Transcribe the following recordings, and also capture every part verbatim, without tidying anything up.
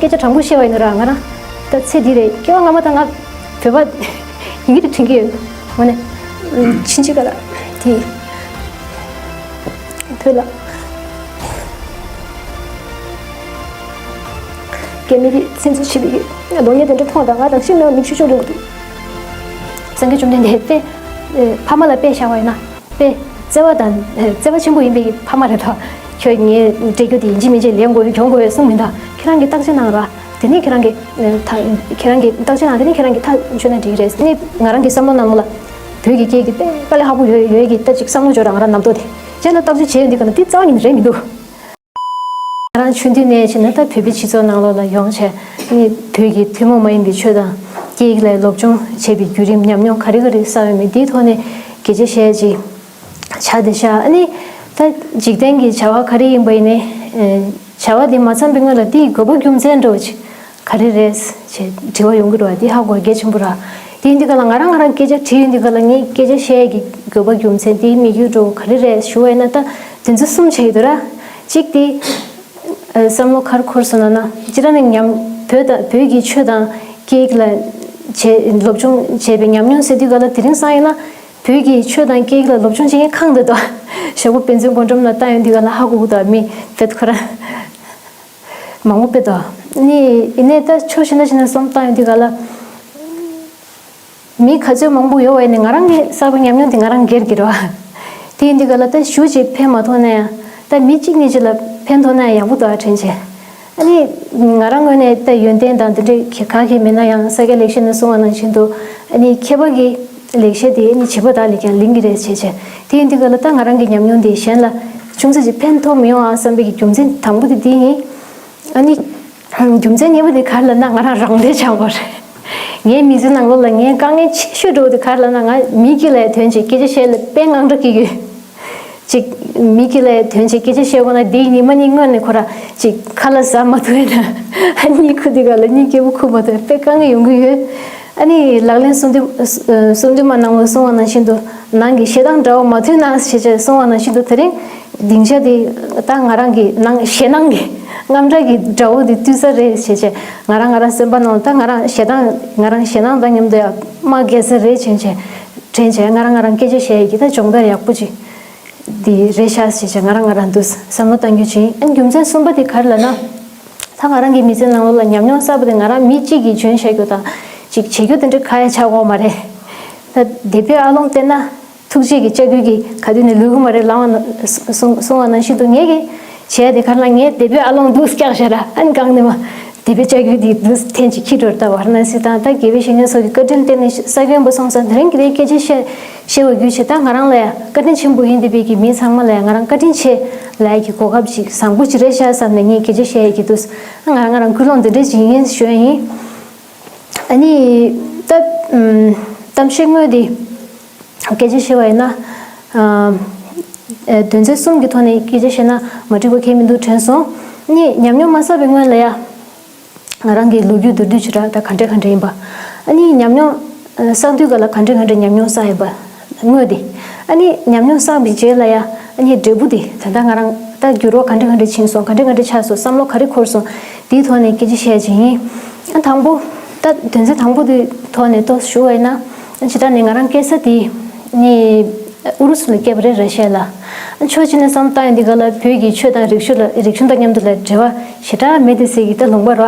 སྐད་ཆ་དྲང་པོ་བཤད་པ་ཡིན་ན་ར། ང་རང་ད་ཚེ་འདི་རེད། སྐྱེ་བ་སྔ་མ་དང་ང་བོད་པ་ཡིན་གྱི་རེད་དྲན་གྱི་ཡོད། འོ་ནས་ཕྱིན་ཅི་ག་ལ་དེ་ཐོས་ལ། རྒན་མི་རིགས་ཚན་རྩལ་ཆེ་བའི་གདོང་བརྙན་དེ་འདྲ་མཐོང་དང་ང་རང་ཤི་མེད་པ་མིག་ཆུ་ཤོར་འགྲོ་གི་འདུག་སངས་རྒྱས་བཅོམ་ལྡན་འདས་དཔེ་ཕ་མ་ལ་དཔེ་བཞག་པ་ཡིན་ན། དཔེ་བརྩེ་བ་དང་བརྩེ་བ་ཆེན་པོ་ཡིན་པའི་ཕ་མ་རེད་དོ། ཁྱོད་ངའི་སྤྲད་རྒྱུ་དེ་ཡིན་གཅིག་མིན་གཅིག་ལེན་དགོས་ཡོད་གྱོང་དགོས་ཡོད་གསུངས་མིན་ད། ཁྱེད་རང་གིས་བརྟག་དཔྱད་གནང་ར། དེ་ནས་ཁྱེད་རང་གིས་ད་ཁྱེད་རང་གིས་བརྟག་དཔྱད་གནང་དེ་ནས་ཁྱེད་རང་གིས་ཐག་གཅོད་ན་འགྲིག་གི་རེད། ནི་ང་རང་གི་བསམ་བློ་ནང་ལ་བོད་ཀྱི་སྐད་ཀྱི་དཔེ་དཀའ་ལས་ཁག་པོ་ཡོད་ཡོད་ཀྱི་ད་ཅིག་བསམ་བློ་འཇོག་ར། ང་རང་རྣམ་རྟོག་དེ་ཅན་ལ་བརྟག་དཔྱད་བྱས་ཡོང་དུས་ག་ལ་དེ་རྩ་བ་ཉིད་ནས་རེད་མི་འདུག་ང་རང་ཆུང་དུས་ནས་བྱས་ན་ད་བོད་པའི་སྤྱི་ཚོགས་ནང་ལོགས་ལ་ཡོང་བྱས་ནི་བོད་ཀྱི་ཐུན་མོང་མ་ཡིན་པའི་ཆོས་དང་སྐད་ཡིག་ལ་སློབ་སྦྱོང་བྱས་པའི་བརྒྱུད་རིམ་ཉམས་མྱོང་ག་རེ་ག་རེ་བསགས་ཡོད་མེད་དེའི་ཐོག་ནས་སྐད་ཆ་བཤད་ཅིག་བྱ་དེ་བྱ། ཨ་ནི་ད་འཇིག་རྟེན་གྱི་བྱ་བ་ག་རེ་ཡིན་པ་ཡིན་ནའི་བྱ་བ་དེ་མ་འཚམས་པའི་སྔོན་ལ་དེའི་དགོས་པ་རྒྱུ་མཚན་འདྲ་བོ་ཅིག་ག་རེ་རེད་ཅེས་དྲི་བ་ཡོང་གི་འདུག་བ། དེ་ཧ་གོ་གལ་ཆེན་པོ་ར། དེ་ཡིན་དུས་ག་ལ་ང་རང་ང་རང་སྐད་ཆ་དྲིས་ཡོང་དུས་ག་ལ་ངས་སྐད་ཆ་བཤད་ཡས་ཀྱི་དགོས་པ་རྒྱུ་མཚན་དེའི་དམིགས་ཡུལ་འདྲ་བོ་ག་རེ་རེད་ཞུ་བ་ཡིན་ན་ད་དོན་ཚན་གསུམ་བྱས་ཡོད་འདུག་ར། གཅིག་དེ་བསམ་བློ་ག་རེ་འཁོར་སོང་ན་ན་སྤྱིར་ནས་ཉམས་བོད་དང་བོད་ཀྱི་ཆོས་དང་སྐད་ཡིག་ལ་བྱས་སློབ་སྦྱོང་བྱས་པའི་ཉམས་མྱོང་ཟེར་དུས་ག་ལ་དེ་རིང་སང་ཡིན་ན་བོད་ཀྱི་ཆོས་དང་སྐད་ཡིག་ལ་སློབ་སྦྱོང་བྱེད་མཁན་གང་འདུག་ད་ཞོགས་པ་དཔེ་མཛོད་སྒོ་འགྲམ་ལ་བལྟ་ཡོང་དུས་ག་ལ་ཧ་གོ་གི་འདུག་མི་བོད་ཁོ་རང་མང་པོ་དཔེ་འདུག་ནི་ཡིན་ནའི་ད་ཕྱོགས་ཞིག་ན་ཞིག་ན་བསམ་བཏང་ཡོང་དུས་ག་ལ། མི་ག་ཚོད་མང་པོ་ཡོད་པ་ཡིན་ནའི་ང་རང་གི་གསར་པ་ཉམས་མྱོང་དེ་ང་རང་སྒེར་གྱི་རེད་བ། དེ་ཡིན་དུས་ག་ལ་ད་ཞུ་ཅིག་ཕན་མ་ཐོགས་ན་ཡང་ད་མི་གཅིག་གཉིས་ཅིག་ལ་ཕན་ཐོགས་ན་ཡང་ཡག་པོ་འདུག་ཨ་དྲན་བྱས། ཨ་ནི་ང་རང་ངོས་ནས་ད་ཡོན་ཏན་དང་དེ་འདྲའི་ག་གེ་མེད་ན་ཡང་ས་སྐྱ་ལེགས་བཤད་ནས་གསུངས་པ་ནང་བཞིན་དུ་ཨ་ནི་མཁས་པ་གི་ལེགས་བཤད་དེ་ཨ་ནི་བྱིས་པ་དག་ལ་ཀྱང་ལིང་གི་རེད་བྱས་བྱས། དེ་ཡིན་དུས་ག་ལ་ད་ང་རང་གི་ཉམས་མྱོང་དེ་གཞན་ལ་ཅུང་ཙམ་ཅིག་ཕན་ཐོགས་མི་ཡོང་ཨ་བསམ་པའི་གི་རྒྱུ་མཚན་དང་པོ་དེ་འདི་ཡིན། ཨ་ནི། རྒྱུ་མཚན་གཉིས་པ་དེ་ག་རེ་ལབ་ན་ང་རང་རང་བདེ་ཆགས་པ་རེད། ངའི་མི་ཚེ་ནང་ལོགས་ལ་ངའི་དཀའ་ངལ་ཆེ་ཤོས་འདྲ་བོ་དེ་ག་རེ་ལབ་ན་ང་མི་སྒེར་ལ་དོན་ཆེ་སྐད་ཆ་བཤད་ལ་དཔེ་དངངས་སྐྲག་སྐྱེ་གི་ཡོད། ཅིག་མི་སྒེར་ལ་དོན་ཆེ་སྐད་ཆ་བཤད་དགོས་ན་དེའི་ཉི་མ་གཉིས་སྔོན་ནས་ཁོ་ར་ཅིག་ཁ་ལག་ཟ་མ་ཐུབ་ཡོད་ན་ཨ་གཉིད་ཁུག་དུས་ག་ལ་གཉིད་སྐྱིད་པོ་ཁུག་མ་ཐུབ་དཔེ་དཀའ་ངལ་ཡོང་གི་ཡོད། ཨ་ནི་ལག་ལེན་གསུམ་དུ་གསུམ་དུ་མ་ནང་ལ་གསུང་བ་ནང་བཞིན་དུ་ནང་གི་ཞེ་སྡང་འདྲ་བོ་མ་ཐུབ་ན་ཞེས་བྱས་གསུང་བ་ནང་བཞིན་དུ་དེ་རིང་། སྡིངས་ཆ་དེ་ད་ང་རང་གི་ནང་ཞེད་སྣང་གི་དངངས་སྐྲག་གི་དགྲ་བོ་དེ་བཏུལ་ས་རེད་ཞེས་བྱས་ང་རང་ང་རང་སེམས་པ་ནང་ད་ང་རང་ཞེད་སྣང་ང་རང་ཞེད་སྣང་དང་མཉམ་དུ་ཡང་དམག་རྒྱག་ས་རེད་བྱས་བྱས་དྲན་བྱས་ང་རང་ང་རང་སྐད་ཆ་བཤད་ཡས་ཀྱི་ད་སྦྱོང་བརྡར་ཡག་པོ་ཅིག་དེ་རེད་ཤག་ཞེས་བྱས་ང་རང་ང་རང་འདུག་བསམ་བློ་གཏང་རྒྱུ་བྱིན། ཨ་རྒྱུ་མཚན་གསུམ་པ་དེ་ག་རེ་ལབ་ན། ད་ང་རང་གི་མི་ཚེ་ནང་ལོགས་ལ་ཉམས་མྱོང་གསར་པ་དེ་ང་རང་མི་གཅིག་གིས་འཇོན་བཤད་རྒྱུ་དང་ཅིག་བྱེད་རྒྱུ་དེ་འདྲ་ག་ཡ་ཆགས་ཀྱི་ཡོད་མ་རེད། ད་དེ་བོད་ཨ་ལོང་བལྟས་ན། ཐུགས་རྗེ་གི་ལྕགས་ཀྱུ་གིས་ག་དུས་ནས་ལུས་ཀྱི་མ་རེད་ལབ་པ་ན་གསུང་གསུང་བ་ནང་བཞིན་དུ་ངས་ཀྱི་བྱས་དེ་ག་ལ་ངས་དེ་བོད་ཨ་ལོང་འདུག་སྐྱག་བཤད་ར་ཨ་ནི་གང་ནས་མ་དེ་བོད་ལྕགས་ཀྱུ་དེ་འདུག་ཐེན་ཅིག་ཁྱི་འགྲོར་ལྟ་བར་ན་སྲིད་དང་ད་དགེ་བའི་བཤེས་གཉེན་སོགས་ཀྱི་བཀའ་དྲིན་བརྟེན་ནས་ས་དགོན་པ་སོང་ཙང་དེ་རིང་གི་དེ་སྐད་ཆ་བཤད་བཤད་པ་བརྒྱུད་བྱས་ད་ང་རང་ལ་ཡ་བཀའ་དྲིན་ཆེན་པོ་ཡིན་བསྡད་པའི་གི་མི་ཚང་མ་ལ་ཡ་ང་རང་བཀའ་དྲིན་ཆེ་ལབ་ཡ་གི་གོ་སྐབས་ཅིག་བཟང་པོ་ཅིག་རེད་ཤག་བསམ་ནས་ངས་སྐད་ཆ་བཤད་ཡ་གི་འདུག་ང་རང་ང་རང་ཀུན་སློང་འདི་འདྲ་ཅིག་ཡིན་ཞུ་ཡ་ཡིན། ཨ་ནི་ད་ཨམ་གཏམ་བཤད་དངོས་འདི། སྐད་ཆ་བཤད་པ་ཡིན་ན། ཨ་ཨ་དོན་ཚན་གསུམ་གྱི་ཐོག་ནས་སྐད་ཆ་བཤད་ན་མ་འགྲིག་པ་གང་ཡང་མི་འདུག་དྲན་སོང་། ནི་ཉམས་མྱོང་མ་བསགས་པའི་སྔོན་ལ་ཡ། ང་རང་གི་ལོ་རྒྱུས་མདོར་བསྡུས་བྱས་ར་ད་ག་འདྲ་ག་འདྲ་ཡིན་པ། ཨ་ནི་ཉམས་མྱོང་ཨ་བསགས་དུས་ག་ལ་ག་འདྲ་ག་འདྲ་ཉམས་མྱོང་བསགས་ཡིན་པ། དངོས་དེ། ཨ་ནི་ཉམས་མྱོང་བསགས་པའི་རྗེས་ལ་ཡ། ཨ་ནི་འབྲས་བུ་དེ་ད་ལྟ་ང་རང་ད་འགྱུར་བ་ག་འདྲ་ག་འདྲ་ཕྱིན་སོང་ག་འདྲ་ག་འདྲ་ཆགས་སོང་བསམ་བློ་ག་རེ་འཁོར་སོང་། དེའི་ཐོག་ནས་སྐད་ཆ་བཤད་ཀྱི་ཡིན། ཨ་དང་པོ། ད་དོན་ཚན་དང་པོ་དེའི་ཐོག་ནས་ཏོག་ཙམ་ཞུ་བ་ཡིན་ན། ཨ་ཇི་ལྟར་ནས་ང་རང་སྐྱེས་ས་དེ། ནི། ཨུ་རུ་སུ་ལ་སྐྱེས་པ་རེད་ར་ཤ་ལ། ཕྱོགས་གཅིག་ནས་བསམ་བཏང་ཡོང་དུས་ག་ལ་བོད་ཀྱི་ཆོས་དང་རིག་གཞུང་ལ་རིག་གཞུང་དང་མཉམ་དུ་ལ་འབྲེལ་བ་ཞེ་དྲག་མེད་དེ་ཟེར་གྱི་ད་ལུང་པ་ར།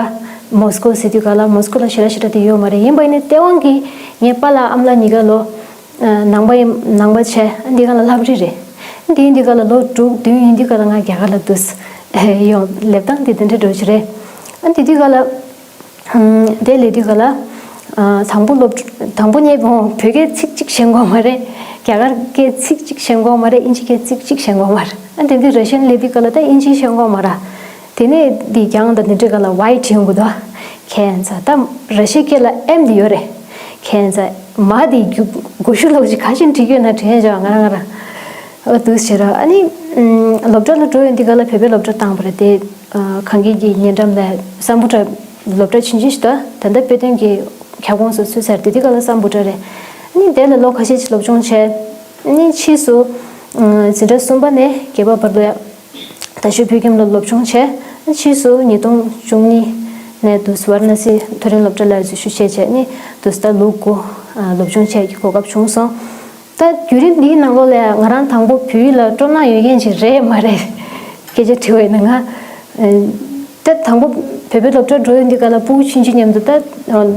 མོ་སི་ཀོ་ཟེར་དུས་ག་ལ་མོ་སི་ཀོ་ལ་ཞེ་དྲག་ཞེ་དྲག་དེ་ཡོད་མ་རེད་ཡིན་པ་ཡིན་ནའི་སྟེས་དབང་གིས་ངའི་པཱ་ལགས་ཨ་མ་ལགས་གཉིས་ཀ་ལོ། ནང་པ་ཡིན་ནང་པ་བྱས་འདི་ག་ལ་ལྷ་བྲིས་རེད། འདི་འདི་ག་ལ་ལོ་དྲུག་བདུན་ཡིན་དུས་ག་ལ་ང་རྒྱ་གར་ལ་འདུག་ཡོང་སླེབས་སྟངས་དེ་དེ་འདྲ་འགྲོ་གི་རེད། ཨ་འདི་དུས་ག་ལ། དེ་ལས་དུས་ག་ལ། དང་པོ་སློབ་དང་པོ་ངས་བོད་སྐད་ཚིག་གཅིག་ཤེས་གོ་མ་རེད། རྒྱ་གར་སྐད་ཚིག་གཅིག་ཤེས་གོ་མ་རེད། ཨིན་ཇི་སྐད་ཚིག་གཅིག་ཤེས་གོ་མ་རེད། ཨ་དེ་དུས་ར་ཤན་ལས་དུས་ག་ལ་ད་ཨིན་ཇི་ཤེས་གོ་མ་ར། དེ་ནས་འདི་རྒྱང་དང་དེ་འདྲ་ག་ལ་ཝའི་བྲིས་ཡོང་གི་འདུག་ཁྱེད་ཚ་ད་ར་ཤན་སྐད་ལ་ཨེམ་དེ་ཡོད་རེད། ཁྱེད་ཚ་མ་དེ་རྒྱུ་མགོ་ཤུ་ལོག་ཅིག་ག་ཤིན་བྲིས་ཡོད་ན་དྲན་བྱ་ང་རང་ང་རང་། འདུག་ཟེར་ར། ཨ་ནི། སློབ་གྲྭ་ལ་འགྲོ་ཡོང་དུས་ག་ལ་བོད་པའི་སློབ་གྲྭ་བཏང་བ་རེད་དེ། གངས་སྐྱིད་ཀྱི་ཉེ་འགྲམ་ལ་སམ་བྷོ་ཊ་སློབ་གྲྭ་ཆུང་ཆུང་ཞིག་འདུག་ད་ལྟ་དཔེ་སྟོན་གྱི་ཁྱབ་ཁོངས་སུ་ཚུད་ཚར་དེ་དུས་ག་ལ་སམ་བྷོ་ཊ་རེད། ཨ་ནི་དེ་ལ་ལོ་ཁ་ཤས་ཤིག་སློབ་སྦྱོང་བྱས། ཨ་ནི་ཕྱིས་སུ། འཛིན་གྲྭ་གསུམ་པ་ནས་བརྒྱད་པ་བར་དུ་ཡ། རྡ་ཤོད་བོད་ཁྱིམ་ལ་སློབ་སྦྱོང་བྱས། ཕྱིས་སུ་ཉིས་སྟོང་བཅུ་གཉིས། ནས་དུས་ཝཱ་ར་ཎ་སི་མཐོ་རིམ་སློབ་གྲྭ་ལ་འཛུལ་ཞུགས་བྱས་བྱས་ནས་དུས་ད་ལོ་དགུ་སློབ་སྦྱོང་བྱས་ཀྱི་གོ་སྐབས་བྱུང་སོང་། ད་བརྒྱུད་རིམ་འདིའི་ནང་ལོགས་ལ་ང་རང་དང་པོ་བོད་ཡིག་ལ་སྤྲོ་སྣང་ཡོད་མཁན་ཅིག་རེད་མ་རེད་སྐད་ཆ་དྲི་བ་ཡིན་ན། ང་ད་དང་པོ་བོད་པའི་སློབ་གྲྭར་འགྲོ་ཡོང་དུས་ག་ལ་ཕྲུ་གུ་ཆུང་ཆུང་མཉམ་དུ་ད་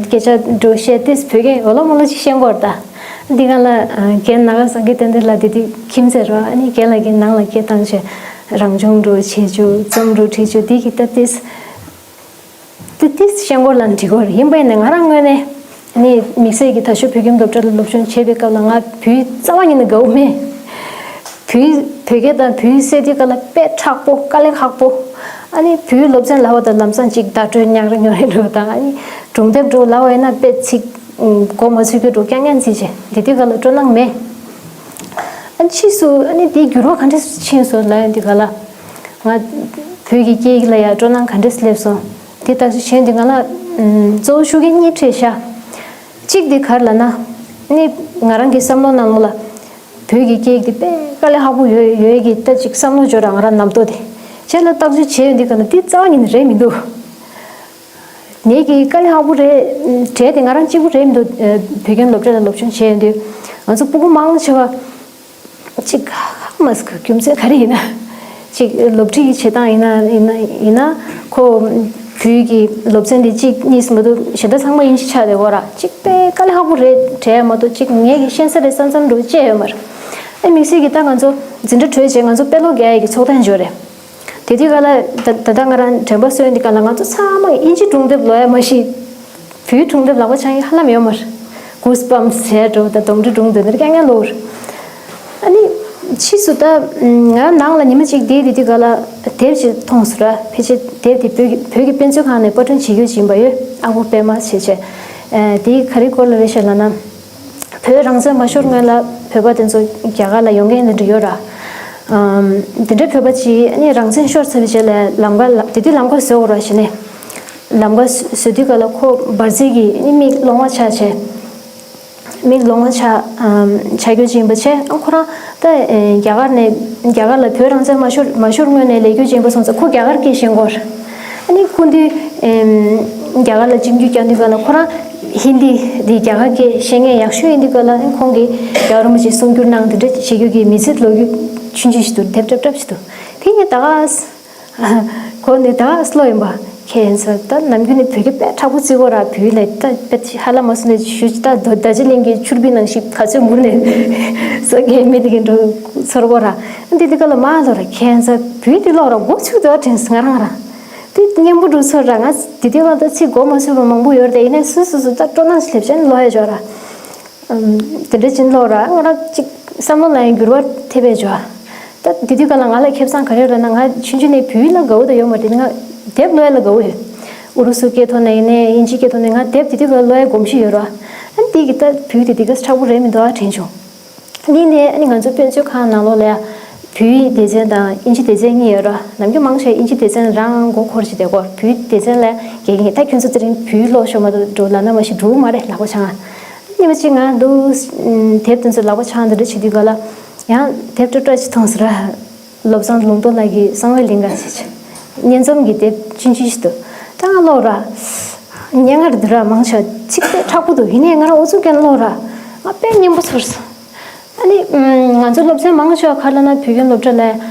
སྐད་ཆ་འགྲོ་བཤད་དེ་བོད་སྐད་འོ་ལོ་མོ་ལོ་ཅིག་བཤད་དགོས་རེད་ད། འདི་ག་ལ་རྒན་ནཱ་ག་སངས་རྒྱས་བསྟན་འཛིན་ལགས་དེ་དུས་ཁྱིམ་མཚེས་རེད་བ། ཨ་ནི་རྒན་ལགས་ཀྱིས་ནང་ལ་སྐད་བཏང་བྱས་རང་སྦྱོང་འགྲོ་བྱེད་རྒྱུ་རྩོམ་འགྲོ་བྲིས་རྒྱུ་འདི་གི་ད་ཏིས། དེ་དེ་ཤེས་སྐོར་ལ་འགྲིག་གོ་རེད། ཡིན་པ་ཡིན་ན་ང་རང་ངོས་ནས་ནི་དམིགས་བསལ་གྱི་དར་ཤོད་བོད་ཁྱིམ་སློབ་གྲྭ་ལ་སློབ་སྦྱོང་བྱེད་པའི་སྐབས་ལ་ང་བོད་ཡིག་རྩ་བ་ཉིད་ནས་དགའ་བོ་མེད། བོད་ཡིག་བོད་སྐད་དང་བོད་ཡིག་སེལ་དུས་སྐབས་ལ་དཔེ་མཁྲེགས་པོ། དཀའ་ལས་ཁག་པོ། ཨ་ནི་བོད་ཡིག་སློབ་ཚན་ལབ་པ་དང་ལམ་སང་ཅིག་བརྡ་སྤྲོད་ཉག་རེ་ཉོག་རེ་འགྲོ་དང་། ཨ་ནི་སྒྲུང་དེབ་འགྲོ་ལབ་པ་ཡིན་ན་དཔེ་ཚིག་མགོ་མ་ཚོས་རྒྱུ་འགྲོ་རྐྱང་རྐྱང་རྩིས་བྱས། དེ་དུས་སྐབས་ལ་སྤྲོ་སྣང་མེད། ཨ་ཕྱིས་སུ་ཨ་ནི་དེའི་འགྱུར་བ་ག་འདྲས་ཕྱིན་སོང་ལབ་ཡོང་དུས་ག་ལ། ང་བོད་ཀྱི་སྐད་ཡིག་ལ་ཡང་སྤྲོ་སྣང་ག་འདྲས་སླེབས་སོང་། དེ་ལྟ་ཞིག་བྱས་དུས་ང་ལ་གཙོ་བོ་ཤུགས་རྐྱེན་གཉིས་འཕྲད་ཤག་གཅིག་དེ་ག་རེ་ལབ་ན། ནི་ང་རང་གི་བསམ་བློ་ནང་ལོགས་ལ་བོད་ཀྱི་སྐད་ཡིག་དེ་དཔེ་དཀའ་ལས་ཁག་པོ་ཡོད་ཡོད་ཀྱི་ད་ཅིག་བསམ་བློ་འབྱོར་ར། ང་རང་རྣམ་རྟོག་དེ་བྱས་ལ་བརྟག་དཔྱད་བྱས་ཡོང་དུས་ག་ལ་དེ་རྩ་བ་ཉིད་ནས་རེད་མི་འདུག་ངེད་ཀྱིས་དཀའ་ལས་ཁག་པོ་རེད་བྲལ་ཏེ་ང་རང་གཅིག་པུ་རེད་མི་འདུག་བོད་ཁྱིམ་སློབ་གྲྭ་ལ་སློབ་སྦྱོང་བྱས་ཡོང་དུས་ང་ཚོ་སྤུ་གུ་མང་ཆེ་བ་གཅིག་ཧ་མ་སི་ཁུ་རྒྱུ་མཚན་ག་རེ་ཡིན་ན། གཅིག་སློབ་ཁྲིད་ཀྱི་བྱེད་སྟངས་ཡིན་ན་ཡིན་ན་ཡིན་ན་ཁོ་བོད་ཀྱི་སློབ་ཚན་དེ་གཅིག་གཉིས་མ་གཏོགས་གཞན་དག་ཚང་མ་དབྱིན་ཇི་ཆགས་བསྡད་ཡོད་ར། གཅིག་དཔེ་དཀའ་ལས་ཁག་པོ་རེད་བྲལ་མ་གཏོགས་གཅིག་ངེད་ཀྱིས་ཤེས་ས་རེད་བསམ་བསམ་འགྲོ་བྱས་ཡོད་མ་རེད། ཨ་དམིགས་བསལ་གྱི་ད་ང་ཚོ་འཛིན་གྲྭ་གྲོལ་རྗེས་ང་ཚོ་དཔེ་ཀློག་རྒྱག་ཡ་གི་ཚོགས་ཐེངས་འབྱོར་རེད། དེ་དུས་ག་ལ་ད་ད་ལྟ་ང་རང་དྲན་པ་གསོས་འདི་ག་ལ་ང་ཚོ་ཚང་མ་དབྱིན་ཇི་སྒྲུང་དེབ་ཀློག་ཡ་མ་གཞི་བོད་སྒྲུང་དེབ་ལག་པ་འཆང་ཡ་ཧ་ལམ་ཡོད་མ་རེད། གུས་པམ་ཟེར་འགྲོ་ད་གདོང་འདྲེ་སྒྲུང་དེ་འདྲ་རྐྱང་རྐྱང་ཀློག་རེད། ཨ་ནི་ཕྱིས་སུ་ད་ང་ནང་ལ་ཉི་མ་གཅིག་བསྡད་དེ་དུས་ག་ལ་དེབ་ཅིག་མཐོང་སོང་ར། ཕལ་ཆེར་དེབ་དེ་བོད་ཀྱི་བོད་ཀྱི་དཔེ་མཛོད་ཁང་ནས་པར་སྐྲུན་བྱེད་རྒྱུ་ཅིག་ཡིན་པ་ཡོད། ཨ་ཁུ་པད་མ་ཟེར་བྱས། ཨ་དེ་ག་རེ་སྐོར་ལ་རེད་ཤག་ལབ་ན། བོད་རང་བཙན་མ་ཤོར་སྔོན་ལ་བོད་པ་དེ་ཚོ་རྒྱ་གར་ལ་ཡོང་མཁན་དེ་འདྲ་ཡོད་ར། ཨམ། དེ་འདྲའི་བོད་པ་ཅིག་ཨ་ནི་རང་བཙན་ཤོར་ཚར་བའི་རྗེས་ལ་ལམ་ཁ་ལ་དེ་དུས་ལམ་ཁ་བཟོ་དགོས་ར་བྱས་ནས། ལམ་ཁ་བཟོ་དུས་ག་ལ་ཁོ་འབར་རྫས་ཀྱིས་ཨ་ནི་མིག་ལོང་བ་ཆགས་བྱས། མིག་ལོང་བ་ཆགས་ཨམ། ཆགས་རྒྱུ་ཅིག་ཡིན་པ་བྱས། ཨ་ཁོ་རང་ད་ཨེ་རྒྱ་གར་ནས་རྒྱ་གར་ལ་བོད་རང་བཙན་མ་ཤོར་མ་ཤོར་སྔོན་ནས་སླེབས་རྒྱུ་ཅིག་ཡིན་པ་སོང་ཙང་ཁོ་རྒྱ་གར་སྐད་ཤེས་ཀྱི་ཡོད་རེད། ཨ་ནི་སྐུ་མདུན་ཨེམ། རྒྱ་གར་ལ་གཅིག་གྱུར་བསྐྱངས་དུས་ག་ལ་ཁོ་རང་ཧིན་དི་འདི་རྒྱ་གར་སྐད་ཤེས་མཁན་ཡག་ཤོས་ཡིན་དུས་ག་ལ་ཁོང་གིས་རྒྱལ་བ་རིན་པོ་ཆེ་གསུང་སྒྱུར་གནང་དེ་འདྲ་བྱེད་རྒྱུ་གི་མི་ཚེ་ལོ་རྒྱུས་ཆུང་ཆུང་ཞིག་འདུག་དེབ་སྐྲབ་སྐྲབ་ཞིག་འདུག་དེ་ངས་ད་ག་གོ་ནས་ད་ག་ལོ་ཡིན་པ་ཁྱེད་ཚོ་ད་ནམ་རྒྱུན་ནས་བོད་སྐད་དཔེ་མཁྲེགས་པོ་བརྩི་གོ་ར། བོད་ལ་ད་དཔེ་ཧ་ལམ་མ་སོང་ནས་ཞུ་ད་རྡོ་རྡོ་རྗེ་གླིང་གི་ཆུར་བི་ནང་བཞིན་ག་ཚོད་མུར་ནས་ས་གའི་མི་དེ་གི་འགྲོ་ཚོར་གོ་ར། འདི་འདི་ག་ལ་མ་ལོ་ར་ཁྱེད་ཚོ་བོད་དེ་ལོ་ར་མགོ་ཚུགས་དོ་དྲན་སོང་ང་རང་ར། དེ་སྙན་པོ་འགྲོ་ཚོར་ར། ང་དེ་དུས་ལ་ད་ཚིག་གོ་མ་ཚོད་པ་མང་པོ་ཡོད་རེད། ཡིན་ནའི་སུ་སུ་སུ་ད་སྤྲོ་སྣང་ཞིག་སླེབས་བྱས་ནས་ཀློག་ཡ་འཇོག་ར། ཨམ། དེ་འདྲ་ཅིག་ཀློག་ར་ང་རང་ཅིག་བསམ་བློ་ལ་ཡང་འགྱུར་བ་ཐེབས་པའི་འཇོག་ད་དེ་དུས་ག་ལ་ང་ལ་ཁེ་བཟང་ག་རེ་ཡོད་ལབ་ན། ང་ཆུང་ཆུང་ནས་བོད་ཡིག་ལ་དགའ་བོ་ད་ཡོད་མ་རེད། ང་དེབ་ཀློག་ཡ་ལ་དགའ་བོ་ཡོད། ཨུ་རུ་སུ་སྐད་ཐོག་ནས་ཡིན་ནའི་དབྱིན་ཇིའི་སྐད་ཐོག་ནས་ང་དེབ་དེ་དུས་ག་ལ་ཀློག་ཡ་གོམས་གཤིས་ཡོད་ར། ཨ་འདི་གི་ད་བོད་དེ་དེ་ག་མཁྲེགས་པོ་རེད་མི་འདུག་ཨ་དྲན་བྱུང་། འདི་ནས་ཨ་ནི་ང་ཚོ་དཔེ་མཛོད་ཁང་ནང་ལོགས་ལ་ཡ་བོད་ཡིག་སྡེ་ཚན་དང་དབྱིན་ཇི་སྡེ་ཚན་གཉིས་ཡོད་ར། ནམ་རྒྱུན་མང་ཆེ་དབྱིན་ཇི་སྡེ་ཚན་རང་མགོ་འཁོར་བྱས་བསྡད་ཀྱི་ཡོད། བོད་ཡིག་སྡེ་ཚན་ལ་རྒྱ་གིས་ད་ཁྱོད་ཚོ་དེ་རིང་བོད་ཡིག་ཀློག་ཤོག་མ་གཏོགས་འགྲོ་ལབ་ན་མ་གཞི་འགྲོ་གི་མ་རེད། ལག་པ་འཆང་ང་། ཉི་མ་གཅིག་ང་འདུག་དེབ་དེ་ཚོ་ལག་པ་འཆང་དེ་འདྲ་བྱེད་དུས་ག་ལ་ཡང་དེབ་སྐྲ་སྐྲ་ཅིག་མཐོང་སོང་ར། བློ་བཟང་ལུང་རྟོགས་ལགས་ཀྱི་གསང་བའི་གླིང་ག་ཟེར་བྱས་སྙན་རྩོམ་གྱི་དེབ་ཆུང་ཆུང་ཞིག་འདུག་ད་ང་ཀློག་ར། སྙན་ངག་རེད་འདུག་ར། མང་ཆེ་བ་ཚིག་དཔེ་མཁྲེགས་པོ་འདུག་ཡིན་ནའི་ང་རང་ཨུ་ཚུགས་ཀྱིས་ཀློག་ར། ང་དཔེ་སྙན་པོ་ཚོར་སོང་། ཨ་ནི་ང་ཚོ་སློབ་ཚན་མང་ཆེ་བ་ག་རེ་ལབ་ན་བོད་ཁྱིམ་སློབ་གྲྭ་ལ་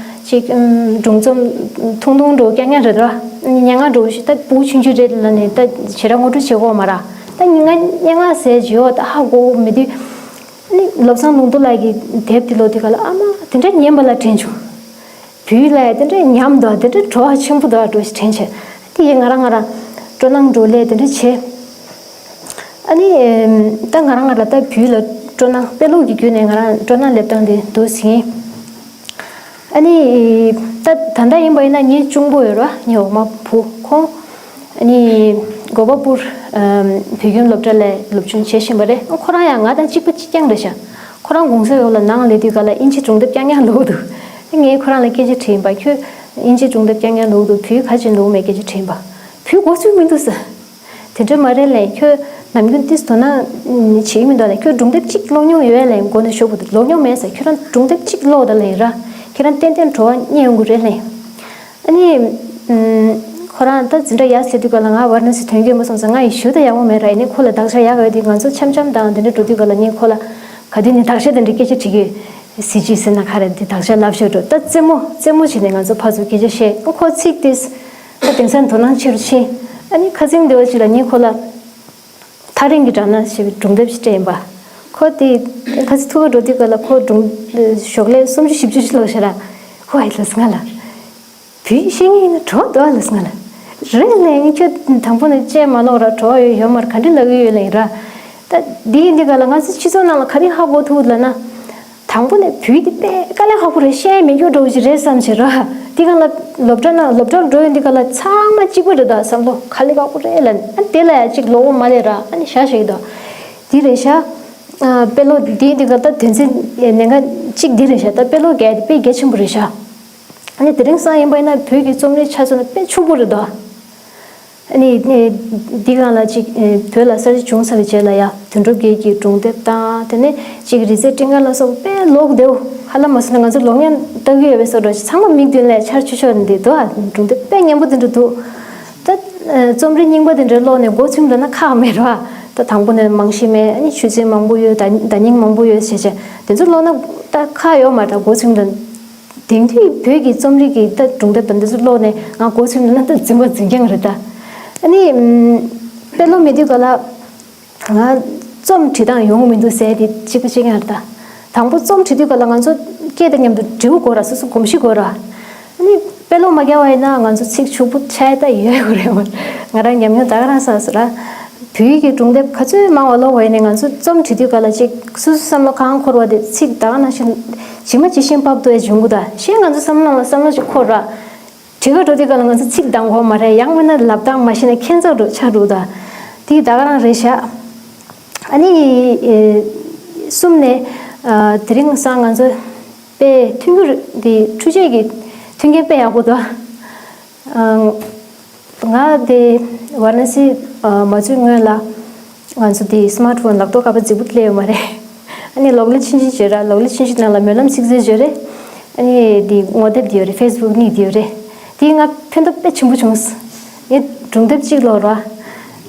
ཅིག་སྒྲུང་རྩོམ་ཐུང་ཐུང་འདྲ་བོ་རྐྱང་རྐྱང་རེད་ར། སྙན་ངག་འདྲ་བོ་ཞིག་ད་སྤུ་གུ་ཆུང་ཆུང་རེད་ལབ་ནས་ད་ཞེ་དྲག་ངོ་སྤྲོད་བྱེད་དགོས་མ་ར། ད་ང་སྙན་ངག་ཟེར་བྱས་ད་ཧ་གོ་མེད་དུས། ཨ་ནི་བློ་བཟང་ལུང་རྟོགས་ལགས་ཀྱི་དེབ་དེ་ཀློག་དུས་ག་ལ་ཨ་མ་དེ་འདྲ་སྙན་པ་ལ་དྲན་བྱུང་། བོད་ཡིག་ལ་དེ་འདྲ་ཉམས་འདུག་དེ་འདྲ་བྲོ་བ་ཆེན་པོ་འདུག་འགྲོ་ཞིག་དྲན་བྱས། དེ་ཡིས་ང་རང་ང་རང་སྤྲོ་སྣང་འགྲོ་ལས་དེ་འདྲ་བྱས། ཨ་ནི་ད་ང་རང་ང་རང་ད་བོད་ཡིག་ལ་སྤྲོ་སྣང་དཔེ་ཀློག་གི་བརྒྱུད་ནས་ང་རང་སྤྲོ་སྣང་སླེབས་སྟངས་དེ་འདུག་ཟིན། ཨ་ནི་ད་ད་ལྟ་ཡིན་པ་ཡིན་ན་ངའི་གཅུང་པོ་ཡོད་ར། ངའི་འོག་མ་བུ་ཁོང་། ཨ་ནི་གོ་པལ་པུར་བོད་ཁྱིམ་སློབ་གྲྭ་ལ་སློབ་སྦྱོང་བྱེད་བཞིན་པ་རེད། ཁོ་རང་ཡང་ང་དང་གཅིག་པ་གཅིག་རྐྱང་རེད་ཤག་ཁོ་རང་གུང་སེང་འོག་ལ་ནང་སླེབས་དུས་ག་ལ་དབྱིན་ཇི་སྒྲུང་དེབ་རྐྱང་རྐྱང་ཀློག་འདུག་ངས་ཁོ་རང་ལ་སྐད་ཆ་དྲིས་ཡིན་པ། ཁྱོད་དབྱིན་ཇི་སྒྲུང་དེབ་རྐྱང་རྐྱང་ཀློག་འདུག་བོད་ཡིག་ག་ཅིག་ཀློག་མེད་སྐད་ཆ་དྲིས་ཡིན་པ། བོད་ཡིག་གོ་ཚོད་མི་འདུག་ཟེར། དེ་འདྲ་མ་རེད་ལབ། ཁྱོད་ནམ་རྒྱུན་ཏིས་དོ་སྣང་བྱེད་ཀྱི་མི་འདུག་ལབ། ཁྱོད་སྒྲུང་དེབ་གཅིག་ཀློག་མྱོང་ཡོད་ལབ། མགོ་ནས་གཞོགས་བར་དུ་ཀློག་མྱོང་མེད་ཟེར། ཁྱོད་རང་སྒྲུང་དེབ་གཅིག་ཀློག་དང་ལབ་ར། ཁྱེད་རང་ཏན་ཏན་བྲོ་བ་རྙེད་ཡོང་གི་རེད་ལབ། ཨ་ནི། ཨུམ། ཁོ་ ཁོ་རང་ད་འཛིན་གྲྭ་ཡར་སླེབས་དུས་སྐབས་ལ་ང་ཝཱ་ར་ཎ་སི་ཐོན་གྱི་ཡོད་མ་སོང་ཙང་། ང་ཡི་ཞུ་ད་ཡག་པོ་མེད་ར། ཡིན་ནའི་ཁོ་ལ་དག་ཆ་ཡག་ཡོད་དེ། ང་ཚོ་འཆམ་འཆམ་དང་དེ་འདྲ་འགྲོ་དུས་སྐབས་ལ་ངས་ཁོ་ལ་ག་དུས་ནས་དག་ཆ་དེ་འདྲ་སྐད་ཆ་དྲི་གི་ཡོད། གཟི་བརྗིད་ཟེར་ན་ག་རེ། དེ་དག་ཆ་ལབ་ཤོད་འགྲོ། ད་རྩེད་མོ་རྩེད་མོ་བྱས་ནས་ང་ཚོ་ཕར་ཚུར་སྐད་ཆ་བཤད། ཁོ་ཚིག་དེ་ད་དེང་སང་དོ་སྣང་ཆེ་རུ་ཕྱིན། ཨ་ནི་ཁ་སང་དེ་བ་ཅིག་ལ་ངས་ཁོ་ལ་ཐག་རིང་གི་སྦྲང་ནག་ཞེས་པའི་སྒྲུང་དེབ་ཞིག་སྤྲད་ཡིན་པ། ཁོ་དེ་ཁ་སང་ཐུག་ག་འགྲོ་དུས་སྐབས་ལ་ཁོ་སྒྲུང་ཞོགས་ལས་སུམ་ཅུ་བཞི་བཅུ་ཞིག་ཀློག་ཤག་ར། ཧོ་ཨེ་ལགས་ང་ལ། བོད་ཡིག་ཤེས་མཁན་ཡིན་ན་དྲོ་འདུག་ཨ་ལགས་ང་ལ། རེད་ལས་ངས་ཁྱོད་དང་པོ་ནས་བཅད་མ་ཀློག་ར། དྲོ་ཡོད་ཡོད་མར་ག་འདྲ་ལབ་ཀྱི་ཡོད་ལབ་ཡིན་ར། ད་འདི་ཡིན་འདི་ག་ལ་ང་ཚོ་སྤྱི་ཚོགས་ནང་ལ་ག་རེ་ཧ་གོ་ཐུབ་ལབ་ན། དང་པོ་ནས་བོད་ཡིག་འདི་དཔེ་དཀའ་ལས་ཁག་པོ་རེད། བཤད་མི་སྐྱོ་འགྲོ་གི་རེད་བསམ་བྱས་ར། འདི་ག་ལ་སློབ་གྲྭ་ནང་སློབ་གྲྭར་འགྲོ་ཡོང་འདི་ག་ལ་ཚང་མ་གཅིག་པ་རེད། ད་བསམ་བློ་དཀའ་ལས་ཁག་པོ་རེད་ལབ་ནས། ཨ་དེ་ལ་ཡ་གཅིག་ཀློག་གོ་མ་ལས་ར། ཨ་ནི་ཤ་ཞིག་དང་འདི་རེད་ཤག་ཨ་དཔེ་ཀློག་འདི་འདི་ག་ད་དོན་ཚན་ཉེར་ལྔ་གཅིག་འདི་རེད་ཤག་ད་དཔེ་ཀློག་རྒྱག་ཡ་དེ་དཔེ་གལ་ཆེན་པོ་རེད་ཤག་ཨ་ནི་དེ་རིང་སང་ཡིན་པ་ཡིན་ན་བོད་ཀྱི་རྩོམ་རིག་ཆ་མཚོན་ན་དཔེ་ཕྱུག་པོ་རེད་དོ། ཨ་ནི་ནི་འདི་སྒང་ལ་ཅིག་ཨེ་བོད་ལ་གསར་བརྗེ་བྱུང་ཚར་བའི་རྗེས་ལ་ཡ་དོན་གྲུབ་རྒྱལ་གྱི་སྒྲུང་དེབ་དང་། དེ་ནས་ཅིག་རི་རྩེ་སྤྲིན་དཀར་ལ་སོགས་དཔེ་ཀློག་བདེ་པོ། ཧ་ལམ་མ་སོང་ན་ང་ཚོ་ལོ་ངན་ལྟ་གི་ཡོད་པའི་བཟོ་འདྲ་ཞིག་ཚང་མ་མིག་མདུན་ལ་འཆར་ཆོག་ཆོག་འདི་འདུག་ཨ་སྒྲུང་དེབ་དཔེ་སྙན་པོ་དེ་འདྲ་འདུག་ད་ཨེ་རྩོམ་རིག་རྙིང་པ་དེ་འདྲ་ཀློག་ནས་མགོ་ཚོས་འདོད་ན་ཁག་མེད་ར། ད་དང་པོ་ནས་རྨང་གཞི་མེད། ཨ་ནི་ཆོས་ཚན་མང་པོ་ཡོད། བརྡ་བརྡ་རྙིང་མང་པོ་ཡོད་བྱས་བྱས་དེ་ཚོ་ཀློག་ན་ད་ཁག་ཡོད་མ་རེད། མགོ་ཚོས་འདོད། དེང་དུས་བོད་ཀྱི་རྩོམ་རིག་གི་ད་སྒྲུང་དེབ་དང་འདི་ཚོ་ཀློག་ནས་ང་མགོ་ཚོས་ན་ད་འཛིན་པ་འཛིན་རྐྱང་རེད་ད། ཨ་ནི་ཨམ་དཔེ་ཀློག་མེད་དུས་ག་ལ་ང་རྩོམ་བྲིས་སྟངས་ཡོང་གི་མི་འདུག་ཟེར་དེ་གཅིག་པ་གཅིག་རྐྱང་རེད་ད། དང་པོ་རྩོམ་བྲིས་དུས་ག་ལ་ང་ཚོ་སྐད་དང་མཉམ་དུ་འབྲི་དགོས་ར། སོ་སོ་གོམས་གཤིས་དགོས་ར། ཨ་ནི་དཔེ་ཀློག་མ་རྒྱག་པ་ཡིན་ན་ང་ཚོ་ཚིག་ཕྱུག་པོ་ཆགས་ད་ཡོད་དགོས་རེད་མ། ང་རང་ཉམས་མྱོང་ད་ག་རང་བསགས་སོང་ར། བོད་ཡིག་གི་སྒྲུང་དེབ་ག་ཚོད་མང་བ་ཀློག་པ་ཡིན་ནའི་ང་ཚོ་རྩོམ་བྲིས་དུས་ག་ལ་ཅིག་སོ་སོ་བསམ་བློ་གང་འཁོར་བ་དེ་ཚིག་ད་ག་ནང་བཞིན་ཇི་མ་ཇི་བཞིན་ཕབ་ཐུབ་ཡ་འབྱུང་གི་ད། གཞན་ང་ཚོ་བསམ་བློ་ནང་ལ་བསམ་བློ་ཞིག་འཁོར་ར། བྲིས་ག་འགྲོ་དུས་ག་ལ་ང་ཚོ་ཚིག་འདང་གོ་མ་རེད། ཡང་མིན་ན་ལབ་སྟངས་མ་ཤེས་ན་ཁྱད་མཚར་འགྲོ་ཆགས་འགྲོ་ད། དེ་ད་ག་རང་རེད་ཤག་ཨ་ནི་ཨེ་གསུམ་ནས་ཨ་དེ་རིང་སང་ང་ཚོ་དཔེ་མཐུན་འགྱུར་དེ་འཕྲུལ་ཆས་ཀྱི་མཐུན་རྐྱེན་དཔེ་ཡག་པོ་འདུག་ཨ། ང་དེ་ཝཱ་ར་ཎ་སི་ཨ་མ་འཛུལ་སྔོན་ལ་ང་ཚོ་དེ་སི་མཱར་ཊི་ཕོན་ལག་ཐོག་ཁ་པར་རྫིག་པོ་སླེབས་ཡོད་མ་རེད། ཨ་ནི་གློག་ཀླད་ཆུང་ཆུང་བརྗོད་ར། གློག་ཀླད་ཆུང་ཆུང་ནང་ལ་སྨོན་ལམ་ཚིག་མཛོད་བརྗོད་རེད། ཨ་ནི་དེ་ངོ་དེབ་དེ་ཡོད་རེད། ཕེ་སི་བུག་ནི་དེ་ཡོད་རེད། དེས་ང་ཕན་ཐོགས་དཔེ་ཆེན་པོ་བྱུང་། ངས་སྒྲུང་དེབ་གཅིག་ཀློག་ར།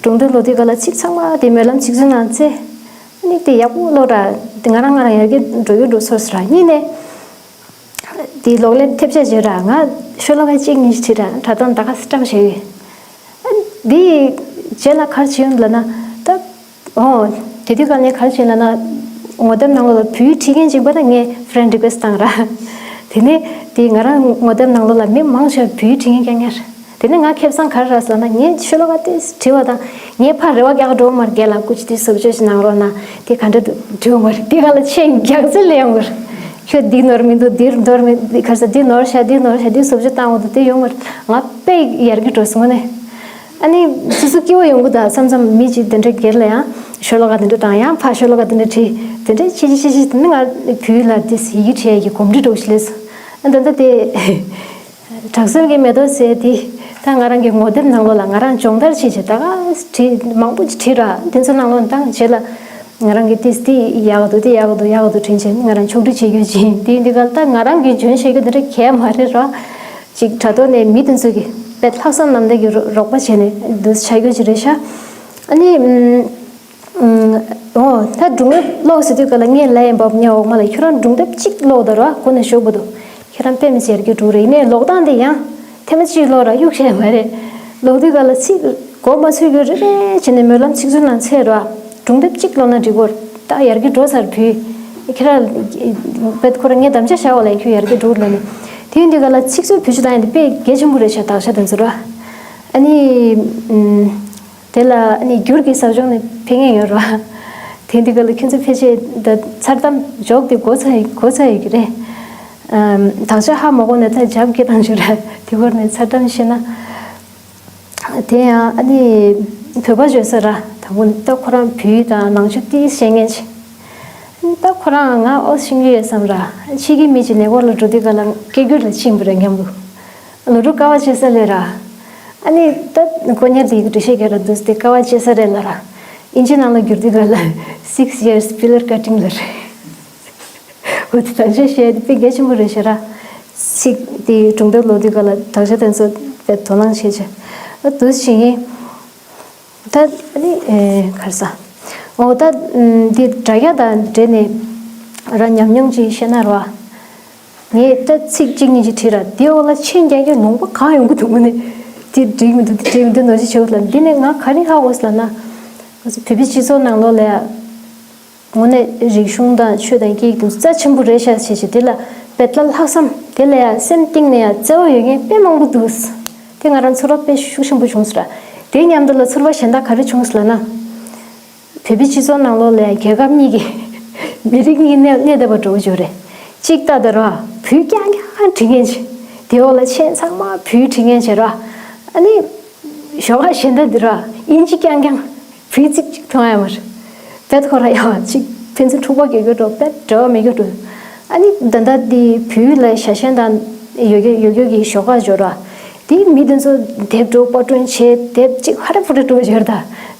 སྒྲུང་དེབ་ཀློག་དུས་ག་ལ་ཚིག་ཚང་མ་དེ་སྨོན་ལམ་ཚིག་མཛོད་ནང་བཙལ། ཨ་ནི་དེ་ཡག་པོ་ཀློག་ར། དེ་ང་རང་ང་རང་ཡར་རྒྱས་འགྲོ་ཡོད་འགྲོ་ཚོར་སོང་ར། གཉིས་ནས། དེའི་གློག་ཀླད་ཐེབས་ཆག་བྱོས་ར། ང་ཤོ་ལོ་ཀ་གཅིག་གཉིས་ཤིག་བྲིས་ར། དྲ་ཐོག་ད་ག་སེ་བཀྲམ་བཞག་ཡོད། ཨ་འདི་རྗེས་ལ་ག་རེ་བྱེད་ཡོང་ལབ་ན། ད་ཨོ་དེ་དུས་ག་ངས་ག་རེ་བྱས་ལབ་ན། ངོ་དེབ་ནང་ལོགས་ལ་བོད་ཡིག་བྲིས་མཁན་ཅིག་པ་ད་ངས་ཕི་རེན་ཌི་རི་ཀུ་ཨེ་སི་ཊི་བཏང་ར། དེ་ནས་དེ་ང་རང་ངོ་དེབ་ནང་ལོགས་ལ་མི་མང་ཆེ་བ་བོད་ཡིག་བྲིས་མཁན་རྐྱང་རྐྱང་རེད། དེ་ནས་ང་ཁེ་བཟང་ག་རེ་རག་ཟེར་ན། ངས་ཤོ་ལོ་ཀ་དེ་བྲིས་པ་དང་ངས་ཕར་རེ་བ་རྒྱག་འགྲོ་མ་རེད། རྒན་ལགས་སྐུ་མཁྱེན་དེ་བཟོ་བཅོས་ཤིག་གནང་རོགས་གནང་། དེ་ག་འདྲ་འདུག་འགྲིག་ཡོད་མ་རེད། དེ་ག་ལ་མཆན་རྒྱག་ཚད་ལས་ཡོང་གི་རེད། ཁྱོད་འདི་ནོར་མི་འདུག་འདིར་ནོར་མི་འདི་ག་རེ་ཟེར། འདི་ནོར་ཤག་འདི་ནོར་ཤག་འདི་བཟོ་བཅོས་བཏང་དགོས་འདུག་དེ་ཡོང་མ་རེད། ང་དཔེ་ཡར་རྒྱས་འགྲོ་སོང་ནས། ཨ་ནི་སོ་སོ་སྐྱིད་པོ་ཡོང་གི་འདུག་བསམ་བསམ། མི་གཅིག་དེ་འདྲ་སྒེར་ལ་ཡང་ཤོ་ལོ་ཀ་དེ་འདྲ་བཏང་། ཡང་ཕར་ཤོ་ལོ་ཀ་དེ་འདྲ་བྲིས། དེ་འདྲ་བྱེད་བྱེད་བྱེད་བྱེད། དེ་ནས་ང་བོད་ཡིག་ལ་དེ་ཡི་གེ་བྲིས་ཡ་གི་གོམས་འདྲིས་འདྲ་བོ་ཞིག་སླེབས་སོང་། ཨ་ད་ལྟ་དེ། དྲག་རྩལ་གྱི་མེ་ཏོག་ཟེར་དེ་ད་ང་རང་གི་ངོ་དེབ་ནང་ལོགས་ལ་ང་རང་སྦྱོང་བརྡར་བྱས་བྱས་ད་ག་བྲིས་མང་པོ་ཅིག་བྲིས་ར། དེ་ཚོ་ནང་ལོགས་ནས་ད་རྗེས་ལ་ང་རང་གི་ཏིས་དེ་ཡག་འདུག་དེ་ཡག་འདུག་ཡག་འདུག་དྲན་བྱས་ང་རང་ཕྱོགས་སྒྲིག་བྱེད་རྒྱུ་ཅིག་དེ་འདི་ག་ད་ང་རང་གི་འཇོན་བྱེད་རྒྱུ་དེ་འདྲ་གས་མ་རེད་ར། ཅིག་དྲ་ཐོག་ནས་མི་དེ་ཚོ་གི་དཔེ་ལྷག་བསམ་རྣམ་དག་གི་རོགས་པ་བྱས་ནས་འདུག་བྱ་རྒྱུ་ཅིག་རེད་ཤག་ཨ་ནི། ཨོ་ད་སྒྲུང་དེབ་ཀློག་ཟེར་དུས་ག་ལ་ངས་ལབ་ཡིན་པ་ཉེ་འོག་མ་ལ། ཁྱོད་རང་སྒྲུང་དེབ་གཅིག་ཀློག་ད་ར་གོ་ནས་ཞོག་པ་འདུག་ཁྱེད་རང་དཔེ་མི་སྲིད་ཡར་རྒྱས་འགྲོ་རེད། ཡིན་ནའི་ཀློག་སྟངས་དེ་ཡང་ཐེངས་མ་གཅིག་ཀློག་ར་གཡུག་བྱས་མ་རེད། ཀློག་དུས་ག་ལ་ཚིག་གོ་མ་ཚོད་རྒྱུ་རེ་རེ་བྱས་ནས་སྨོན་ལམ་ཚིག་མཛོད་ནང་འཚོལ་ར། སྒྲུང་དེབ་གཅིག་ཀློག་ན་འགྲིག་གོ། ད་ཡར་རྒྱས་འགྲོ་ཚར་བུ། ཁྱེད་རང་དཔེ་ཁོ་རང་ངས་དམ་བཅའ་བཞག་པ་ལ་ཁྱོད་ཡར་རྒྱས་འགྲོ་ལབ་ནས། དེ་ཡིན་དུས་ག་ལ་ཚིག་མཛོད་བེད་སྤྱོད་བཏང་ཡ་དེ་དཔེ་གལ་ཆེན་པོ་རེད་ཤག་དག་ཆ་དེ་ཚོ་ར། ཨ་ནི། དེ་ལ་ཨ་ནི་འགྱུར་གྱི་ཟབ་སྦྱོང་ནི་ཕན་ངེས་ཡོད་རེད་བ། དེ་འདི་ག་ལ་ཁྱོད་ཚོ་ཕལ་ཆེར་ད་མཚར་གཏམ་འཇོག་དེ་གོ་ཚར་གོ་ཚར་ཡོད་ཀྱི་རེད། ཨམ། དག་ཆ་ཧ་མ་གོ་ནས་ད་རྒྱབ་སྐྱེ་བཏང་ཆོག་ར། དེ་སྐོར་ནས་མཚར་གཏམ་བཤད་ན། དེ་ཡང་ཨ་ནི་བོད་པ་བརྗོད་ས་ར། དང་པོ་ནི་ད་ཁོ་རང་བོད་ཡིག་དང་ནང་ཆོས་ཏིས་ཤེས་མཁན་ཅིག་ད་ཁོ་རང་ང་ཨོ་ཤེས་ཀྱི་ཡོད་བསམ་ར། ཕྱི་གི་མི་ཅིག་ནས་སྐོར་ལ་འགྲོ་དུས་ག་ལ་སྐད་སྒྱུར་ལ་ཕྱིན་པ་རེད་སྙམ་གི། ལོ་དྲུག་དཀའ་བ་སྤྱད་ས་ལས་ར། ཨ་ནི་ད་དཀོན་གཉེར་དེ་འགྲེལ་བཤད་རྒྱག་ར་འདུག་སྟེ་དཀའ་བ་སྤྱད་ས་རེད་ལ་ར། ཨིན་ཇི་ནང་ལ་བསྒྱུར་དུས་ག་ལ་six years pillar cutting ལ་རེད། འོ་དེ་དག་ཆ་བཤད་དེ་དཔེ་གལ་ཆེན་པོ་རེད་ཤག་ར། ཚིག་དེ་སྒྲུང་དེབ་ཀློག་དུས་ག་ལ་དག་ཆ་དེ་ཚོ་ དོ་སྣང་བྱེད་ཆེ། ཨ་དུ་ཞིག་ཡིན། ད་ཨ་ནི་ཨེ་གར་ས། འོ་ད་འདི་དྲ་རྒྱ་དང་འབྲེལ་ནས་ར་ཉམས་མྱོང་ཅིག་བཤད་ན་ར། ངས་ད་ཚིག་གཅིག་གཉིས་ཅིག་བྲིས་ར་དེའི་འོག་ལ་མཆན་རྒྱག་རྒྱག་ལུང་པ་གང་ཡོང་གི་འདུག་མོ་ནས། དེ་འགྲིག་མི་འདུག་དེ་འགྲིག་མི་འདུག་ནོར་ཅིག་བྱེད་དགོས་ལ། འདི་ནས་ང་ག་རེ་ཧ་གོ་སོང་ལབ་ན། ང་ཚོ་བོད་པའི་སྤྱི་ཚོགས་ནང་ལོགས་ལ་ཡ། དངོས་གནས་རིག་གཞུང་དང་ཆོས་དང་སྐད་ཡིག་དེ་ཚོ་རྩ་ཆེན་པོ་རེད་ཤག་བྱས་བྱས་དེ་ལ་དཔེ་ལ་ལྷག་བསམ་དེ་ལ་ཡང་སེམས་གཏིང་ནས་ཡང་བརྩེ་བ་ཡོད་མཁན་དཔེ་མང་པོ་འདུག་དེ་ང་རང་ཚོར་བ་དཔེ་ཤུགས་ཆེན་པོ་བྱུང་སོང་ར། དེ་མཉམ་དུ་ལ་ཚོར་བ་གཞན་དག་ག་རེ་བྱུང་སོང་ལབ་ན། བོད་པའི་སྤྱི་ཚོགས་ནང་ལོགས་ལ་ཡང་རྒྱལ་ཁབ་གཉིས་ཀྱི་མི་རིགས་གཉིས་གནས་གནས་བསྡད་པ་འདྲ་བོ་ཅིག་རེད། གཅིག་ལྟ་དེ་ར་བོད་རྐྱང་རྐྱང་བྲིས་མཁན་ཅིག་དེ་འོག་ལ་མཆན་ཚང་མ་བོད་བྲིས་མཁན་ཅིག་ར། ཨ་ནི། ཞོགས་ཁ་གཞན་དག་འདི་ར་ཨིན་ཇི་རྐྱང་རྐྱང་བོད་ཚིག་ཅིག་མཐོང་ཡ་མ་རེད། དཔེ་ཁོ་ར་ཡ་ཅིག་ཕན་ཚུན་འཁྲུག་པ་རྒྱག་རྒྱུ་འགྲོ་དཔེ་འབྲེལ་བ་མེད་རྒྱུ་འགྲོ། ཨ་ནི་ད་ལྟ་འདི་བོད་ལ་ཞྭ་ཤན་དང་ཡོད་རྒྱུ་ཡོད་རྒྱུ་གི་ཞོགས་ཁ་འབྱོར་ར། དེ་མི་དེ་ཚོ་དེབ་འགྲོ་པར་སྐྲུན་བྱས་དེབ་ཅིག་ཧ་ར་ཧུ་ར་འགྲོ་འབྱོར་ད།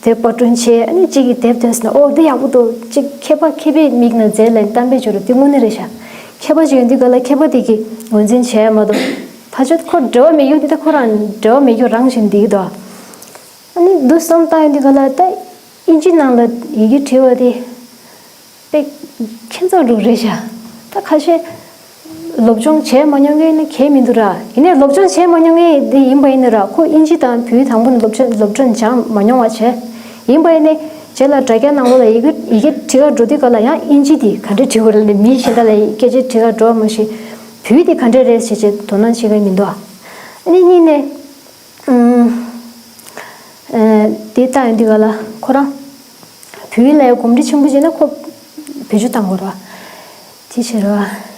དེབ་པར་སྐྲུན་བྱས་ཨ་ནི་གཅིག་གིས་དེབ་ཐོན་སོང་ན་ཨོ་འདི་ཡག་པོ་འདུག་ཅིག་མཁས་པ་མཁས་པའི་མིག་ནང་མཛེས་ལན་གཏམ་དཔེ་འབྱོར་ར་དེ་དངོས་གནས་རེད་ཤག་མཁས་པ་ཅིག་ཡོང་དུས་ག་ལ་མཁས་པ་དེ་གིས་ངོས་འཛིན་བྱས་མ་གཏོགས། ཕ་ཆོད་ཁོ་འབྲེལ་བ་མེད་རྒྱུ་འདི་ད་ཁོ་རང་འབྲེལ་བ་མེད་རྒྱུ་རང་བཞིན་འདི་གི་དོ། ཨ་ནི་འདུག་བསམ་བཏང་ཡོང་དུས་ག་ལ་ད་ཨིན་ཇི་ནང་ལ་ཡི་གེ་བྲིས་པ་དེ་དཔེ་ཁྱད་མཚར་རུ་རེད་ཤག་ད་ཁ་ཤས་སློབ་སྦྱོང་བྱས་མ་མྱོང་མཁན་ནི་གལ་མི་འདུག་ར། ཡིན་ནའི་སློབ་སྦྱོང་བྱས་མ་མྱོང་མཁན་དེ་ཡིན་པ་ཡིན་ན་ར་ཁོ་ཨིན་ཇི་དང་བོད་དང་པོ་ནས་སློབ་སྦྱོང་སློབ་སྦྱོང་སྦྱངས་མ་མྱོང་བ་བྱས། ཡིན་པ་ཡིན་ནའི་རྗེས་ལ་དྲ་རྒྱ་ནང་ལོགས་ལ་ཡི་གེ་ཡི་གེ་བྲིས་ཁ་འགྲོ་དུས་ག་ལ་ཡང་ཨིན་ཇི་དེ་ག་འདྲས་བྲིས་དགོས་རེད་ལབ་ནས་མི་གཞན་དག་ལ་སྐད་ཆ་དྲི་ག་འགྲོ་བ་མ་གཞི་བོད་དེ་ག་འདྲས་རེད་ཟེར་བྱས་དོ་སྣང་བྱེད་མཁན་མི་འདུག་ཨ་ནི་གཉིས་ནས། ཨུམ། ཨེ། དེ་ལྟ་ཡོང་དུས་ག་ལ་ཁོ་རང་བོད་ལ་གོམས་འདྲིས་ཆེན་པོ་བྱས་ན་ཁོ་བེད་སྤྱོད་བཏང་དགོས་རེད་བ། དེ་བྱས་རེད་བ།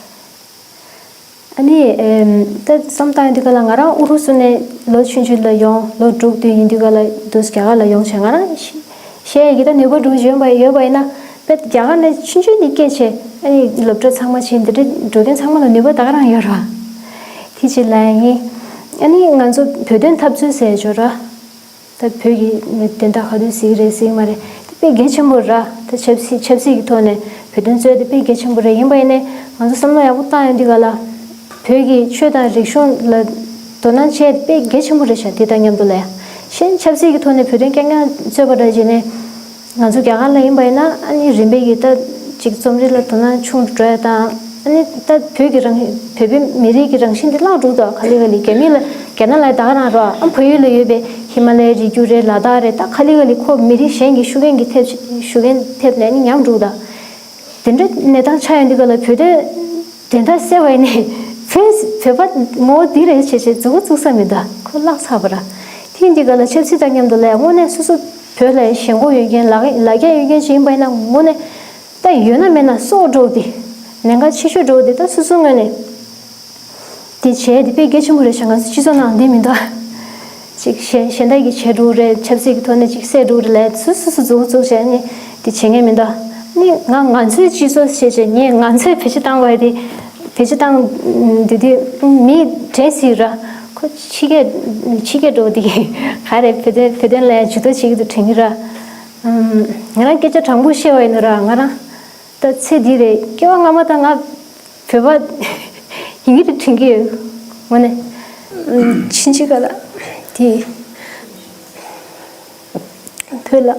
ཨ་ནི་ཨེམ། ད་བསམ་བཏང་ཡོང་དུས་ག་ལ་ང་རང་ཨུ་རུ་སུ་ནས་ལོ་ཆུང་ཆུང་ལ་ཡོང་ལོ་དྲུག་བདུན་ཡིན་དུས་ག་ལ་འདུག་རྒྱ་གར་ལ་ཡོང་བྱས་ང་རང་ཤེས་ཤེས་ཡ་གི་ད་ནུས་པ་འདྲ་བོ་ཡོད་པ་ཡོད་པ་ཡིན་ན་དཔེ་རྒྱ་གར་ནས་ཆུང་ཆུང་ནས་སྐད་ཆ་ཨ་ནི་སློབ་གྲྭ་ཚང་མ་ཕྱིན་འདི་འདྲ་འགྲོ་མཁན་ཚང་མ་ལ་ནུས་པ་ད་ག་རང་ཡོད་རེད་བ། དེ་ཅིག་ལབ་ཡ་ཡིན། ཨ་ནི་ང་ཚོ་བོད་དོན་འཐབ་རྩོད་ཟེར་ཡ་ཅིག་ཡོད་རེད་བ། ད་བོད་ཀྱི་མི་དེ་འདྲ་ག་དུས་ཟིག་རེད་ཟིག་མ་རེད་དེ་དཔེ་གལ་ཆེན་པོ་རེད། ད་ཆབ་སྲིད་ཆབ་སྲིད་ཀྱི་ཐོག་ནས་བོད་དོན་རྩོད་དེ་དཔེ་གལ་ཆེན་པོ་རེད། ཡིན་པ་ཡིན་ནའི་ང་ཚོ་བསམ་བློ་ཡག་པོ་བཏང་ཡོང་དུས་ག་ལ་བོད་ཀྱི་ཆོས་དང་རིག་གཞུང་ལ་དོ་སྣང་བྱས་དེ་དཔེ་གལ་ཆེན་པོ་རེད་ཤག་དེ་དང་མཉམ་དུ་ལ་ཡ་གཞན་ཆབ་སྲིད་ཀྱི་ཐོག་ནས་བོད་དོན་རྐྱང་རྐྱང་རྩོད་པ་འདྲ་བྱས་ནས་ང་ཚོ་རྒྱ་གར་ལ་ཡིན་པ་ཡིན་ན་ཨ་ནི་རིམ་པས་ཀྱི་ད་ཅིག་རྩོམ་རིག་ལ་དོ་སྣང་ཆུང་དུ་འགྲོ་ཡ་དང་། ཨ་ནི་ད་བོད་ཀྱི་རང་བོད་པའི་མི་རིགས་ཀྱི་རང་བཞིན་དེ་བརླག་འགྲོ་འདུག་ག་ལེ་ག་ལེ་རྒྱ་མི་ལ་རྒྱ་ནག་ལ་ད་ག་རང་རོགས་ཨ་བལ་ཡུལ་ལ་ཡོད་པའི་ཧི་མ་ལའི་རི་རྒྱུད་རེད་ལ་དྭགས་རེད་ད་ག་ལེ་ག་ལེ་ཁོ་མི་རིགས་གཞན་གྱི་ཤུགས་རྐྱེན་གྱི་ཐེབས་ཤུགས་རྐྱེན་ཐེབས་ནས་ཨ་ནི་ཉམས་འགྲོ་འདུག་དེ་འདྲའི་གནས་སྟངས་ཆགས་ཡོང་དུས་ག་ལ་བོད་དོན་དོན་དག་སེལ་བ་ཡིན་ནའི་བོད་བོད་པ་མོ་འདི་རེད་བྱས་བྱས་མཛུབ་གུ་བཙུགས་ས་མི་འདུག་ཁོ་བརླག་ཚར་བ་ར། དེ་ཡིན་དུས་ག་ལ་ཆབ་སྲིད་དང་མཉམ་དུ་ལ་ཡ་དངོས་གནས་སོ་སོ་བོད་ལ་ཞེན་ཁོག་ཡོད་མཁན་ལ་ལ་རྒྱ་ཡོད་མཁན་ཞིག་ཡིན་པ་ཡིན་ན་དངོས་གནས། ད་ཡོད་ན་མེད་ན་སྲོག་འགྲོ་དེ། ལན་ཁ་ཆེ་ཤོས་འགྲོ་དེ་ད་སོ་སོའི་ངོས་ནས། དེ་བྱས་དེ་དཔེ་གལ་ཆེན་པོ་རེད་ཤག་ང་ཚོ་སྤྱི་ཚོགས་ནང་འདི་མི་འདུག་ཅིག་གཞན་གཞན་དག་གིས་བྱས་འགྲོ་རེད་ཆབ་སྲིད་ཀྱི་ཐོག་ནས་ཅིག་བསད་འགྲོ་རེད་ལས་སོ་སོ་སོ་མཛུབ་བཙུགས་བྱས་ནས་དེ་བྱེད་མཁན་མི་འདུག་ནི་ང་ང་ཚོའི་སྤྱི་ཚོགས་བྱས་བྱས་ངས་ང་ཚོས་བེད་སྤྱོད་བཏང་བ་དེ་བེད་སྤྱོད་བཏང་དེ་དུས་མི་དྲན་སྲིད་ར་ཁོ་ཕྱི་རྒྱལ་ཕྱི་རྒྱལ་འགྲོ་དེ་ག་རེ་བོད་དོན་བོད་དོན་ལ་ཇུས་གཏོགས་བྱེད་ཀྱི་འདུག་དྲན་གྱི་ར། ང་རང་སྐད་ཆ་དྲང་པོ་བཤད་པ་ཡིན་ན་ར་ང་རང་། ད་ཚེ་འདི་རེད་སྐྱེ་བ་སྔ་མ་དང་ང་བོད་པ་ཡིན་གྱི་རེད་དྲན་གྱི་ཡོད་ངོ་ནས། ཕྱིན་ཆད་ག་ལ་དེ་བོད་ལ་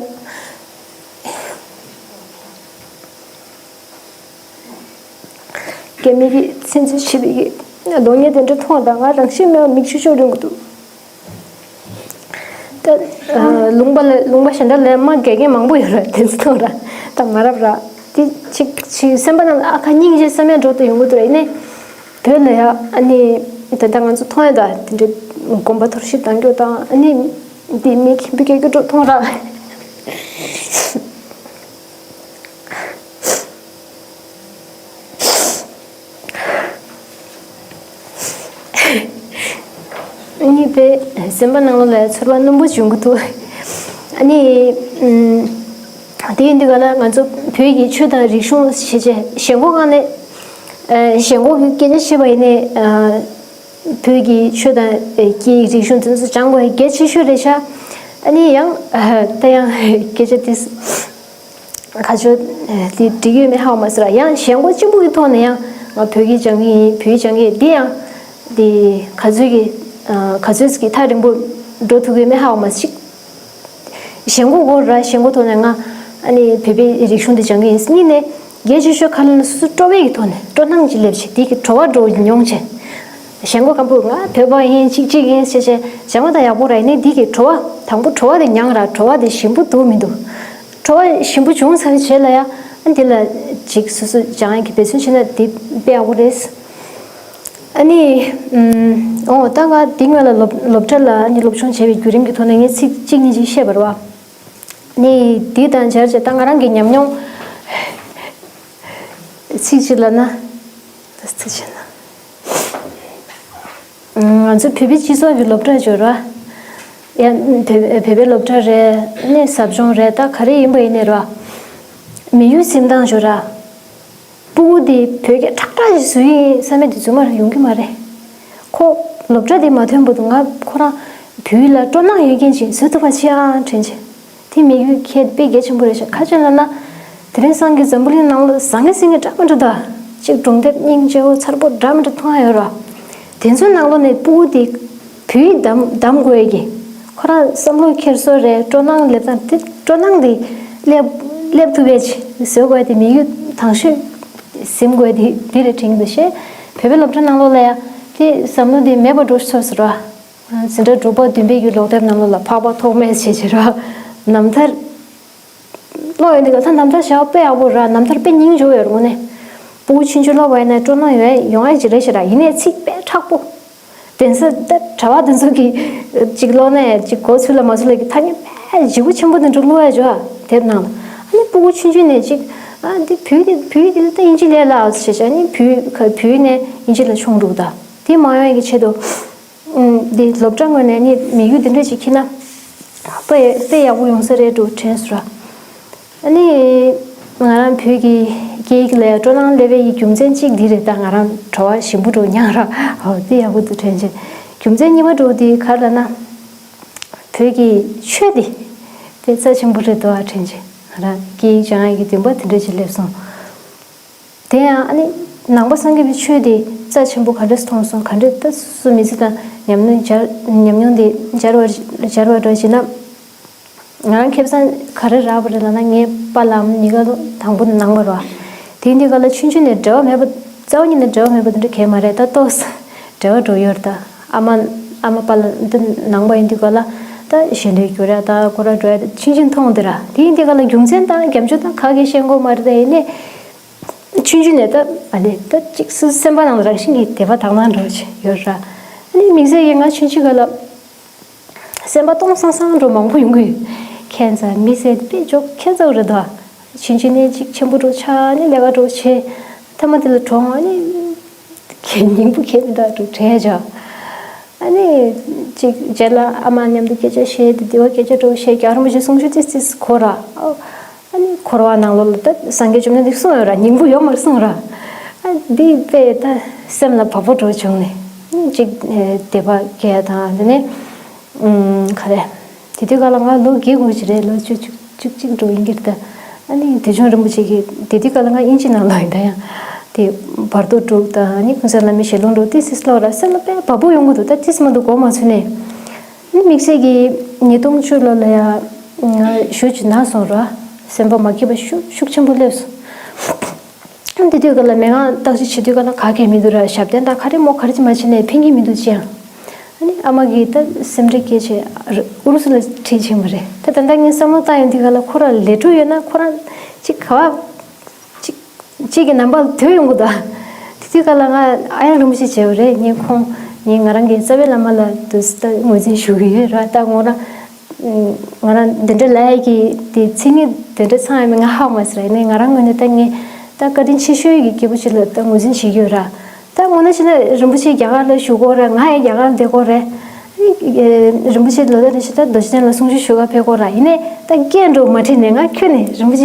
རྒྱ་མི་གིས་བཙན་འཛུལ་བྱས་པའི་གི་གདོང་བརྙན་དེ་འདྲ་མཐོང་དང་ང་རང་ཤི་མེད་པ་མིག་ཆུ་ཤོར་ཡོང་གི་འདུག་ད་ལུང་པ་ལ་ལུང་པ་གཞན་དག་ལ་མ་དགེ་རྒན་མང་པོ་ཡོད་རེད་དེ་ཚོ་ཐོག་ར་ད་མ་རབས་ར་དེ་ཅིག་ཅིག་སེམས་པ་ནང་ལ་ཨ་ཁ་སྙིང་རྗེ་བསམ་ཡ་འགྲོ་དུ་ཡོང་གི་འདུག་ར་ཡིན་ནའི་བོད་ལ་ཡ་ཨ་ནི་ད་ལྟ་ང་ཚོ་མཐོང་ཡ་ད་དེ་འདྲའི་དགོན་པ་གཏོར་བཤིག་བཏང་རྒྱུ་དང་ཨ་ནི་དེ་མི་ཁྱིམ་པའི་སྐད་རྒྱུ་འགྲོ་མཐོང་ར། གཉིས་པའི་སེམས་པ་ནང་ལོགས་ལ་ཚོར་བ་རྣོན་པོ་བྱུང་གི་འདུག་ཨ་ནི། དེ་ཡིན་དུས་ག་ལ་ང་ཚོ་བོད་ཀྱི་ཆོས་དང་རིག་གཞུང་ཞེས་བྱ་ཞེན་ཁོག་ངང་ནས་ཞེན་ཁོག་གི་སྐད་ཆ་བཤད་པ་ཡིན་ནའི་བོད་ཀྱི་ཆོས་དང་སྐད་ཡིག་རིག་གཞུང་དེ་ཚོ་སྦྱང་དགོས་གལ་ཆེ་ཤོས་རེད་ཤག་ཨ་ནི་ཡང་ད་ཡང་སྐད་ཆ་དེ། ཁ་ཆོ་དེ་འགྲིག་ཡོད་མེད་ཧ་གོ་མ་སོང་ར་ཡང་ཞེན་ཁོག་གཅིག་པུ་གི་ཐོག་ནས་ཡང་ང་བོད་ཡིག་སྦྱང་གི་ཡིན་བོད་ཡིག་སྦྱང་གི་ཡིན་འདི་ཡང་དེ་ག་ཚོད་ཀྱི་ ག་ཚོད་ཀྱི་ཐག་རིང་པོ་འགྲོ་ཐུབ་ཀྱི་མེད་ཧ་གོ་མ་ཞིག་ཞེན་ཁོག་སྒོ་ར་ཞེན་ཁོག་ཐོག་ནས་ང་ཨ་ནི་བོད་པའི་རིག་གཞུང་འདི་སྦྱང་གི་ཡིན། གཉིས་ནས་རྒྱལ་སྤྱི་ཤོག་ཁ་ལ་ན་སོ་སོ་སྤྲོ་བའི་གི་ཐོག་ནས་སྤྲོ་སྣང་ཅིག་སླེབས་བྱས་དེ་གི་བྲོ་བ་འགྲོ་མྱོང་བྱས། ཞེན་ཁོག་སྐམ་པོ་ང་བོད་པ་ཡིན་གཅིག་གཅིག་ཡིན་ཞེས་བྱས་སྦྱང་བ་དང་ཡག་པོ་ར་ཡིན་ནའི་དེ་གི་བྲོ་བ་དང་པོ་བྲོ་བ་དེ་མྱང་ར་བྲོ་བ་དེ་ཞིམ་པོ་འདུག་མི་འདུག་བྲོ་བ་ཞིམ་པོ་བྱུང་ཚར་བའི་རྗེས་ལ་ཡང་ཨ་འདི་ལ་ཅིག་སོ་སོ་སྦྱང་ཡག་གི་འབད་བརྩོན་བྱས་ན་དེ་དཔེ་ཡག་པོ་རེད། ཨ་ནི། ཨོ་ད་ང་འདི་སྔོན་ལ་སློབ་སློབ་གྲྭ་ལ་ཨ་ནི་སློབ་སྦྱོང་བྱས་པའི་བརྒྱུད་རིམ་གྱི་ཐོག་ནས་ངས་ཚིག་གཅིག་གཉིས་ཅིག་བཤད་པ་རེད་བ། ནི་འདི་དང་སྦྱར་བྱས་ད་ང་རང་གི་ཉམས་མྱོང་ཚིག་གཅིག་ལབ་ན། ད་ཚིག་བྱས་ན། ང་ཚོ་བོད་པའི་སྤྱི་ཚོགས་ཀྱི་སློབ་གྲྭ་ཡོད་རེད་བ། ཡ་བོད་བོད་པའི་སློབ་གྲྭ་རེད་ནས་ཟབ་སྦྱོང་རེད་ད་ག་རེ་ཡིན་པ་ཡིན་ནའི་རེད་བ། མི་ཡུལ་འཛིན་སྟངས་ཡོད་རེད། སྤུ་གུ་དེ་བོད་སྐད་ཁྲག་ཁྲག་ཞིག་བཟོ་ཡི་ཡིན་བསམ་པའི་དུས་ཚོད་མར་ཡོང་གི་མ་རེད། ཁོ་སློབ་གྲྭ་དེ་མ་ཐོན་བར་དུ་ང་ཁོ་རང་བོད་ཡིག་ལ་སྤྲོ་སྣང་ཡོད་མཁན་ཅིག་བཟོ་ཐུབ་པ་ཅིག་ཨང་དྲན་བྱས། དེ་མི་ཡུལ་ཁྱད་དཔེ་གལ་ཆེན་པོ་རེད་ཤག་ཁ་ཆེ་ལ་ན། དེ་རིང་སང་གི་འཛམ་བུ་གླིང་ནང་ལ་བཟང་ངན་ཟེར་མཁན་འདྲ་མི་འདྲ་ད། གཅིག་སྒྲུང་དེབ་སྙིང་རྗེ་བོ་མཚར་པོ་འདྲ་མི་འདྲ་མཐོང་ཡ་ཡོད་ར། དེ་ཚོའི་ནང་ལོགས་ནས་སྤུ་གུ་དེ་བོད་ཡིག་གདམ་གདམ་དགོས་ཡ་གི། ཁོ་རང་བསམ་བློ་འཁྱེར་སྲོལ་རེད་སྤྲོ་སྣང་སླེབས་སྟངས་དེ་སྤྲོ་སྣང་དེ་སླེབས་སླེབས་ཐུབ་པའི་ཆེད་བཟོ་དགོས་དེ་མི་ཡུལ་དང་ཤོས་ཟིན་དགོས་དེ་དེ་རེད་དྲན་གྱི་འདུག་ཤེས། བོད་པའི་སློབ་གྲྭ་ནང་ལོགས་ལ་ཡ་དེ་བསམ་བློ་དེ་མེད་པ་འགྲོ་ཚོད་ཟེར་བ། འཛིན་གྲྭ་དྲུག་པ་བདུན་པའི་གི་ཀློག་དེབ་ནང་ལོགས་ལ་འཕགས་པ་ཐོགས་མེད་བྱས་བྱས་ར། རྣམ་ཐར། ཀློག་ཡོང་དུས་ག་ས་རྣམ་ཐར་བྱ་བ་དཔེ་ཡག་པོ་ར་རྣམ་ཐར་དཔེ་སྙིང་རྗེ་བོ་ཡོད་རེད་དངོས་གནས། སྤུ་གུ་ཆུང་ཆུང་ཀློག་པ་ཡིན་ན་སྤྲོ་སྣང་ཡོང་ཡ་ཡོང་ཡ་ཅིག་རེད་ཤག་ར་ཡིན་ནའི་ཚིག་དཔེ་མཁྲེགས་པོ། གདན་ས་ད་གྲྭ་བ་དེ་ཚོ་གི་ཅིག་ཀློག་ནས་ཅིག་གོ་ཚུལ་ལ་མ་ཚུལ་ལ་གི་ཐ་སྙད་དཔེ་ལྗིད་པོ་ཆེན་པོ་དེ་འདྲ་ཀློག་ཡ་ཅིག་ར་དེབ་ནང་ལ། ཨ་ནི་སྤུ་གུ་ཆུང་ཆུང་ནས་ཅིག་ཨ་འདི་བོད་ཀྱི་བོད་ཀྱི་ད་དབྱིན་ཇི་ལས་སླ་ཟེར་བྱས་ཨ་ནི་བོད་བོད་ནས་དབྱིན་ཇི་ལ་མཆོང་འགྲོ་གི་ད་དེ་མ་ཡོང་ཡ་གི་ཆེད་དུ། འདི་སློབ་གྲྭ་ངོས་ནས་ནི་མི་ཡུལ་འདི་འདྲ་ཞིག་ཁྱེར་ན། དཔེ་དཔེ་ཡག་པོ་ཡོང་ས་རེད་འགྲོ་དྲན་སོང་ར། ཨ་ནི། ང་རང་བོད་ཀྱི་སྐད་ཡིག་ལ་ཡང་སྤྲོ་སྣང་སླེབས་པའི་རྒྱུ་མཚན་གཅིག་འདི་རེད་ད་ང་རང་བྲོ་བ་ཞིམ་པོ་འགྲོ་མྱངས་ར། ཨོ་དེ་ཡག་པོ་འདུག་དྲན་བྱས། རྒྱུ་མཚན་གཉིས་པ་འགྲོ་འདི་ག་རེ་ལབ་ན། བོད་ཀྱི་ཆོས་འདི། དཔེ་རྩ་ཆེན་པོ་རེད་འདུག་ཨ་དྲན་བྱས། ང་རང་སྐད་ཡིག་སྦྱང་ཡག་གི་འདུན་པ་དེ་འདྲ་ཞིག་སླེབས་སོང་། དེ་ཡང་ཨ་ནི་ནང་པ་སངས་རྒྱས་པའི་ཆོས་དེ་རྩ་ཆེན་པོ་ག་འདྲས་མཐོང་སོང་ག་འདྲས་ད་སོ་སོ་མི་ཚེ་དང་ཉམས་མྱོང་སྦྱར་ཉམས་མྱོང་དེ་སྦྱར་བར་སྦྱར་བར་འགྲོ་བྱས་ན། ང་རང་ཁེ་བཟང་ག་རེ་རག་པ་རེད་ལབ་ན་ངའི་པཱ་ལགས་ཨ་མ་གཉིས་ཀ་དང་པོ་ནང་པ་རེད་བ། དེ་འདི་ག་ལ་ཆུང་ཆུང་ནས་འབྲེལ་བ་མེད་པ་རྩ་བ་ཉིད་ནས་འབྲེལ་བ་མེད་པ་དེ་འདྲ་གས་མ་རེད་ད་ཏོག་ཙམ་འབྲེལ་བ་འགྲོ་ཡོད་རེད་ད་ཨ་མ་ཨ་མ་པཱ་ལགས་འདི་ནང་པ་ཡིན་དུས་ག་ལ་ད་ཞལ་འདོན་རྒྱུ་རེད་ད་སྐོར་ར་འགྲོ་ཡ་ཆུང་ཆུང་མཐོང་དེ་ར་དེ་འདི་ག་ལ་རྒྱུ་མཚན་དང་རྒྱབ་ལྗོངས་དང་ག་གེ་ཤེས་དགོས་མ་རེད་ད་ཡིན་ནས། ཆུང་ཆུང་ནས་ད་ཨ་ནི་ད་ཅིག་སུ་སེམས་པ་ནང་ལ་རང་བཞིན་གྱིས་དད་པ་དག་སྣང་འདྲ་བོ་ཅིག་ཡོད་ར། ཨ་ནི་དམིགས་བསལ་གྱིས་ང་ཆུང་ཆུང་སྒང་ལ་སེམས་པ་སྟོང་སང་སང་འདྲ་བོ་མང་པོ་ཡོང་གི་ཡོད། ཁྱད་མཚར་མི་ཟེར་དཔེ་འཇོག་ཁྱད་མཚར་རེད་ད། ཆུང་ཆུང་ནས་ཅིག་ཆེན་པོ་འདྲ་བོ་ཆགས་ནས་ལས་ཀ་འདྲ་བོ་བྱས། མཐའ་མ་དེ་ལ་གྲོངས་ཨ་ནི། ཁྱེད་སྙིང་པོ་ཁྱེད་མི་འདྲ་འདྲ་བོ་བྲལ་བྱ། ཨ་ནི། ཅིག་རྗེས་ལ་ཨ་མ་མཉམ་དུ་སྐད་ཆ་བཤད་དེ་དེ་བ་སྐད་ཆ་འདྲ་བོ་བཤད་རྒྱལ་བ་རིན་པོ་ཆེ་གསུང་ཆོས་ཏིས་ཏིས་གོ་ར། ཨ་ནི་འཁོར་བ་ནང་ལོགས་ལ་ད་སངས་རྒྱས་བཅོམ་ལྡན་འདས་གསུངས་ཡོད་ར་སྙིང་པོ་ཡོད་མ་རེད་གསུངས་ར། ཨ་འདི་དཔེ་ད་སེམས་ལ་བབ་པོ་འདྲ་བྱུང་ནས་ཅིག་དད་པ་སྐྱེ་ཡ་དང་དེ་ནས་ག་རེ་དེ་དུས་སྒང་ལ་ང་ལོ་བརྒྱད་དགུ་ཅིག་རེད་ལོ་བཅུ་བཅུ་བཅུ་གཅིག་འདྲ་ཡིན་གྱི་རེད་ད། ཨ་ནི་དེ་བྱུང་རིན་པོ་ཆེ་གིས་དེ་དུས་སྒང་ལ་ང་དབྱིན་ཇི་ནང་ལོགས་ཡིན་ད་ཡང་དེ་བར་དོ་དྲུག་དང་ཨ་ནི་ཀུན་བཟང་བླ་མའི་ཞལ་ལུང་འདྲ་ཏིས་ཏིས་ཀློག་ར་སེམས་ལ་དཔེ་བབ་པོ་ཡོང་གི་འདུག་ད་ཏིས་མ་འདུག་གོ་མ་ཚོད་ནས། ནི་དམིགས་བསལ་གྱིས་ཉིས་སྟོང་བཅུ་ལོ་ལ་ཡ་ཞུ་ཅིག་ན་སོང་ར། སེམས་པ་མ་སྐྱིད་པ་ཤུགས་ཤུགས་ཆེན་པོ་སླེབས་སོང་། དེ་དུས་སྒང་ལ་མི་ང་བརྟག་དཔྱད་བྱེད་དུས་སྒང་ལ་ག་གེ་མི་འདུག་ར་ཞབས་བརྟན་དང་ག་རེ་མོ་ག་རེ་ཅིག་མ་བྱས་ནས་ཕན་གྱི་མི་འདུག་ཅི་ཡང་། ཨ་ནི་ཨ་མ་གིས་ད་སེམས་ཁྲལ་སྐྱེས་བྱས་ཨུ་རུ་སུ་ལ་ཁྲིད་ཕྱིན་པ་རེད་ད་ད་ལྟ་ངས་བསམ་བློ་བཏང་ཡོང་དུས་སྒང་ལ་ཁོ་རང་ལས་འཕྲོ་ཡོད་ན་ཁོ་རང་ཅིག་ག་བ། གཅིག་གཅིག་གི་ནང་པ་ལ་དོད་ཡོང་གི་འདུག་དེ་དུས་སྒང་ལ་ང་ཨ་ཡང་རིན་པོ་ཆེ་བྱས་པ་རེད་ངས་ཁོང་ངས་ང་རང་གི་རྩ་བའི་བླ་མ་ལ་དུ་ད་ངོས་འཛིན་ཞུ་གི་ཡོད་ར་ད་ངོ་རང་ང་རང་འདི་འདྲ་ལབ་ཡ་གི་དེ་མཚན་ཉིད་དེ་འདྲ་ཚང་ཡ་མེད་ང་ཧ་གོ་མ་སོང་ར་ཡིན་ནའི་ང་རང་ངོས་ནས་ད་ངས་ད་བཀའ་དྲིན་ཆེ་ཤོས་ཀྱི་སྐྱེས་བུ་ཅིག་ལ་ད་ངོས་འཛིན་བྱེད་ཀྱི་ཡོད་ར་ད་ངོ་ན་བྱས་ན་རིན་པོ་ཆེ་རྒྱ་གར་ལ་བཞུགས་ཀྱི་ཡོད་ར་ང་ཡང་རྒྱ་གར་ལ་བསྡད་ཀྱི་ཡོད་རེད། རིན་པོ་ཆེ་ལོ་ལྟར་རེ་བཞིན་ད་རྡོ་རྗེ་གདན་ལ་གསུང་ཆོས་ཞུ་ག་ཕེབས་ཀྱི་ཡོད་ར་ཡིན་ནའི་ད་སྐད་འདྲ་བོ་མ་དྲིས་ནས་ང་ཁྱོན་ནས་རིན་པོ་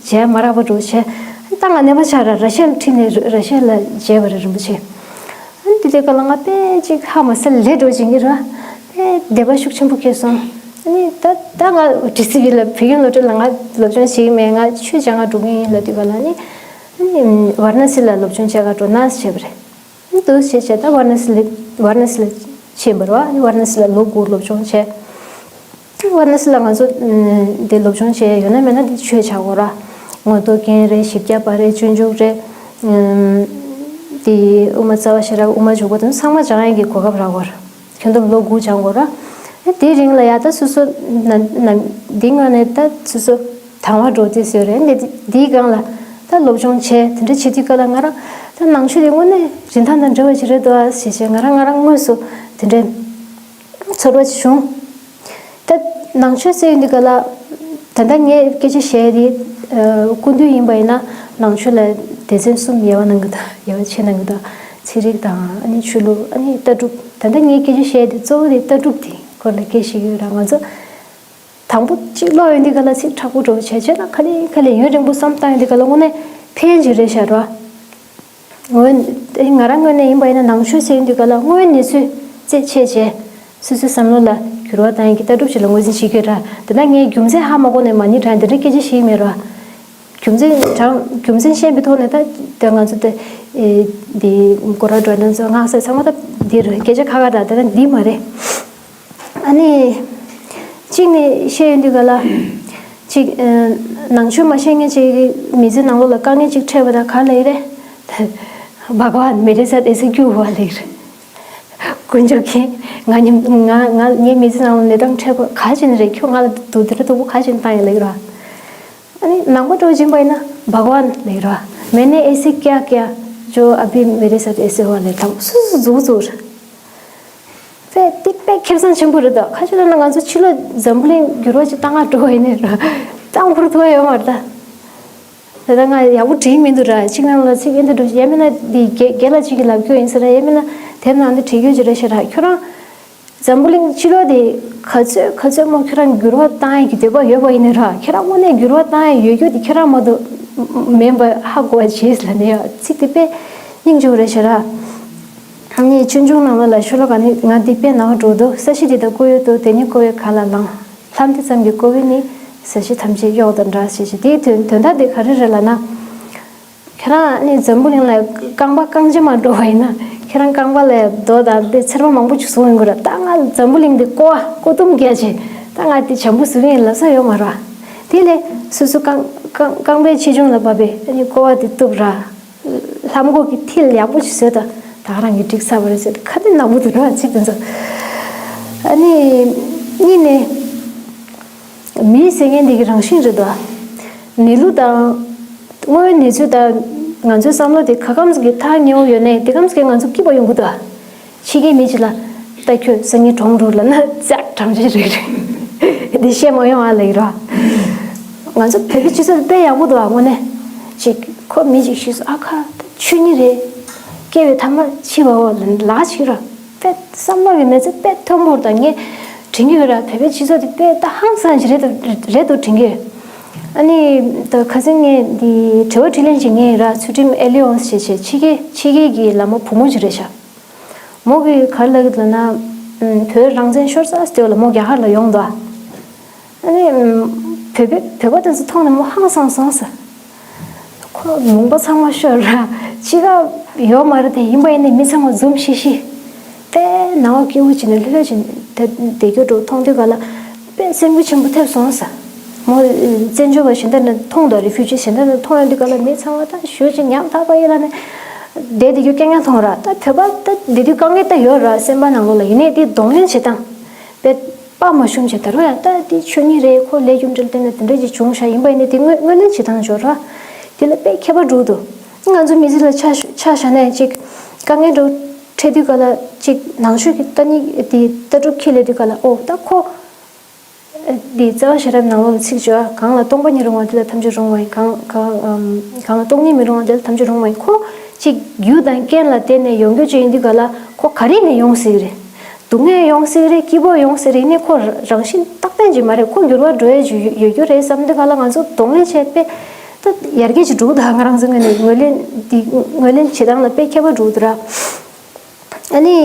ཆེ་མཇལ་མ་རག་པ་འདྲ་བོ་བྱས། ད་ང་ནད་པ་ཆགས་ར་ར་ཤི་ཡ་ལ་ཁྲིད་ནས་ར་ཤི་ཡ་ལ་མཇལ་བ་རེད་རིན་པོ་ཆེ། ཨ་ནི་དེ་དུས་སྒང་ལ་ང་དཔེ་ཅིག་ཧ་མ་སལ་ལས་འདྲ་བོ་བྱེད་ཀྱི་ར། དཔེ་དད་པ་ཤུགས་ཆེན་པོ་སྐྱེས་སོང་། ཨ་ནི་ད་ད་ང་ཌི་སི་བི་ལ་བོད་ཁྱིམ་སློབ་གྲྭ་ལ་ང་སློབ་སྦྱོང་བྱེད་ཀྱི་མེད་ང་ཆོས་སྦྱང་ག་འགྲོ་གི་ཡིན་ལབ་དུས་སྒང་ལ་ཨ་ནི། ཨ་ནི་ཝཱ་ར་ཎ་སི་ལ་སློབ་སྦྱོང་བྱེད་ག་འགྲོ་ན་བྱས་པ་རེད། འདུག་བྱས་བྱས་ད་ཝཱ་ར་ཎ་སི་ལ་ཝཱ་ར་ཎ་སི་ལ་ ཕྱིན་པ་རེད་བ། ཝཱ་ར་ཎ་སི་ལ་ལོ་དགུ་སློབ་སྦྱོང་བྱས། ཝཱ་ར་ཎ་སི་ལ་ང་ཚོ་ཨ་འདི་སློབ་སྦྱོང་བྱས་ཡོད་ན་མེད་ན་འདི་ཆོས་བྱ་དགོས་ར། མངོན་རྟོགས་རྒྱན་རེད། བཞི་བརྒྱ་པ་རེད། སྤྱོད་འཇུག་རེད། ཨ་འདི་དབུ་མ་རྩ་བ་ཤེས་རབ། དབུ་མ་འཇུག་པ་དེ་ཚོ་ཚང་མ་སྦྱང་ཡས་ཀྱི་གོ་སྐབས་རག་གོ་ར། ཁྱོན་བསྡོམས་ལོ་དགུ་སྦྱང་དགོས་ར། ཨ་དེའི་རིང་ལ་ཡ་ད་སོ་སོ་ན་ན་འདི་སྔོན་ནས་ད་སོ་སོ་དང་བ་འགྲོ་དུས་ཟེར་རེད། འདི་འདིའི་སྒང་ལ་ད་སློབ་སྦྱོང་བྱས་དེ་འདྲ་བྱེད་དུས་སྐབས་ལ་ང་རང་ད་ནང་ཆོས་དེ་དངོས་གནས་རིན་ཐང་དང་འདྲ་བ་ཞིག་རེད་འདུག་ཨ་ཞེས་བྱས། ང་རང་ང་རང་དངོས་སུ་དེ་འདྲའི་ཚོར་བ་ཞིག་བྱུང་། ད་ནང་ཆོས་ཟེར་ཡོང་དུས་སྐབས་ལ་ད་ལྟ་ངས་སྐད་ཆ་བཤད་དེ་ཨ་སྐུ་མདུན་ཡིན་པ་ཡིན་ན་ནང་ཆོས་ལ་སྡེ་ཚན་གསུམ་དབྱེ་བ་གནང་གི་འདུག་དབྱེ་བ་ཕྱེ་གནང་གི་འདུག་ཚན་རིག་དང་ཨ་ནི་ཆོས་ལུགས། ཨ་ནི་ལྟ་གྲུབ། ད་ལྟ་ངས་སྐད་ཆ་བཤད་དེ་གཙོ་བོ་དེ་ལྟ་གྲུབ་དེ་སྐོར་ལ་སྐད་ཆ་བཤད་ཀྱི་ཡོད་ར། ང་ཚོ་དང་པོ་གཅིག་ཀློག་ཡོང་དུས་སྐབས་ལ་ཚིག་དྲག་པོ་འགྲོ་བྱས་བྱས་ན་ཁ་ལེ་ཁ་ལེ་ཡུན་རིང་པོ་བསམ་བཏང་ཡོང་དུས་སྐབས་ལ་དངོས་གནས་ཕན་ཅིག་རེད་ཤག་ར། ངོས་ང་རང་ངོས་ནས་ཡིན་པ་ཡིན་ན་ནང་ཆོས་ཟེར་ཡོང་དུས་སྐབས་ལ་དངོས་ཡོད་གནས་ཚུལ་རྩད་ཆད་བྱས། སོ་སོའི་བསམ་བློ་ལ་འགྱུར་བ་བཏང་ཡག་གི་ལྟ་གྲུབ་ཅིག་ལ་ངོས་འཛིན་བྱེད་ཀྱི་ཡོད་ར། དེ་ན་ངས་རྒྱུ་མཚན་ཧ་མ་གོ་ནས་མ་ཎི་བགྲངས་དེ་འདྲའི་སྐད་ཆ་བཤད་ཀྱི་མེད་ར། རྒྱུ་མཚན་དྲང་རྒྱུ་མཚན་ཤེས་པའི་ཐོག་ནས་ད་ད་ང་ཚོ་ད་ཨེ་འདི་སྐོར་ར་འགྲོ་ན་ཚོ་སྔགས་ཟེར་ཚང་མ་ད་འདི་རེད། སྐད་ཆ་ཁ་ཁ་ར། ད་ད་འདི་མ་རེད། ཨ་ནི་གཅིག་ནས་བཤད་ཡོང་དུས་སྐབས་ལ་གཅིག་ཨེ་ནང་ཆོས་མ་ཤེས་མཁན་གཅིག་གི་མི་ཚེ་ནང་ལོགས་ལ་དཀའ་ངལ་གཅིག་འཕྲད་པ་ད་ག་ལ་ཡི་རེད། བྷ་ག་ཝཱན་མེ་རེ་སཱད་ཨེ་སི་ཀྱུ་བ་ལ་ཡི་རེད། དཀོན་མཆོག་མཁྱེན། ང་ཉིད་ང་ང་ངའི་མི་ཚེ་ནང་ལ་གནས་སྟངས་འཕྲད་པ་ག་ཅིག་ནི་རེད། ཁྱོད་ང་ལ་སྡུག་དེ་འདྲ་སྡུག་པོ་ག་ཅིག་བཏང་ཡོད་ལ་ཡི་ར། ཨ་ནི་ནང་པ་འདྲ་བོ་ཅིག་ཡིན་པ་ཡིན་ན་བྷ་ག་ཝཱན་ལ་ཡི་ར། མེ་ནེ་ཨེ་སི་ཀྱ་ཀྱ་ཇོ་ཨ་བྷི་མེ་རེ་སཱད་ཨེ་སི་བ་ལ་ཡི་ར། སུ་སུ་འཛུགས་འཛུགས་ར། དཔེ་དེ་དཔེ་ཁེ་བཟང་ཆེན་པོ་རེད་དོ། ཁ་ཤས་ལ་ན་ང་ཚོ་ཕྱི་ལོགས་འཛམ་བུ་གླིང་འགྱུར་བ་ཅིག་བཏང་ག་འགྲོ་བ་ཡིན་ནི་ར། གཙང་ཕུར་ཐུག་ཡོད་མ་རེད་ད། ད་ལྟ་ང་ཡག་པོ་བྲིས་མི་འདུག་ར། གཅིག་ནང་ལ་ཚིག་ཨེ་འདྲ་འགྲོ་ཞིག་ཡང་མིན་ན་འདི་རྒན་རྒན་ལགས་གཅིག་གིས་ལབ་རྒྱུ་ཡིན་ཟེར་ར། ཡང་མིན་ན་དེབ་ནང་འདི་བྲིས་རྒྱུ་ཅིག་རེད་ཤག་ར། ཁྱོད་རང་འཛམ་བུ་གླིང་ཕྱི་ལོགས་དེ་ག་ཚོད་ག་ཚོད་མོ་ཁྱོད་རང་འགྱུར་བ་བཏང་ཡག་གི་འདོད་པ་ཡོད་པ་ཡིན་ན་ར། ཁྱོད་རང་དངོས་གནས་འགྱུར་བ་བཏང་ཡག་ཡོད་རྒྱུ་དེ་ཁྱོད་རང་མ་གཏོགས་མིན་པ་ཧ་གོ་བ་བྱས་ལབ་ནས་ཡ་ཚིག་དེ་དཔེ་སྙིང་རྗེ་པོ་རེད་ཤག་ར། ཨ་ནི་ཆུང་ཆུང་ནང་ལ་ལ་ཤོ་ལོ་ཀ་ནི་ང་འདི་དཔེ་ནང་འགྲོ་འདུག་ས་གཞི་འདི་དང་བསྐོར་ཡོད་དོ། དེ་ནི་བསྐོར་བའི་ག་ལ་ལངས། ལྷམ་འདི་ཙམ་གྱིས་བསྐོར་བས་ནི། ས་གཞི་ཐམས་ཅད་གཡོག་དང་འདྲ་ཞེས་བྱ། དེའི་དོན་དོན་དག་འདི་ག་རེ་རེད་ལབ་ན། ཁྱེད་རང་ནི་འཛམ་བུ་གླིང་ལ་རྐང་པ་རྐང་རྗེས་མ་འགྲོ་བ་ཡིན་ན་ཁྱེད་རང་རྐང་པ་ལ་རྡོ་དང་དེ་ཚེར་མ་མང་པོ་ཅིག་བཟུང་ཡོང་གི་རེད། ད་ང་འཛམ་བུ་གླིང་འདི་བསྐོར་བ་བསྐོར་གཏུམ་རྒྱག་བྱས་ད་ང་འདི་བྱམས་པོ་བཟོ་གི་ཡིན་ལབ་ས་ཡོད་མ་རེད། དེ་ལས་སོ་སོ་རྐང་རྐང་རྐང་པའི་ཆེ་ཆུང་ལ་བབས་པའི་ནི་བསྐོར་བ་འདི་གཏུབ་ར། ལྷམ་གོག་གི་མཐིལ་ཡག་པོ་ཞིག་བཟོས་དང་། ད་ག་རང་གིས་འགྲིག་ཚར་བ་རེད་ཟེར་ཁ་ཏོན་ནག་པོ་འདུག་ར་ཚིག་དེ་ཚོ། ཨ་ནི་གཉིས་ནས་མི་ཟེར་མཁན་འདི་གི་རང་བཞིན་རེད་དོ། གནས་ལུགས་དང་དངོས་ཡོད་གནས་ཚུལ་དང་ང་ཚོའི་བསམ་བློ་དེ་ག་གམ་གི་ཐག་ཉེ་བོ་ཡོད་ནས་དེ་གམ་གི་ང་ཚོ་སྐྱིད་པོ་ཡོང་གི་འདུག་ཕྱི་རྒྱལ་མི་གཅིག་ལ་ད་ཁྱོད་སང་ཉིན་གྲོངས་འགྲོ་ལབ་ན་ཙག་གྲང་ཆེ་རེད་རེད། འདི་བཤད་མ་ཡོང་ཨ་ལེ་ར། ང་ཚོ་བོད་པའི་སྤྱི་ཚོགས་དཔེ་ཡག་པོ་འདུག་ཨ། དངོས་གནས་ཅིག་ཁོ་མི་ཅིག་ཤི་སོང་ཨ་ཁ་ད་ཆོས་ཉིད་རེད། སྐྱེ་བའི་ཐ་མ་འཆི་བའོ་ལ་ལ་ཅིག་ར། དཔེ་བསམ་བློ་གི་མི་ཚེ་དཔེ་མཐོན་པོར་དང་ངས་དྲན་གྱི་ཡོད་ར། བོད་པའི་སྤྱི་ཚོགས་དེ་དཔེ་ད་ཧང་སང་ཞིག་རེད་འདུག་རེད་འདུག་དྲན་གྱི་ཡོད། ཨ་ནི་ད་ཁ་སང་ངས་འདི་དྲི་བ་དྲིས་ལན་ཅིག་ངས་ར་ཚུལ་ཁྲིམས་ཨེ་ལི་ཡོངས་ཞེས་བྱས་ཕྱི་རྒྱལ་ཕྱི་རྒྱལ་གྱི་བླ་མ་བུ་མོ་ཅིག་རེད་ཤག་མོ་གིས་ག་རེ་ལབ་ཀྱི་འདུག་ན། ཨམ། བོད་རང་བཙན་ཤོར་ཚར་ཟེར་དུས་ལ་མོ་རྒྱ་གར་ལ་ཡོང་འདུག་ཨ་ནི་ཨམ། བོད་པའི་བོད་པ་དེ་ཚོ་མཐོང་ནས་མོ་ཧང་སང་སོང་ཟེར། ཁོ་ལུང་པ་ཚང་མ་ཤོར་ར། ཕྱི་ཁ་ཡོད་མ་རེད་དེ། ཡིན་པ་ཡིན་ནའི་མི་ཚང་མ་འཛུམ་ཤིག་ཤིག་དཔེ་ནང་བ་སྐྱིད་པོ་བྱས་ནས་ལྷོད་ལྷོད་བྱས་ནས་བསྡད་རྒྱུ་འདྲ་མཐོང་དུས་ག་ལ། དཔེ་སེམས་འགུལ་ཆེན་པོ་ཐེབས་སོང་ཟེར། མོ་བཙན་བྱོལ་བ་གཞན་དག་ནས་མཐོང་དང་། རི་ཕིའུ་ཇི་གཞན་དག་ནས་མཐོང་ཡོང་དུས་ག་ལ་མི་ཚང་མ་ད་ཞུ་ཅིག་ཉམ་ཐག་པ་ཡིན་ལ་ནས་བསྡད་བསྡད་རྒྱུ་རྐྱང་རྐྱང་མཐོང་ར། ད་བོད་པ་ད་བསྡད་དུས་དཀའ་ངལ་ད་ཡོད་ར། སེམས་པ་ནང་ལོགས་ལ། ཡིན་ནའི་དེ་གདོང་ལེན་བྱེད་སྟངས་དཔེ་དཔའ་མ་ཞུམ་བྱས། ད་རུང་ཡང་ད་དེ་ཆོས་ཉིད་རེད། ཁོ་ལས་རྒྱུ་འབྲས་བརྟེན་ནས་དེ་འདྲ་ཅིག་བྱུང་ཤག་ཡིན་པ་ཡིན་ནའི་དེ་དངོས་དངོས་གནས་བྱེད་སྟངས་ཡོད་ར། དེ་ལ་དཔེ་ཁྱད་པར་འགྲོ་འདུག་ང་ཚོ་མི་ཚེ་ལ་ཆ་ཆ་བཞག་ནས་ཅིག་དཀའ་ངལ་འདྲ་འཕྲད་དུས་ག་ལ་ཅིག་ནང་ཆོས་ཀྱི་ལྟ་ཉིད་དེ་ལྟ་གྲུབ་ཁས་ལེན་དུས་ག་ལ། ཨོ་ད་ཁོ། འདི་རྩ་བ་ཤེས་རབ་ནང་ལོགས་ལ་ཚིག་བརྗོད་ཨ། གང་ལ་སྟོང་པ་ཉིད་རུང་བ་དེ་ལ་ཐམས་ཅད་རུང་བ་ཡིན། གང་གང་ཨམ། གང་ལ་སྟོང་ཉིད་མི་རུང་བ་དེ་ལ་ཐམས་ཅད་རུང་བ་ཡིན། ཁོ་ཅིག་རྒྱུ་དང་རྐྱེན་ལ་བརྟེན་ནས་ཡོང་རྒྱུ་ཅིག་ཡིན་དུས་ག་ལ་ཁོ་ག་རེ་ནས་ཡོང་སྲིད་རེད། སྡུག་བསྔལ་ཡོང་སྲིད་རེད། སྐྱིད་པོ་ཡོང་སྲིད་རེད། ཡིན་ནའི་ཁོ་རང་བཞིན་རྟག་བརྟན་ཅིག་མ་རེད། ཁོ་འགྱུར་བ་འགྲོ་ཡས་ཅིག་ཡོད་ཡོད་རྒྱུ་རེད་བསམ་དུས་ག་ལ་ང་ཚོ་གདོང་ལེན་བྱས་པས་ད་ཡར་རྒྱས་ཅིག་འགྲོ་གི་འདུག་ང་རང་ཚོའི་ངོས་ནས་ངོས་ལེན་འདི་ངོས་ལེན་བྱེད་སྟངས་ལ་དཔེ་ཁྱད་པར་འགྲོ་གི་འདུག་ར། ཨ་ནི།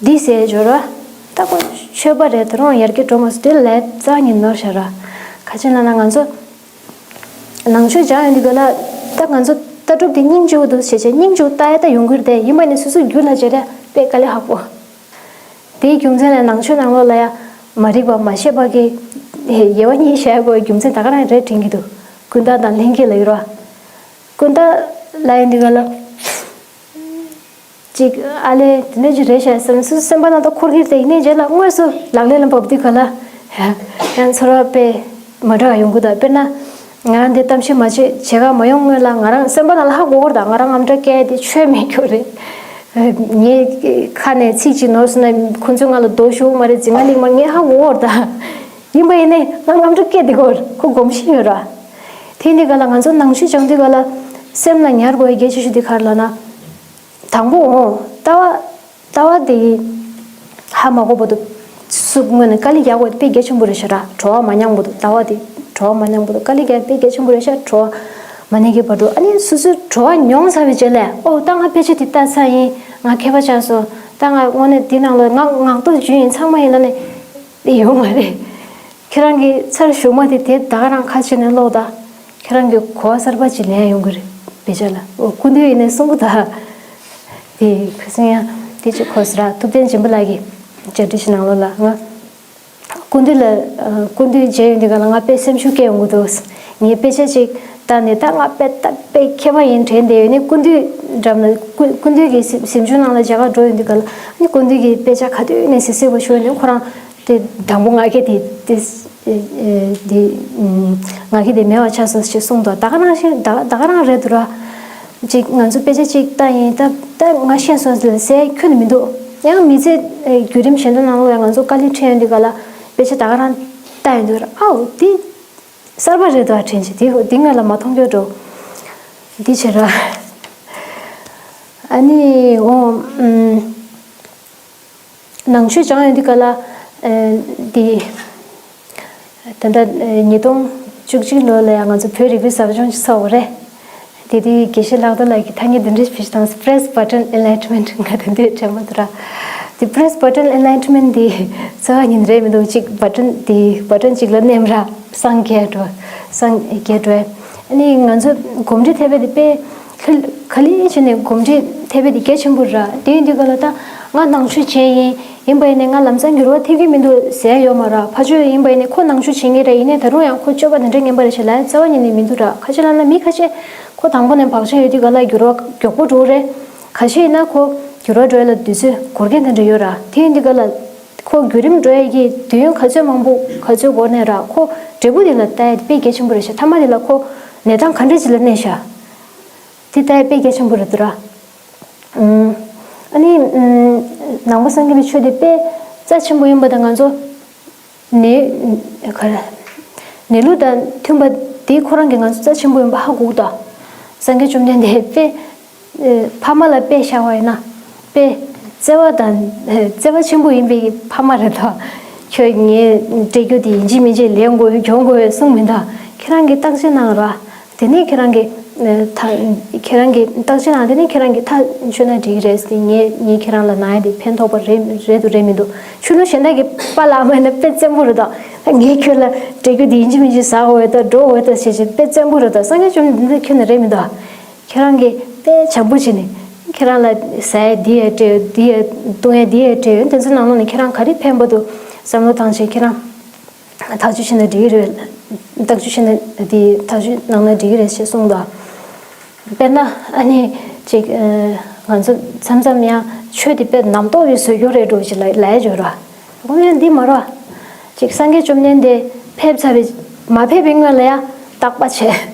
འདི་ཟེར་འབྱོར་བ། ད་ཁོ་ཆོས་པ་རེད། ད་རུང་ཡར་རྒྱས་འགྲོ་མ་སོང་། དེ་ལས་རྩ་ཉིད་ནོར་ཤག་ར། ག་ཅི་ལབ་ན་ང་ཚོ། ནང་ཆོས་སྦྱང་ཡོང་དུས་ག་ལ། ད་ང་ཚོ་ལྟ་གྲུབ་དེ་སྙིང་རྗེ་པོ་འདུག་བྱས་བྱས་སྙིང་རྗེ་པོ་ལྟ་ཡ་ད་ཡོང་གི་རེད་དེ། ཡིན་པ་ནི་སོ་སོའི་རྒྱུད་ལ་བྱས་ར་དཔེ་དཀའ་ལས་ཁག་པོ། དེའི་རྒྱུ་མཚན་ལ་ནང་ཆོས་ནང་ལོགས་ལ་ཡང་མ་རིག་པ་མ་ཤེས་པ་གི་དབྱེ་བ་གཉིས་བཞག་དགོས་རྒྱུ་མཚན་ད་ག་རང་རེད་དྲན་གྱི་འདུག་ཀུན་བརྟགས་དང་ལྷན་སྐྱེས་ལབ་ཡོད་རེད་བ། ཀུན་བརྟགས་ལབ་ཡོང་དུས་ག་ལ། ཅིག་ཨ་ལས་དེ་འདྲ་ཅིག་རེད་ཤག་བསམ་སོ་སོ་སེམས་པ་ནང་དུ་འཁོར་གྱི་རེད། ཡིན་ནའི་རྗེས་ལ་དངོས་སུ་ལག་ལེན་ལ་འབབ་དུས་ག་ལ་ཡང་ཚོར་བ་དཔེ་མ་འདྲ་བ་ཡོང་གི་འདུག་དཔེར་ན། ང་འདི་གཏམ་བཤད་མ་བྱེད་བྱེད་ག་མ་ཡོང་སྔོན་ལ་ང་རང་སེམས་པ་ནང་ལ་ཧ་གོ་གི་རེད་ད། ང་རང་དངངས་སྐྲག་སྐྱེ་དེ་ཆོས་མེད་རྒྱུ་རེད། ངའི་ཁ་ནས་ཚིག་ཅིག་ནོར་སོང་ན་ཁོ་ཚོས་ང་ལ་རྡོ་གཞུ་མ་རེད། འཛིང་ང་ལིང་མ་རེད། ངས་ཧ་གོ་གི་རེད་ད། ཡིན་པ་ཡིན་ནའི་ང་དངངས་སྐྲག་སྐྱེ་དེ་གོ་ཁོ་གོམས་གཤིས་ཡོད་ར། དེ་འདི་ག་ལ་ང་ཚོ་ནང་ཆོས་སྦྱང་དུས་ག་ལ་སེམས་ལ་ཉར་དགོས་ཡ་གལ་ཆེ་ཤོས་དེ་ག་རེ་ལབ་ན། དང་པོ་འོ་ལྟ་བ། ལྟ་བ་དེ་ཧ་མ་གོ་བར་དུ་སུ་སྔོན་ནས་དཀའ་ལས་རྒྱག་དགོས་དཔེ་གལ་ཆེན་པོ་རེད་ཤག་ར། བྲོ་བ་མ་མྱངས་བར་དུ་ལྟ་བ་དེ་བྲོ་བ་མ་མྱངས་བར་དུ་དཀའ་ལས་རྒྱག་དཔེ་གལ་ཆེན་པོ་རེད་ཤག་བྲོ་བ་མ་མྱངས་ཀྱི་བར་དུ། ཨ་ནི་སོ་སོའི་བྲོ་བ་མྱོང་ཚར་བའི་རྗེས་ལ་ཨོ་ད་ང་ཕལ་ཆེར་དེ་ལྟ་ཚར་ཡིན། ང་མཁས་པ་ཆགས་སོང་། ད་ང་དངོས་གནས་དེ་ནང་ལ་ང་ངག་ཐོག་རྒྱུན་ཡིན་ཚང་མ་ཡིན་ལབ་ནས་དེ་ཡོང་མ་རེད། ཁྱེད་རང་གི་ཚར་ཞུགས་མ་དེ་དེ་ད་ག་རང་ཁ་ཕྱེ་ནས་ཀློག་ད། ཁྱེད་རང་གི་གོ་བ་གསར་པ་ཅིག་ལེན་ཡོང་གི་རེད། དཔེ་ཆ་ལ་ཨོ་སྐུ་མདུན་ཡིན་ནས་གསུང་གི་ད། དེ་ཁ་སང་ཡང་དེ་ཅིག་གོ་ས་ར་ཐུབ་བསྟན་སྦྱིན་པ་ལགས་ཀྱི་བཅར་འདྲི་ཞིག་ནང་ལོགས་ལ་ང་སྐུ་མདུན་ལ་སྐུ་མདུན་མཇལ་ཡོང་དུས་ག་ལ་ང་དཔེ་སེམས་ཤུགས་སྐྱེ་ཡོང་གི་འདུག་ངས་དཔེ་ཆ་ཅིག་བལྟས་ནས་ད་ང་དཔེ་ད་དཔེ་མཁས་པ་ཡིན་དྲན་བསྡད་ཡོད་ནས་སྐུ་མདུན་འགྲམ་ལ་སྐུ་སྐུ་མདུན་གྱི་གཟིམ་གཟིམ་ཆུང་ནང་ལ་མཇལ་ཁ་འགྲོ་ཡོང་དུས་ག་ལ་ཨ་ནི་སྐུ་མདུན་གྱི་དཔེ་ཆ་ག་དུས་ནས་གཟིགས་གཟིགས་པ་ཞུ་ནས་ཁོ་རང་དེ་དང་པོ་ང་གི་དེ་དེ་དེ་ང་གི་དེ་མེད་པ་ཆགས་སོང་ཞེས་གསུངས་འདུག་ད་ག་རང་བཞིན་ད་ད་ག་རང་རེད་འདུག་ར། ཅིག་ང་ཚོ་དཔེ་ཆ་ཅིག་ལྟ་ཡིན་ད་ད་ང་ཤེས་སོང་ཟེར་ཟེར་ཁྱོན་ནས་མི་འདུག་ཡང་མི་ཚེ་བརྒྱུད་རིམ་གཞན་དག་ནང་ལ་ང་ཚོ་དཀའ་ལས་འཕྲད་ཡོང་དུས་ག་ལ་དཔེ་ཆ་ད་ག་རང་ལྟ་ཡོང་དུས་ར་ཨའོ་དེ་གསར་པ་རེད་འདུག་ཨ་དྲན་ཅིག་དེ་དེ་ང་ལ་མ་མཐོང་རྒྱུ་འགྲོ་འདི་བྱེད་ར། ཨ་ནི་འོ་ཨུམ། ནང་ཆོས་སྦྱང་ཡོང་དུས་ག་ལ། ཨ་འདི། ད་ལྟ་ཨ་ཉིས་སྟོང་བཅུ་གཅིག་ལོ་ལ་ཡང་ང་ཚོ་བོད་རིག་པའི་ཟབ་སྦྱོང་ཞིག་ཚོགས་པ་རེད། དེ་དུས་དགེ་བཤེས་ལྷག་རྡོར་ལགས་ཀྱིས་ཐ་སྙད་འདི་འདྲ་ཞིག་བྲིས་བཏང་སོང་། Press button enlightenment ང་དེ་དུས་དྲན་པ་འདུག་ར། དེ་press button enlightenment འདི་རྩ་བ་ཉིད་རེད་མི་འདུག་ཅིག་button འདི་button ཅིག་ལ་མནན་ར་སངས་རྒྱས་འགྲོ། སངས་རྒྱས་འགྲོ། ཨ་ནི་ང་ཚོ་གོམས་འདྲིས་ཐེབས་པ་དེ་དཔེ། ག་ལེ་བྱས་ནས་གོམས་འདྲིས་ཐེབས་པ་དེ་གལ་ཆེན་པོ་རེད། དེ་ཡིན་དུས་ག་ལ་ད་ང་ནང་ཆོས་བྱས་ཡིན། ཡིན་པ་ཡིན་ནས་ང་ལམ་སང་འགྱུར་བ་ཐེབས་ཀྱི་མི་འདུག་ཟེར་ཡོད་མ་རེད། ཕར་ཕྱོགས་ཡིན་པ་ཡིན་ནས་ཁོ་ནང་ཆོས་བྱེད་མཁན་རེད། ཡིན་ནའི་ད་རུང་ཡང་ཁོ་སྤྱོད་པ་དེ་འདྲ་ངན་པ་རེད་ཟེར་ལབ་རྩ་བ་ཉིད་ནས་མི་འདུག་ར། ཁ་ཆེ་ལབ་ན་མི་ཁ་ཤས་ཁོ་དང་པོ་ནས་བག་ཆགས་ཡོད་དུས་ག་ལ་འགྱུར་བ་མགྱོགས་པོ་འགྲོ་གི་རེད། ཁ་ཤས་ཡིན་ན་ཁོ་འགྱུར་བ་འགྲོ་ཡ་ལ་དུས་ཚོད་འགོར་མཁན་དེ་འདྲ་ཡོད་ར། དེ་ཡིན་དུས་ག་ལ་ཁོ་བརྒྱུད་རིམ་འགྲོ་ཡ་གི་དུས་ཡུན་ག་ཚོད་མང་པོ་ག་ཚོད་འགོར་ནའི་ར་ཁོ་འབྲས་བུ་དེ་ལ་ལྟ་ཡ་དཔེ་གལ་ཆེན་པོ་རེད་ཤག་མཐའ་མ་དེ་ལ་ཁོ་གནས་སྟངས་ག་འདྲ་ཅིག་ལ་གནས་ཤག་དེ་ལྟ་ཡ་དཔེ་གལ་ཆེན་པོ་རེད་འདུག་ར། ཨུམ། ཨ་ནི་ཨུམ། ནང་པ་སངས་རྒྱས་པའི་ཆོས་དེ་དཔེ་རྩ་ཆེན་པོ་ཡིན་པ་དང་ང་ཚོ་གནས་ག་རེ་གནས་ལུགས་དང་མཐུན་པ་དེ་ཁོ་རང་གིས་ང་ཚོ་རྩ་ཆེན་པོ་ཡིན་པ་ཧ་གོ་གི་འདུག་སངས་རྒྱས་བཅོམ་ལྡན་འདས་དཔེ་ཨེ་ཕ་མ་ལ་དཔེ་བཞག་པ་ཡིན་ན་དཔེ་བརྩེ་བ་དང་ཨེ་བརྩེ་བ་ཆེན་པོ་ཡིན་པའི་ཕ་མ་རེད་འདུག་ཁྱོད་ངའི་སྤྲད་རྒྱུ་དེ་ཡིན་གཅིག་མིན་གཅིག་ལེན་དགོས་གྱོན་དགོས་གསུངས་མི་འདུག་ཁྱེད་རང་གིས་བརྟག་དཔྱད་གནང་ར། དེ་ནས་ཁྱེད་རང་གིས་ཨ་ཐག་ཁྱེད་རང་གིས་བརྟག་དཔྱད་གནང་། དེ་ནས་ཁྱེད་རང་གིས་ཐག་གཅོད་ན་འགྲིག་གི་རེད་ཟེར། ངས་ངས་ཁྱེད་རང་ལ་ནང་ཡ་དེ་ཕན་ཐོགས་པ་རེད་རེད་འདུག་རེད་འདུག་རེད་མི་འདུག་ཆོས་ལུགས་གཞན་དག་གི་པཱ་ལགས་མ་ཡིན་ན་དཔེ་བཙན་པོ་རེད་འདུག་ད་ངས་ཁྱོད་ལ་སྤྲད་རྒྱུ་དེ་ཡིན་གཅིག་མིན་གཅིག་ཟ་དགོས་ཡོད་ད་འགྲོ་དགོས་ཡོད་ད་ཟེར་བྱས་དཔེ་བཙན་པོ་རེད་འདུག་སངས་རྒྱས་བཅོམ་ལྡན་འདས་ཁྱོན་ནས་རེད་མི་འདུག་ཁྱེད་རང་གིས་དཔེ་བྱམས་པོ་བྱས་ནས་ཁྱེད་རང་ལ་ཟ་ཡ་འདི་ཡ་སྤྲད་ཡོད། འདི་ཡ་བཏུང་ཡ་འདི་ཡ་སྤྲད་ཡོད། དེ་ཚོའི་ནང་ལོགས་ནས་ཁྱེད་རང་ག་རེ་ཕན་པ་འདུག་བསམ་བློ་བཏང་བྱས་ཁྱེད་རང་ཐག་གཅོད་བྱས་ན་འགྲིག་གི་རེད། བརྟག་དཔྱད་བྱས་ན་དེ་ཐག་གཅོད་གནང་ན་འགྲིག་གི་རེད་ཞེས་གསུངས་འདུག་དཔེར་ན་ཨ་ནི་ཅིག་ཨ་ང་ཚོ་མཚམས་མཚམས་ཡང་ཆོས་དེ་དཔེ་རྣམ་རྟོག་གིས་བཟོས་རྒྱུ་རེད་འགྲོ་ཅིག་ལ་ལབ་ཡ་ཅིག་ཡོད་ར། དགོངས་པ་འདི་མ་རེད། ཅིག་སངས་རྒྱས་བཅོམ་ལྡན་འདས་ཕེབས་ཚར་བའི་མ་ཕེབས་པའི་སྔོན་ལ་ཡང་བརྟག་པ་བྱས།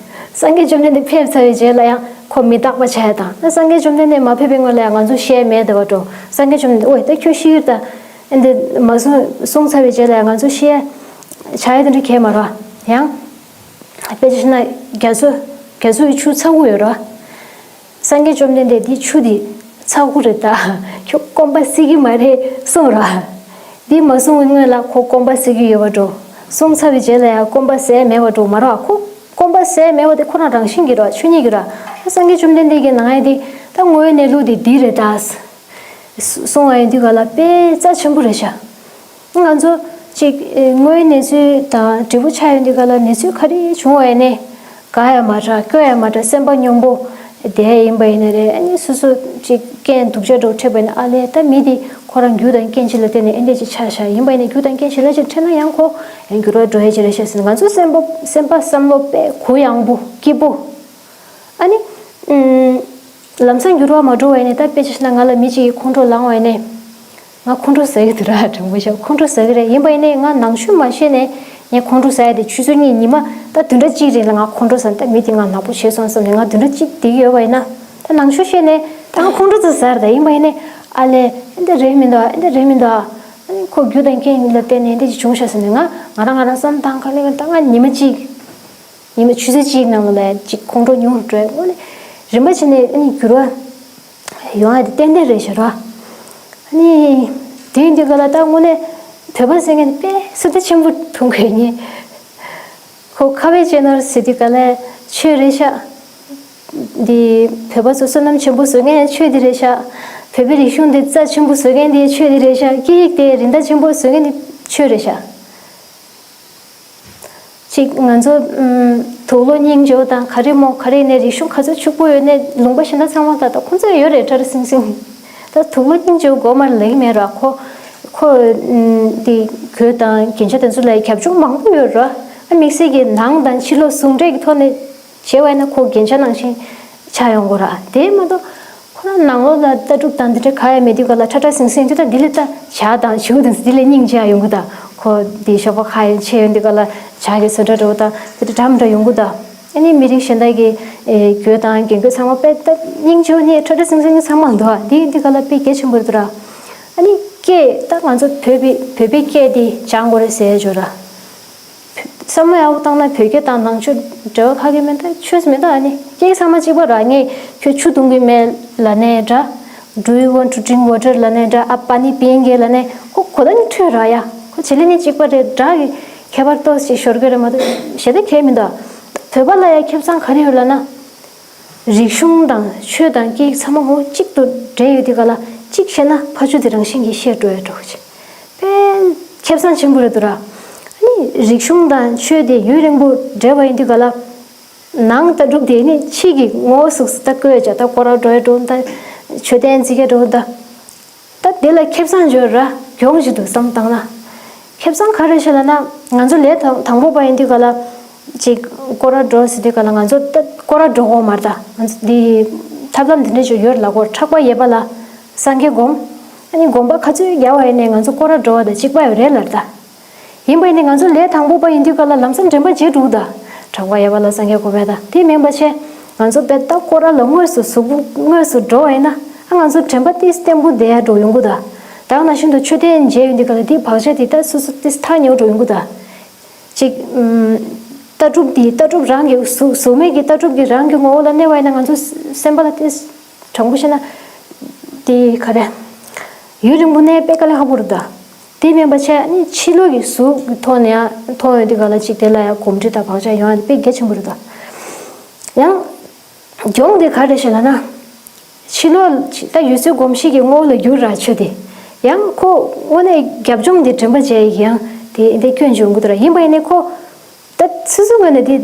སངས་རྒྱས་བཅོམ་ལྡན་འདས་ཕེབས་ཚར་བའི་རྗེས་ལ་ཡང་ཁོ་མི་རྟག་པ་བྱས་དང་། ད་སངས་རྒྱས་བཅོམ་ལྡན་འདས་མ་ཕེབས་པའི་སྔོན་ལ་ཡང་ང་ཚོ་ཤེས་ཡ་མེད་བསྡད་པ་འགྲོ། སངས་རྒྱས་བཅོམ་ལྡན་འདས་ཨོ་ད་ཁྱོད་ཤི་ཡོད་ད། ཨེ་འདི་མ་གསུངས་གསུངས་ཚར་བའི་རྗེས་ལ་ཡང་ང་ཚོ་ཤེས་ཡ་བྱ་ཡ་དེ་འདྲ་གས་མ་རེད། ཡང་། དཔེ་ཆ་བཞག་ན་རྒྱ་མཚོ་རྒྱ་མཚོ་ཡི་ཆུ་ཚ་པོ་ཡོད་ར། སངས་རྒྱས་བཅོམ་ལྡན་འདས་འདི་ཆུ་འདི་ཚ་པོ་རེད་ད། ཁྱོད་སྐོམ་པ་སེལ་གྱི་མ་རེད་གསུངས་ར། འདི་མ་གསུངས་པའི་སྔོན་ལ་ཁོ་སྐོམ་པ་སེལ་གྱི་ཡོད་པ་འགྲོ། གསུངས་ཚར་བའི་རྗེས་ལ་ཡང་སྐོམ་པ་སེལ་མེད་པ་འགྲོ་མ་ར། ཁོ་སྐོམ་པ་སེལ་མེད་པ་དེ་ཁོ་རང་རང་བཞིན་གྱིས་ར་ཆོས་ཉིད་ཀྱིས་ར། སངས་རྒྱས་བཅོམ་ལྡན་འདས་ཀྱིས་གནང་ཡ་འདི་ད་དངོས་ཡོད་གནས་ལུགས་འདི་འདི་རེད་ད། གསུང་བ་ཡིན་དུས་ག་ལ་དཔེ་རྩ་ཆེན་པོ་རེད་ཤག་ང་ཚོ་གཅིག་དངོས་ཡོད་གནས་ཚུལ་དང་འབྲས་བུ་ཆགས་ཡོང་དུས་ག་ལ་གནས་ཚུལ་ག་རེ་བྱུང་བ་ཡིན་ནའི་དགའ་ཡ་མ་དྲག་སྐྱོ་ཡ་མ་དྲག་སེམས་པ་སྙོམས་པོ་བསྡད་ཡིན་པ་ཡིན་ན་རེད། ཨ་ནི་སོ་སོ་གཅིག་རྐྱེན་སྡུག་ཅག་འགྲོ་འཕྲད་པ་ཡིན་ན་ཨ་ལས་ད་མི་དེ་ ཁོ་རང་རྒྱུ་དང་རྐྱེན་གཅིག་ལ་བརྟེན་ནས་ཨེ་འདྲས་ཅིག་ཆགས་ཤག་ཡིན་པ་ཡིན་ན་རྒྱུ་དང་རྐྱེན་གཞན་ལ་ཅིག་འཕྲད་ན་ཡང་ཁོ་ཡང་འགྱུར་བ་འགྲོ་ཡས་ཅིག་རེད་ཤག་ཟེར་ནས་ང་ཚོ་སེམས་པ་སེམས་པ་བསམ་བློ་དཔེ་གུ་ཡངས་པོ་སྐྱིད་པོ། ཨ་ནི། ཨུམ། ལམ་སང་འགྱུར་བ་མ་འགྲོ་བ་ཡིན་ནའི་ད་དཔེ་ཆ་བཞག་ན་ང་ལ་མི་གཅིག་གིས་ཁོང་ཁྲོ་ལངས་བ་ཡིན་ནའི། ང་ཁོང་ཁྲོ་ཟ་གི་འདུག་ར། དྲང་པོ་བཤད་ཁོང་ཁྲོ་ཟ་གི་རེད། ཡིན་པ་ཡིན་ནའི་ང་ནང་ཆོས་མ་ཤེས་ནའི་ངས་ཁོང་ཁྲོ་ཟ་ཡ་དེ་ཆུ་ཚོད་གཉིས་ཉི་མ་ད་བདུན་ཕྲག་གཅིག་རིང་ལ་ང་ཁོང་ཁྲོ་ཟ་ནས་ད་མི་དེ་ང་ནག་པོ་བྱས་སོང་བསམ་ནས་ང་བདུན་ཕྲག་གཅིག་བསྡད་ཀྱི་ཡོད་པ་ཡིན་ན་ད་ནང་ཆོས་ཤེས་ནའི་ད་ང་ཁོང་ཁྲོ་ཙམ་ཟ་རེད། ད་ཡིན་པ་ཡིན་ནའི་ཨ་ལས་ཨེ་འདི་རེད་མི་འདུག་ཨེ་འདི་རེད་མི་འདུག་ཨ་ནི་ཁོ་རྒྱུ་དང་རྐྱེན་ལ་བརྟེན་ནས་ཨེ་འདི་ཅིག་བྱུང་ཤག་ཟེར་ནས་ང་ང་རང་ང་རང་བསམ་བཏང་ག་ལེ་ད་ང་ཉི་མ་གཅིག་ཉི་མ་ཆུ་ཚོད་གཅིག་ནང་ལ་ལས་ཅིག་ཁོང་ཁྲོ་ཉུང་རུ་འགྲོ་ཡ་དངོས་གནས་རིམ་པ་བྱས་ནས་ཨ་ནི་འགྱུར་བ་ཡོང་ཡ་དེ་ཏན་ཏན་རེད་ཤག་ར། ཨ་ནི་དེ་ཡིན་དུས་ག་ལ་ད་དངོས་གནས་བོད་པ་ཟེར་མཁན་དེ་དཔེ་བསོད་བདེ་ཆེན་པོ་མཐོང་གི་ངས། ཁོ་ཁ་བའི་ཅན་ནར་ཟེར་དུས་ག་ལ་ཆོས་རེད་ཤག་འདི་བོད་པ་ཚོ་བསོད་ནམས་ཆེན་པོ་བཟོ་མཁན་ཆོས་འདི་རེད་ཤག་བོད་པའི་རིག་གཞུང་འདི་རྩ་ཆེན་པོ་བཟོ་མཁན་འདི་ཆོས་འདི་རེད་ཤག་སྐད་ཡིག་དེ་རིན་ཐང་ཆེན་པོ་བཟོ་མཁན་འདི་ཆོས་རེད་ཤག་གཅིག་ང་ཚོ་ཨུམ། དུག་ལོག་སྙིང་རྗེ་བོ་དང་ག་རེ་མོ་ག་རེ་ནས་རིག་གཞུང་ག་ཚོད་ཕྱུག་པོ་ཡོད་ནས་ལུང་པ་གཞན་དག་ཚང་མ་ད་ལྟ་ཁོང་ཚོ་ཡོད་རེད་ཁྲ་ར་སིང་སིང་། ད་དུག་ལོག་སྙིང་རྗེ་བོ་མགོ་མར་ལེགས་མེད་ར་ཁོ། ཁོ་ཨུམ། དེ་གོས་དང་རྒྱན་ཆ་དེ་ཚོ་ལ་རྒྱབ་ལྗོངས་མང་པོ་ཡོད་ར། ཨ་དམིགས་བསལ་གྱི་ནང་དང་ཕྱི་ལོགས་ཟུང་འབྲེལ་གྱི་ཐོག་ནས་བྱས་པ་ཡིན་ན་ཁོ་རྒྱན་ཆ་ནང་བཞིན་ཆགས་ཡོང་གོ་ར་དེ་མ་གཏོགས། ཁོ་རང་ནང་ལོགས་ལ་ལྟ་གྲུབ་དང་འདི་འདྲ་ག་ཡང་མེད་དུས་ག་ལ་ཁྲ་ཁྲ་ཟིང་ཟིང་དུས་ད་འདི་ལས་ད་ཇ་དང་ཞུ་དང་འདི་ལས་སྙིང་རྗེ་ཡང་ཡོང་གི་ད། ཁོ་འདི་ཞོགས་པ་ཁ་ཡང་ཆེ་ཡོང་དུས་ག་ལ་ཇ་གི་བཟོ་གྲྭ་འགྲོ་ད་འདི་འདྲ་འདྲ་མི་འདྲ་ཡོང་གི་ད། ཨ་ནི་མི་རིགས་གཞན་དག་གི་ཨེ་གོས་དང་རྒྱན་གོས་ཚང་མ་དཔེ་ད་སྙིང་རྗེ་ནི་ཁྲ་ཁྲ་ཟིང་ཟིང་གི་ཚང་མ་འདུག་ཨ། འདི་འདི་ག་ལ་དཔེ་གལ་ཆེན་པོ་རེད་འདུག་ར། ཨ་ནི་སྐད་ད་ང་ཚོ་བོད་པའི་བོད་པའི་སྐད་འདི་སྦྱང་དགོས་རེད་ཟེར་ཡ་ཅིག་ཡོད་ར། བསམ་བློ་ཡག་པོ་བཏང་ན་བོད་སྐད་དང་ནང་ཆོས་འབྲེལ་བ་ཁ་གི་མེད་ད་ཆོས་མེད་ད། ཨ་ནི་སྐད་ཚང་མ་གཅིག་པ་ར། ངས་ཁྱོད་ཆུ་འཐུང་གི་མེད་ལབ་ནའི་འདྲ། Do you want to drink water ལབ་ནའི་འདྲ། ཨ་པ་ནི་པིན་གེ་ལབ་ནའི་ཁོ་གོ་ད་ནི་འཕྲོད་ར་ཡ། ཁོ་བྱེད་ལས་ནི་གཅིག་པ་རེད། སྒྲ་གི་ཁྱད་པར་ཏོག་ཙམ་ཤོར་གི་རེད་མ་གཏོགས་གཞན་དག་གང་ཡང་མི་འདུག་བོད་པ་ལ་ཡ་ཁེ་བཟང་ག་རེ་ཡོད་ལབ་ན། རིག་གཞུང་དང་ཆོས་དང་སྐད་ཡིག་ཚང་མ་འོ་གཅིག་ཏུ་འདྲེས་ཡོད་དུས་ག་ལ་གཅིག་བཤད་ན་ཕ་ཆུ་དེ་རང་བཞིན་གྱིས་བཤད་འགྲོ་ཡ་འགྲོ་གི་ཅིག་དཔེ་ཁེ་བཟང་ཆེན་པོ་རེད་འདུག་ར། ཨ་ནི་རིག་གཞུང་དང་ཆོས་དེ་ཡུན་རིང་པོ་འདྲེས་པ་ཡིན་དུས་ག་ལ་ནང་ལྟ་གྲུབ་དེ་ནི་ཕྱི་གི་ངོ་བོ་གཟུགས་སུ་ལྟ་དགོས་ཡ་ཅག་ད་སྐོར་ར་འགྲོ་ཡ་འགྲོ་ད་མཆོད་རྟེན་རྩིག་ག་འགྲོ་ད། ད་དེ་ལ་ཁེ་བཟང་ཡོད་ར་གྱོང་ཞིག་འདུག་བསམ་བཏང་ན། ཁེ་བཟང་ག་རེ་ཞིག་ལབ་ན་ང་ཚོ་ལས་དང་དང་པོ་པ་ཡིན་དུས་ག་ལ་ཅིག་སྐོར་ར་འགྲོ་ཟེར་དུས་ག་ལ་ང་ཚོ་ད་སྐོར་ར་འགྲོ་གོ་མ་རེད་ད། ང་ཚོ་འདི་ཐབས་ལམ་འདི་འདྲ་ཅིག་ཡོད་ལ་གོ་ཕྲག་པ་ཡས་པ་ལ་སངས་རྒྱས་སྒོམ། ཨ་ནི་སྒོམ་པ་ག་ཚོད་རྒྱག་པ་ཡིན་ནའི་ང་ཚོ་སྐོར་ར་འགྲོ་བ་དང་གཅིག་པ་ཡོད་རེད་ལ་རེད་ད། ཡིན་པ་ཡིན་ནའི་ང་ཚོ་ལས་དང་པོ་པ་ཡིན་དུས་ག་ལ་ལམ་སང་དྲན་པ་བརྗེད་འགྲོ་གི་ད། གྲགས་པ་ཡས་པ་ལ་སངས་རྒྱས་གོ་བས་ད་དེ་མིན་པ་བྱས། ང་ཚོ་བས་ད་སྐོར་ར་ལ་དངོས་སུ་གཟུགས་པོ་དངོས་སུ་འགྲོ་བ་ཡིན་ན་ཨ་ང་ཚོ་དྲན་པ་ཏིས་བརྟན་པོ་བསྡད་ཡ་འགྲོ་ཡོང་གི་ད། ད་ག་ནང་བཞིན་དུ་མཆོད་རྟེན་མཇལ་ཡོང་དུས་ག་ལ་དེའི་བག་ཆགས་དེ་ད་སོ་སོ་ཏིས་ཐག་ཉེ་བོ་འགྲོ་ཡོང་གི་ད། ཅིག་ཨུམ། ལྟ་གྲུབ་དེ་ལྟ་གྲུབ་རང་གི་གཟུགས་གཟུགས་མེད་ཀྱི་ལྟ་གྲུབ་ཀྱི་རང་གི་ངོ་བོ་ལ་གནས་པ་ཡིན་ན་ང་ཚོ་སེམས་པ་ལ་ཏིས་དྲང་པོ་བཤད་ན་དེ་ག་རེ་ཡུན་རིང་པོ་གནས་དཔེ་དཀའ་ལས་ཁག་པོ་རེད་ད། དེ་མིན་པ་བྱས་ནི་ཕྱི་ལོགས་ཀྱི་གཟུགས་ཀྱི་ཐོག་ནས་ཡང་མཐོང་ཡོང་དུས་ག་ལ་ཅིག་དེ་ལ་ཡང་གོམས་འདྲིས་དང་བག་ཆགས་ཡོང་ཡ་དེ་དཔེ་གལ་ཆེན་པོ་རེད་ད། ཡང་གྱོང་དེ་ག་རེ་ཞིག་ལབ་ན། ཕྱི་ལོགས་ད་ཡུལ་སྲོལ་གོམས་གཤིས་ཀྱི་ངོ་བོ་ལ་འགྱུར་ར་ཆོས་དེ། ཡང་ཁོ་དངོས་གནས་རྒྱབ་ལྗོངས་དེ་དྲན་པ་བྱས་ཡིན་ཡང་དེ་འདི་སྐྱོན་བྱུང་གི་འདུག་ར། ཡིན་པ་ཡིན་ནའི་ཁོ། ད་སོ་སོའི་ངོས་ནས་དེ་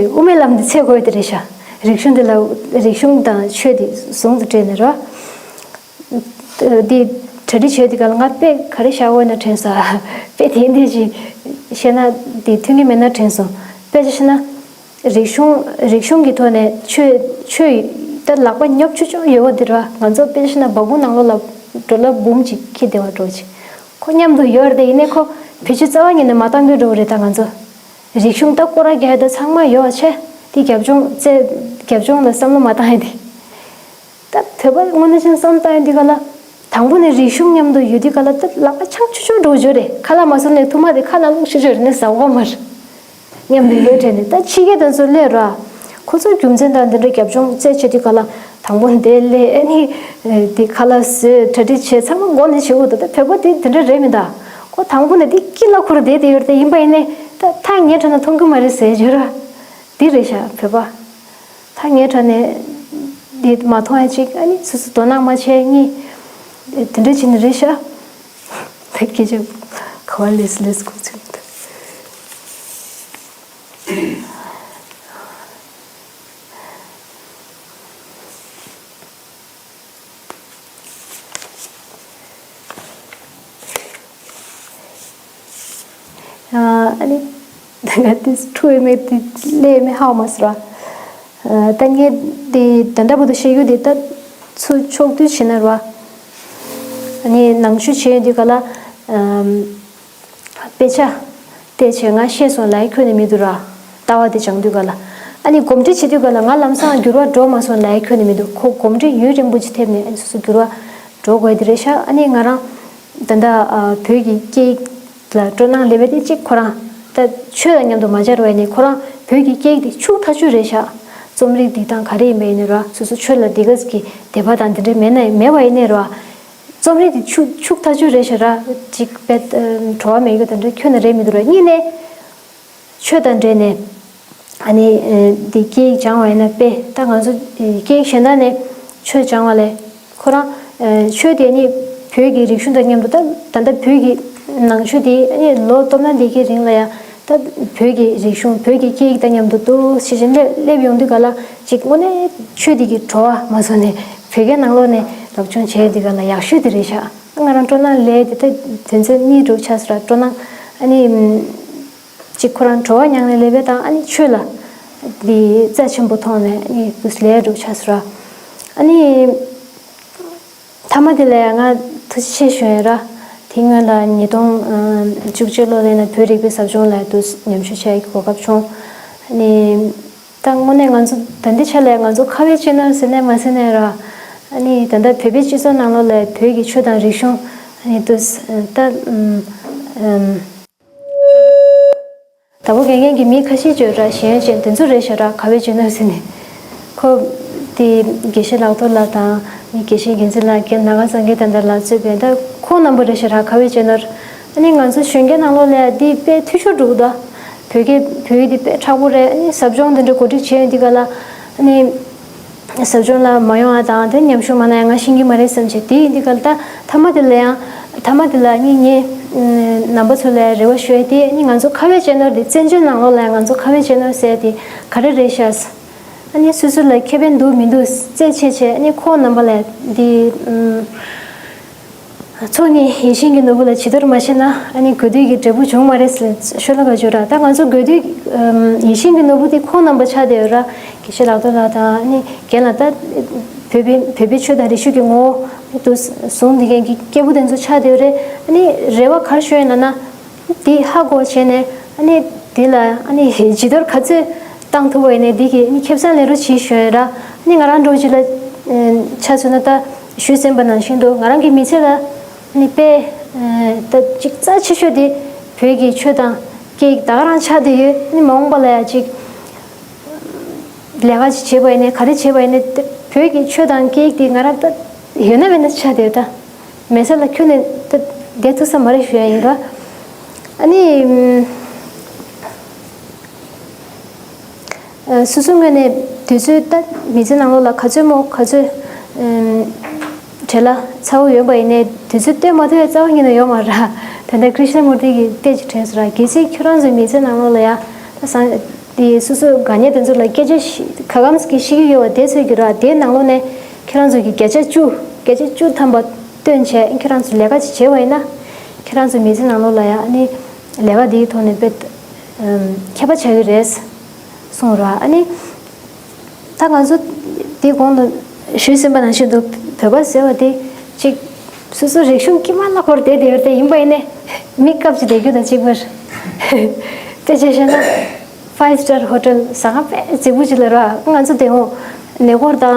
དབུ་མའི་ལམ་འདི་འཚོལ་དགོས་དེ་རེད་ཤག་རིག་གཞུང་འདི་ལ་རིག་གཞུང་དང་ཆོས་དེ་ཟུང་དུ་འབྲེལ་ནས་རོ། འདི་གྲ་སྒྲིག་བྱས་དེ་ག་ལ་ང་དཔེ་ག་རེ་བཞག་འོས་ན་དྲན་སོང་། དཔེ་དེ་འདི་ཅིག་བཤད་ན་དེ་མཐུན་གྱི་མེད་ན་དྲན་སོང་། དཔེ་ཆ་བཤད་ན་རིག་གཞུང་རིག་གཞུང་གི་ཐོག་ནས་ཆོས་ཆོས་ད་ལག་པ་ཉོབ་ཆུ་ཆུ་ཡོད་པ་འདི་ར། ང་ཚོ་དཔེ་ཆ་བཤད་ན་སྦ་ཁུག་ནང་ལོགས་ལ་འགྲོ་ལ་འབུམ་ཅིག་ཁྱེར་བསྡད་པ་འགྲོ་ཅིག་ཁོ་མཉམ་དུ་ཡོད་རེད་དེ། ཡིན་ནའི་ཁོ་བེད་སྤྱོད་རྩ་བ་ཉིད་ནས་མ་བཏང་གི་འགྲོ་གི་རེད་ད་ང་ཚོ། རིག་གཞུང་ད་སྐོར་ར་རྒྱག་ཡ་ད་ཚང་མ་ཡོད་ཆེ། དེ་རྒྱབ་ལྗོངས་རྩེ་རྒྱབ་ལྗོངས་ལ་བསམ་བློ་མ་བཏང་ཡ་དེ། ད་བོད་པ་དངོས་གནས་ཅན་བསམ་བཏང་ཡ་དེ་ག་ལ། དང་པོ་ནས་རིག་གཞུང་མཉམ་དུ་ཡོད་དུས་ག་ལ་ད་ལག་པ་འཆང་ཆུ་ཆུ་འགྲོ་རྒྱུ་རེད། ཁ་ལག་མ་བཟོ་ནས་ཐུར་མ་དེ་ཁ་ནང་བླུགས་ཆུ་ཆུ་རེད་ནས་ཟ་འོ་མ་རེད། མཉམ་དུ་ཡོད་དྲན་ནས་ད་ཕྱི་རྒྱལ་དང་ཚོ་སླེབས་ར། ཁོ་ཚོའི་རྒྱུ་མཚན་དང་འདི་འདྲ་རྒྱབ་ལྗོངས་རྩད་ཆོད་དུས་ག་ལ་དང་པོ་འདས་ལས་ཨ་ནི། དེ་ཁ་ལག་བཟོས་གྲ་སྒྲིག་བྱས་ཚང་མ་མགོ་ནས་བྱེད་དགོས་འདུག་ད་བོད་པ་དེ་དེ་འདྲ་རེད་མི་འདུག་ཁོ་དང་པོ་ནས་དེ་སྐྱིད་ལ་ཁུར་བསྡད་དེ་ཡོད་དེ། ཡིན་པ་ཡིན་ནའི་ད་ཐག་ཉེ་དྲགས་ན་མཐོང་གི་མ་རེད་ཟེར་བརྗོད་ར། འདི་རེད་ཤག་བོད་པ། ཐག་ཉེ་དྲགས་ནས་འདི་མ་མཐོང་ཡ་གཅིག་ཨ་ནི་སོ་སོ་དོ་སྣང་མ་བྱས་གཉིས། དེ་འདྲ་བྱས་ནས་རེད་ཤག་ད་སྐད་ཆ་ག་བ་ལས་སུ་ལས་སུ་གོ་ཚུལ་མི་འདུག་ཨ་ནི་ད་ག་དེ་ཁྲུ་ཡོད་མེད་དེ་ལས་མེད་ཧ་མ་སི་ར། ད་ངས་དེ་ད་ལྟ་བུ་དུ་བཤད་རྒྱུ་དེ་ད་ཚུར་ཕྱོགས་བསྡུས་བྱས་ན་ར། ཨ་ནི་ནང་ཆོས་བྱས་ཡོད་དུས་ག་ལ། དཔེ་ཆ་བལྟས་བྱས་ང་ཤེས་སོང་ལབ་ཁྱོན་ནས་མི་འདུག་ར། ལྟ་བ་དེ་སྦྱང་དུས་ག་ལ། ཨ་ནི་གོམས་འདྲིས་བྱེད་དུས་ག་ལ་ང་ལམ་སང་འགྱུར་བ་འགྲོ་མ་སོང་ལབ་ཁྱོན་ནས་མི་འདུག་ཁོ་གོམས་འདྲིས་ཡུན་རིང་པོ་ཅིག་ཐེབས་ནས་ཨ་ནི་སོ་སོ་འགྱུར་བ་འགྲོ་དགོས་དེ་རེད་ཤག་ཨ་ནི་ང་རང་ད་ལྟ་བོད་ཀྱི་སྐད་ཡིག་ལ་སྤྲོ་སྣང་སླེབས་པ་དེ་གཅིག་ཁོ་རང་ད་ཆོས་དང་མཉམ་དུ་མ་སྦྱར་བ་ཡིན་ནའི་ཁོ་རང་བོད་ཀྱི་སྐད་ཡིག་དེ་ཕྱུག་ཐག་ཆོད་རེད་ཤག་རྩོམ་རིག་འདི་དང་ག་རེ་ཡིན་པ་ཡིན་ནའི་ར། སོ་སོ་ཆོས་ལ་འདི་ག་ཟིག་གི་དད་པ་དང་འདི་འདྲ་མེད་ན་མེད་པ་ཡིན་ནའི་ར། རྩོམ་རིག་དེ་ཕྱུག་ཕྱུག་ཐག་ཆོད་རེད་ཤག་ར། གཅིག་དཔེ་བྲོ་བ་མེད་རྒྱུ་དང་འདྲ་ཁྱོན་ནས་རེད་མི་འདུག་ར། གཉིས་ནས་ཆོས་དང་འབྲེལ་ནས་ཨ་ནི་འདི་སྐད་ཡིག་སྦྱང་བ་ཡིན་ན་དཔེ་ད་ང་ཚོ་སྐད་ཡིག་གཞན་དག་ནས་ཆོས་སྦྱང་བ་ལས་ཁོ་རང་ཆོས་དེ་ནི་བོད་ཀྱི་རིག་གཞུང་དང་མཉམ་དུ་ད་ད་ལྟ་བོད་ཀྱི་ནང་ཆོས་དེ་ཨ་ནི་ལོ་སྟོང་ཕྲག་འདི་གའི་རིང་ལ་ཡང་ད་བོད་ཀྱི་རིག་གཞུང་བོད་ཀྱི་སྐད་ཡིག་དང་མཉམ་དུ་འདུག་ཤེས་བཞིན་སླེབས་སླེབས་ཡོང་དུས་ག་ལ་ཅིག་དངོས་གནས་ཆོས་འདི་གི་བྲོ་བ་མ་བཟོ་ནས་བོད་སྐད་ནང་ལོགས་ནས་སློབ་སྦྱོང་བྱས་དུས་ག་ལ་ཡག་ཤོས་དེ་རེད་ཤག་ང་རང་སྤྲོ་སྣང་ལས་དེ་ད་དོན་ཚན་གཉིས་འགྲོ་ཆགས་སོང་ར། སྤྲོ་སྣང་ཨ་ནི་ཅིག་ཁོ་རང་བྲོ་བ་མྱངས་ནས་སླེབས་པས་དང་ཨ་ནི་ཆོས་ལ་འདི་རྩ་ཆེན་པོ་མཐོང་ནས་ཨ་ནི་དུས་ལས་འགྲོ་ཆགས་སོང་ར། ཨ་ནི། མཐའ་མ་དེ་ལ་ཡང་ང་ཐུགས་རྗེ་ཆེ་ཞུ་ཡ་ར། དེ་སྔོན་ལ་ཉིས་སྟོང་བཅུ་གཅིག་ལོ་ལ་ཡིན་ན་བོད་རིག་པའི་ཟབ་སྦྱོང་ལ་དུ་ཉམས་ཞིབ་བྱ་ཡག་གི་གོ་སྐབས་བྱུང་། ཨ་ནི། ད་དངོས་གནས་ང་ཚོ་ད་འདི་ཆ་ལ་ང་ཚོ་ཁ་བའི་ཅེ་ནལ་ཟེར་ནས་མ་ཟེར་ནས་ར། ཨ་ནི་ད་ལྟ་བོད་པའི་སྤྱི་ཚོགས་ནང་ལོགས་ལ་བོད་ཀྱི་ཆོས་དང་རིག་གཞུང་ཨ་ནི་དུ་ད་ཨམ། དྭགས་པོ་དགེ་རྒན་གྱི་མི་ཁ་ཤས་བརྗོད་ར་ཞེན་ཅན་དེ་ཚོ་རེད་ཤག་ར། ཁ་བའི་ཅེ་ནལ་ཟེར་ནས་ཁོ་དེ་དགེ་བཤེས་ལག་ཐོག་ལགས་དང་མི་དགེ་བཤེས་འགན་འཛིན་ལགས་རྒན་ནཱ་ག་སངས་རྒྱས་དང་འདྲ་ལ་གཙོས་པའི་ད་ཁོང་རྣམ་པ་རེད་ཤག་ར། ཁ་བའི་ཅེ་ནལ་ཨ་ནི་ང་ཚོ་གཞོན་སྐྱེས་ནང་ལོགས་ལ་འདི་དཔེ་འཐུས་ཤོར་འགྲོ་གི་འདུག་བོད་སྐད་བོད་ཡིག་འདི་དཔེ་མཁྲེགས་པོ་རེད། ཨ་ནི་ཟབ་སྦྱོང་འདི་འདྲ་གོ་སྒྲིག་བྱས་ཡོད་འདི་ག་ལ་ཨ་ནི། ཟབ་སྦྱོང་ལ་མ་ཡོང་བ་དང་དེ་ཉམས་ཞིབ་མ་གནང་ཡ་ང་ཤེས་ཀྱི་མ་རེད་བསམ་བྱས་དེ་ཡིན་དུས་ག་ལ་ད་མཐའ་མ་དེ་ལ་ཡང་མཐའ་མ་དེ་ལ་ནི་ངས་རྣམ་པ་ཚོ་ལ་རེ་བ་ཞུ་ཡ་དེ་ནི་ང་ཚོ་ཁ་བའི་ཅེ་ནལ་དེ་བཙན་བྱོལ་ནང་ལོགས་ལ་ཡང་ང་ཚོ་ཁ་བའི་ཅེ་ནལ་ཟེར་ཡ་དེ་ག་རེ་རེད་ཤག་ཨ་ནི་སོ་སོ་ལ་ཁེ་ཕན་འདུག་མི་འདུག་རྩད་ཆོད་བྱས་ཨ་ནི་ཁོང་རྣམ་པ་ལ་འདི། ཚོགས་གཉིས་ཡིད་བཞིན་གྱི་ནོར་བུ་ལ་བྱི་དོར་མ་བྱས་ན་ཨ་ནི་དགོས་འདོད་ཀྱི་འབྲས་བུ་འབྱུང་མ་རེད་ཟེར་ཤོད་ལ་ག་བརྗོད་ར། ད་ང་ཚོ་དགོས་འདོད་ཡིད་བཞིན་གྱི་ནོར་བུ་དེ་ཁོང་རྣམ་པ་ཆགས་བསྡད་ཡོད་ར། དགེ་བཤེས་ལག་རྡོར་ལགས་དང་ཨ་ནི་རྒན་ལགས་ད་བོད་པའི་བོད་པའི་ཆོས་དང་རིག་གཞུང་གི་ངོ་བོ་དུ་བཟུང་བསྡད་མཁན་གྱི་སྐྱེས་བུ་དེ་ཚོ་ཆགས་བསྡད་ཡོད་རེད། ཨ་ནི་རེ་བ་ག་རེ་ཞུ་ཡོད་ལབ་ན། དེ་ཧ་གོ་བྱས་ནས་ཨ་ནི་དེ་ལ་ཨ་ནི་བྱི་དོར་ག་ཚོད་བཏང་ཐུབ་པ་ཡིན་ནའི་དེ་གི་ཨ་ནི་ཁེ་བཟང་ལེན་རོགས་བྱེད་ཞུ་ཡོད་ར། ཨ་ནི་ང་རང་འགྲོ་གཅིག་ལ་ཆ་མཚོན་ན་ད་ཞུས་ཟིན་པ་ནང་བཞིན་དུ་ང་རང་གི་མི་ཚེ་ལ་ཨ་ནི་དཔེ་ད་ཅིག་རྩ་ཆེ་ཤོས་དེ་བོད་ཀྱི་ཆོས་དང་སྐད་ཡིག་ད་ག་རང་ཆགས་བསྡད་ཡོད། ཨ་ནི་མ་འོངས་པ་ལ་ཡང་ཅིག་ལས་ཀ་ཅིག་བྱེད་པ་ཡིན་ནའི་ག་རེ་བྱེད་པ་ཡིན་ནའི་བོད་ཀྱི་ཆོས་དང་སྐད་ཡིག་དེ་ང་རང་ད་ཡོད་ན་མེད་ན་ཆགས་བསྡད་ཡོད་ད། མེད་ས་ལ་ཁྱོན་ནས་ད་བསྡད་ཐུབ་ས་མ་རེད་ཞུ་ཡ་ཡིན་ར། ཨ་ནི་སོ་སོའི་ངོས་ནས་དུས་ཚོད་ད་མི་ཚེ་ནང་ལོགས་ལ་ག་ཚོད་མོ་ག་ཚོད་བྲེལ་བ་ཚ་བོ་ཡོད་པ་ཡིན་ནའི་དུས་ཚོད་བཏོན་མ་ཐུབ་ཡ་རྩ་བ་ཉིད་ནས་ཡོད་མ་རེད། ད་ལྟ་ཀྲི་ཤ་ན་མུར་ཏི་གིས་བལྟས་ཅིག་དྲན་སོང་ར། གལ་སྲིད་ཁྱོད་རང་ཚོའི་མི་ཚེ་ནང་ལོགས་ལ་ཡ་ད་སང་དེ་སོ་སོའི་དགའ་ཉེ་དེ་ཚོ་ལ་སྐད་ཆ་ཤི་ག་གམ་ཞིག་བཤད་ཀྱི་ཡོད་པ་དེ་ཚོད་ཀྱི་ར། དེའི་ནང་ལོགས་ནས་ཁྱེད་རང་ཚོ་གི་བརྒྱ་ཆ་བཅུ་བརྒྱ་ཆ་བཅུ་ཐམ་པ་བཏོན་བྱས་ཁྱེད་རང་ཚོ་ལས་ཀ་ཅིག་བྱས་པ་ཡིན་ན་ཁྱེད་རང་ཚོ་མི་ཚེ་ནང་ལོགས་ལ་ཡང་ཨ་ནི་ལས་ཀ་འདིའི་ཐོག་ནས་དཔེ་ཁྱད་པར་ཆགས་ཀྱི་རེད་གསུངས་ར། ཨ་ནི་ད་ང་ཚོ་འདི་གོང་དུ་ཞུས་ཟིན་པ་ནང་བཞིན་དུ་བོད་པ་ཟེར་བ་དེ་ཅིག་སོ་སོ་རིག་གཞུང་དཀྱིལ་མ་ལ་འཁོར་བསྡད་དེ་ཡོད་དེ་ཡིན་པ་ཡིན་ནའི་མི་སྐབས་ཅིག་བསྡད་རྒྱུ་དང་གཅིག་པར་དཔེ་ཆ་བཤད་ན། Five star hotel ཟ་ཁང་དཔེ་རྫིག་པོ་ཅིག་ལ་ར། ང་ཚོ་དེ་འོང་ཉེ་འཁོར་དང་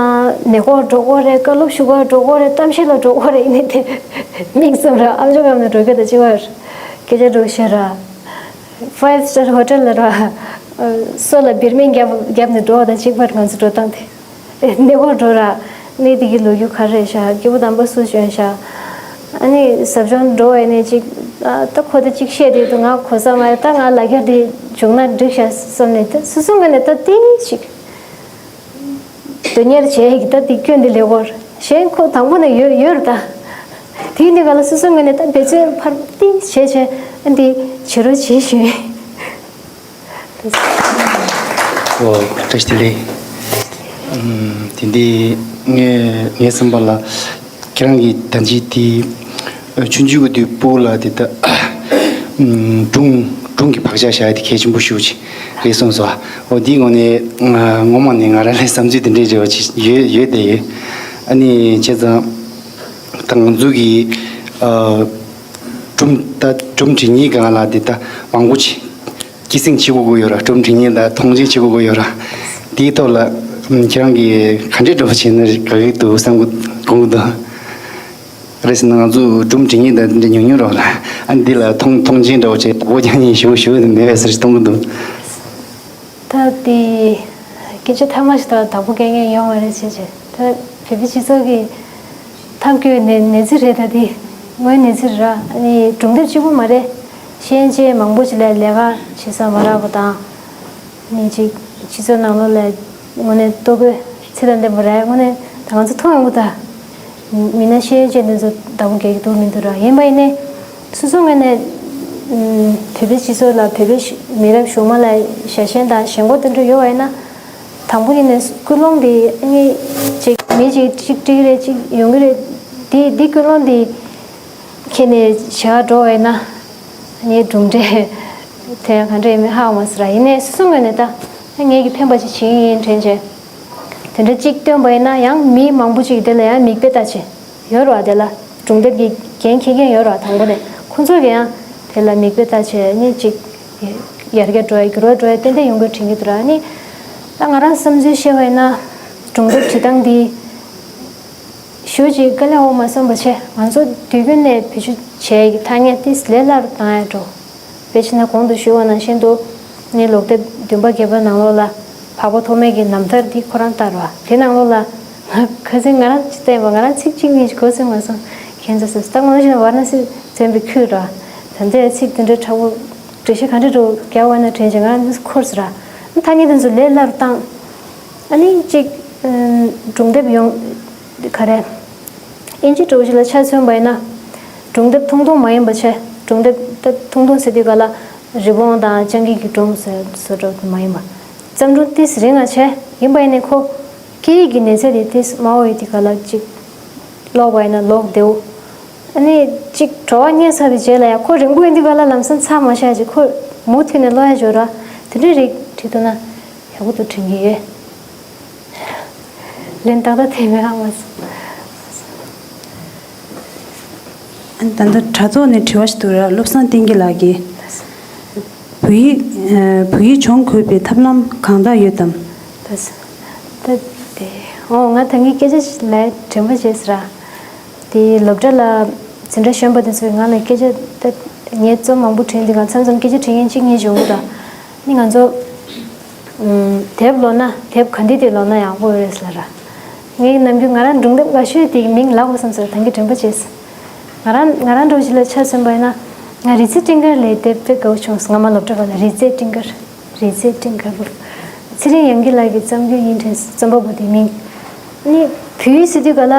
ཉེ་འཁོར་འགྲོ་དགོས་རེད། བཀའ་སློབ་ཞུ་གར་འགྲོ་དགོས་རེད། གཏམ་བཤད་ལ་འགྲོ་དགོས་རེད། ཡིན་ནའི་དེ་མིག་བཙུམ་ར་ཨམ་ཅོག་གམ་ནས་འགྲོ་རྒྱུ་དང་གཅིག་པར་སྐད་ཆ་འགྲོ་བཤད་ར། Five star hotel ལ་ར་སོ་ལ་བིར་སྨན་བརྒྱབ་བརྒྱབ་ནས་འགྲོ་བ་དང་གཅིག་པར་ང་ཚོ་འགྲོ་སྟངས་དེ། ནེ་གོ་འགྲོ་ར། ནེ་དེ་གི་ལོ་རྒྱུས་ག་རེ་ཤག་སྐྱེ་བོ་དམ་པ་སུ་བྱོན་ཤག་ཨ་ནི་ཟབ་སྦྱོང་འགྲོ་བས་ནས་ཅིག་ཨ་ད་ཁོ་ད་ཅིག་བཤད་དེ་དུ་ང་གོ་ས་མ་རེད། ད་ང་ལ་རྒྱ་དེ་བྱུང་ན་འགྲིག་ཤག་བསམ་ནས་ད་སུ་སུ་ང་ནས་ད་ཏིང་ཅིག་དོན་གཉེར་བྱས་ཡིག་ད་དེ་སྐྱོན་དེ་ལས་གོར་གཞན་ཁོ་དང་པོ་ནས་ཡོད་ཡོད་ར། ད་དེ་ནི་ག་ལ་སུ་སུ་ང་ནས་ད་འབད་བརྩོན་ཕར་ཏིང་བྱས་བྱས་ཨ་འདི་བྱེད་རོགས་བྱེད་ཞུ། ཨོ། བཀྲ་ཤིས་བདེ་ལེགས། ཨམ། དེ་འདི་ངས་ངའི་བསམ་པ་ལ་ཁྱེད་རང་གིས་ད་ཅི་དེ་ཆུང་ཆུང་གི་དུས་སྤོ་ལ་དེ་ད་ཨམ། སྒྲུང་ ཁུངས་ཀྱི་བག་ཆགས་བཞག་ཡ་དེ་གལ་ཆེན་པོ་ཞེ་པོ་ཅིག་རེད་གསུངས་སོང་། འོ་འདིའི་ངོས་ནས་ང་ངོ་མ་ནས་ང་རང་ལ་བསམ་ཚུལ་དེ་འདྲའི་འབྲེལ་བ་ཅིག་ཡོད་ཡོད་དེ་ཡོད། ཨ་ནི་བྱས་ཙང་ད་ང་ཚོ་གི་ཨ་སྒྲུང་ད་སྒྲུང་འབྲི་མཁན་སྒང་ལ་དེ་ད་མང་པོ་ཅིག་སྐྱེད་སྲིང་བྱེད་དགོས་ཀྱི་ཡོད་ར། སྒྲུང་འབྲི་མཁན་ལ་མཐོང་ཆེན་བྱེད་དགོས་ཀྱི་ཡོད་ར། དེའི་ཐོག་ལ་ཨམ་ཁྱེད་རང་གིས་ག་འདྲའི་འདྲ་པོ་བྱས་ན་དགའ་གི་འདུག་བསམ་གི་དགོངས་ཀྱི་འདུག་རེད་ཟེར་ན་ང་ཚོ་སྒྲུང་འབྲི་མཁན་དང་འདྲ་ཉུང་ཉུང་རེད་ལ། ཨ་འདི་ལ་མཐོང་མཐོང་ཆེན་འདྲ་པོ་བྱས་དགའ་པོ་རྒྱག་མཁན་ཞེ་པོ་ཞེ་པོ་དེ་མེད་པས་ཟེར་གཏོང་གི་འདུག་ད་དེ་སྐད་ཆ་ཐ་མ་ཞིག་ད་དང་པོ་སྐད་ངན་ཡོང་བ་རེད་བྱས་བྱས། ད་བོད་པའི་སྤྱི་ཚོགས་ཀྱི་ཐབས་སྐྱོ་བའི་གནས་གནས་ཚུལ་རེད། ད་དེ་དངོས་གནས་ཚུལ་རེད། ཨ་ནི་སྒྲུང་དེབ་གཅིག་པུ་མ་རེད། ཤེས་ཡོན་ཅན་མང་པོ་ཞིག་ལ་ལས་ཀ་བྱེད་ས་མ་རག་པ་དང་། ནི་ཅིག་སྤྱི་ཚོགས་ནང་ལོགས་ལ་དངོས་གནས་ལྟོ་གོས་ཚད་དང་ལྡན་པ་རེད། དངོས་གནས་ད་ང་ཚོ་མཐོང་ཡོང་གི་ད། མི་སྣ་ཤེས་ཡོན་ཅན་དེ་ཚོ་བདག་པོ་རྒྱག་གི་འདུག་མི་འདུག་ར། ཡིན་པ་ཡིན་ནའི་སོ་སོ་ངོས་ནས་ཨུམ་བོད་པའི་སྤྱི་ཚོགས་ལ་བོད་པའི་ཤ་མི་རབས་གཞུག་མ་ལ་ཞལ་ཞེན་དང་ཞེན་ཁོག་དེ་འདྲ་ཡོད་པ་ཡིན་ན། དང་པོ་ཡིན་ནས་ཀུན་སློང་དེ་ཨ་ནི་ཅིག་མི་ཅིག་གཅིག་འགྲིག་རེད་གཅིག་ཡོང་གི་རེད། དེ་དེ་ཀུན་སློང་དེ་ཁྱེར་ནས་བྱེད་ག་འགྲོ་བ་ཡིན་ན། ངའི་གྲུབ་འབྲས་དེ་ཡང་ག་འདྲ་ཡིན་མིན་ཧ་གོ་མ་སོང་ར། ཡིན་ནའི་སོ་སོ་ངོས་ནས་ད་ངས་ཀྱི་ཕན་པ་ཅིག་བྱེད་ཀྱི་ཡིན་དྲན་བྱས། དེ་འདྲ་གཅིག་བཏོན་པ་ཡིན་ན་ཡང་མི་མང་པོ་ཅིག་དེ་ལ་ཡང་མིག་དཔེ་ལྟ་བྱས་ཡོད་ར། དེ་ལ་སྒྲུང་དེབ་ཀྱི་འགན་འཁྱེར་མཁན་ཡོད་ར། དང་པོ་ནས་ཁོང་ཚོ་གི་ཡང་དེ་ལ་མིག་དཔེ་ལྟ་བྱས་ནི་ཅིག་ཡར་རྒྱས་འགྲོ་ཡ་འགྱུར་བ་འགྲོ་ཡ་ཏན་ཏན་ཡོང་གི་དྲན་གྱི་འདུག་ར། ནི་ད་ང་རང་བསམ་ཚུལ་བཤད་པ་ཡིན་ན་སྒྲུང་དེབ་བྲིས་སྟངས་འདི། ཞུ་ཅིག་དཀའ་ལས་འོ་མ་བསམ་པ་བྱས། ང་ཚོ་དུས་རྒྱུན་ནས་བེད་སྤྱོད་བྱས་ཀྱི་ཐ་སྙད་ཏིས་ལས་སླ་རུ་བཏང་ཡ་འགྲོ། དཔེ་ཆ་ན་གོང་དུ་ཞུས་པ་ནང་བཞིན་དུ། ནི་ལོ་དེབ་བདུན་པ་བརྒྱད་པ་ནང་ལོགས་ལ་འཕགས་པ་ཐོགས་མེད་ཀྱི་རྣམ་ཐར་འདི་ཁོ་རང་ལྟར་བ་དེ་ནང་ལོགས་ལ། ང་ཁ་སང་ང་རང་ཅི་བལྟས་པ་ང་རང་ཚིག་གཅིག་གཉིས་ཤིག་གོ་སོང་མ་སོང་། ཁྱེད་ཚོ་སོ་སྟག་མང་ཞིག་ན་ཝཱ་ར་ཎ་སི་འཛོམས་པའི་ཁུལ་ར། ད་ལྟའི་ཚིག་དེ་འདྲའི་དྲག་པོ་འགྲེལ་བཤད་ག་འདྲ་རུ་རྒྱག་པ་ན་དྲན་བྱས་ང་རང་འཁོར་སོང་ར། ཐ་སྙད་དེ་ཚོ་ལས་སླ་རུ་བཏང་། ཨ་ནི་གཅིག་སྒྲུང་དེབ་ཡོང་། ག་རེ། ཨིན་ཇི་འདྲ་པོ་ཞིག་ལ་ཆ་མཚོན་པ་ཡིན་ན། སྒྲུང་དེབ་ཐུང་ཐུང་མ་ཡིན་པ་བྱས། སྒྲུང་དེབ་ད་ཐུང་ཐུང་ཟེར་དུས་ག་ལ་རི་བོང་དང་སྤྱང་ཀི་གི་སྒྲུང་ཟེར་བཟོ་འདྲ་མ་ཡིན་པ། བརྩམས་སྒྲུང་ཏིས་རིང་ང་བྱས། ཡིན་པ་ཡིན་ནའི་ཁོ་སྐད་ཡིག་གི་གནས་ཚད་དེ་ཏིས་དམའ་བོ་ཡོད་དུས་ག་ལ་གཅིག་ཀློག་པ་ཡིན་ན་ཀློག་བདེ་བོ། ཨ་ནི་གཅིག་བྲོ་བ་རྙེད་ཚར་བའི་རྗེས་ལ་ཡང་ཁོ་རིང་པོ་ཡིན་དུས་ག་ལ་ལམ་སང་ཚར་མ་བཞག་ཅིག་ཁོ་མུ་མཐུད་ནས་ཀློག་ཡ་འབྱོར་ར། དེ་འདྲའི་རིགས་བྲིས་འདུག་ན། ཡག་པོ་འདུག་དྲན་གྱི་ཡོད། ལན་ཏག་ཏག་དེ་མེད་ཨ་མ་སོང་། ཨ་ནི་ད་ལྟ་དྲ་ཐོག་ནས་དྲི་བ་ཞིག་འདུག་ར། བློ་བཟང་བསྟན་རྒྱས་ལགས་ཀྱིས། བོད་ཡིག་ཨ་བོད་ཡིག་སྦྱོང་དགོས་པའི་ཐབས་ལམ་གང་དག་ཡོད་དམ། ད་ད་དེ་ཨོ་ང་ད་གིན་སྐད་ཆ་ཞིག་ལབ་དྲན་པ་བྱས་ཟེར་ར། དེ་སློབ་གྲྭ་ལ་འཛིན་གྲྭ་གཞོན་པ་དེ་ཚོས་ང་ལ་སྐད་ཆ་ད་ངས་རྩོམ་མང་པོ་བྲིས་འདུག་ག་མཚམས་མཚམས་སྐད་ཆ་དྲི་མཁན་གཅིག་གཉིས་བྱུང་འདུག་ར། ནི་ང་ཚོ། ཨུམ། དེབ་ཀློག་ན་དེབ་ག་འདི་དེ་ཀློག་ན་ཡག་པོ་ཡོད་རེད་ཟེར་ལ་ར། ངས་ནམ་རྒྱུན་ང་རང་སྒྲུང་དེབ་དགའ་ཤོས་དེའི་མིང་ལབ་དགོས་བསམ་སོང་། ད་གིན་དྲན་པ་བྱས། ང་རང་ང་རང་འདྲ་བོ་ཞིག་ལ་ཆ་མཚོན་པ་ཡིན་ན། ང་རི་རྩེ་སྤྲིན་དཀར་ལབ་དེབ་དཔེ་དགའ་བོ་བྱུང་སོང་། སྔ་མ་སློབ་གྲྭ་སྐབས་ལ་རི་རྩེ་སྤྲིན་དཀར། རི་རྩེ་སྤྲིན་དཀར་པོ། ཚེ་རིང་དབྱངས་སྐྱིད་ལགས་ཀྱི་རྩོམ་རྒྱུན་ཡིན་དྲན་སོང་། རྩོམ་པ་པོ་དེའི་མིང་། ནི་བོད་ཡིག་ཟེར་དུས་ག་ལ།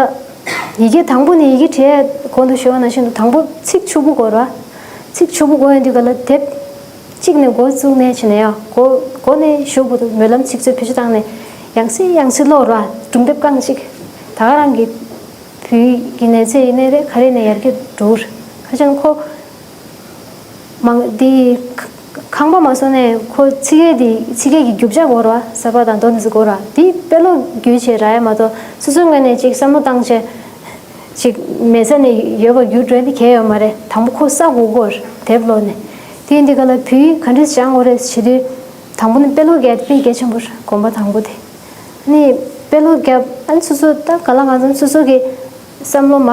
ཡི་གེ་དང་པོ་ནས་ཡི་གེ་བྲིས་ཡ་གོང་དུ་ཞུས་པ་ནང་བཞིན་དུ་དང་པོ་ཚིག་ཕྱུག་པོ་དགོས་ར། ཚིག་ཕྱུག་པོ་དགོས་ཡོང་དུས་ག་ལ་དེབ་གཅིག་ནས་འགོ་བཙུགས་ནས་བྱས་ནས་ཡང་འགོ་འགོ་ནས་གཞུག་བར་དུ་སྨོན་ལམ་ཚིག་མཛོད་བེད་སྤྱོད་བཏང་ནས་ཡང་སེ་ཡང་སེ་ཀློག་ར། སྒྲུང་དེབ་རྐང་གཅིག་ད་ག་རང་གི་བོད་ཡིག་གི་གནས་ཚད་ཡིན་ནའི་རེད་ག་རེ་ནས་ཡར་རྒྱས་འགྲོ་གི་རེད། ཁ་ཆེན་ཁོ། མང་འདི་ཁང་པ་མ་བཟོ་ནས་ཁོ་ཚིག་ཡས་འདི་ཚིག་ཡས་ཀྱི་རྒྱུ་ཆ་དགོས་ར། ས་པ་དང་དོ་འདི་ཚོ་དགོས་ར། འདི་དཔེ་ཀློག་རྒྱུ་བྱས་ར་ཡ་མ་གཏོགས་སོ་སོའི་ངོས་ནས་ཅིག་བསམ་བློ་བཏང་བྱས་ཅིག་མེད་ས་ནས་ཡོད་པ་རྒྱུ་འགྲོ་འདི་གལ་ཡོད་མ་རེད། དང་པོ་ཁོ་ས་དགོས་གོ་ར་དེབ་ཀློག་ནས། དེ་འདི་ག་ལ་བོད་ཡིག་ག་འདྲས་སྦྱང་དགོས་རེད་བྱེད་དུས་དང་པོ་ནས་དཔེ་ཀློག་རྒྱག་དཔེ་གལ་ཆེན་པོ་རེད། གོམ་པ་དང་པོ་དེ། ནི་དཔེ་ཀློག་རྒྱབ་ཨ་ནི་སོ་སོ་ད་ག་ལ་ང་ཚོ་སོ་སོ་གི་བསམ་བློ་མ་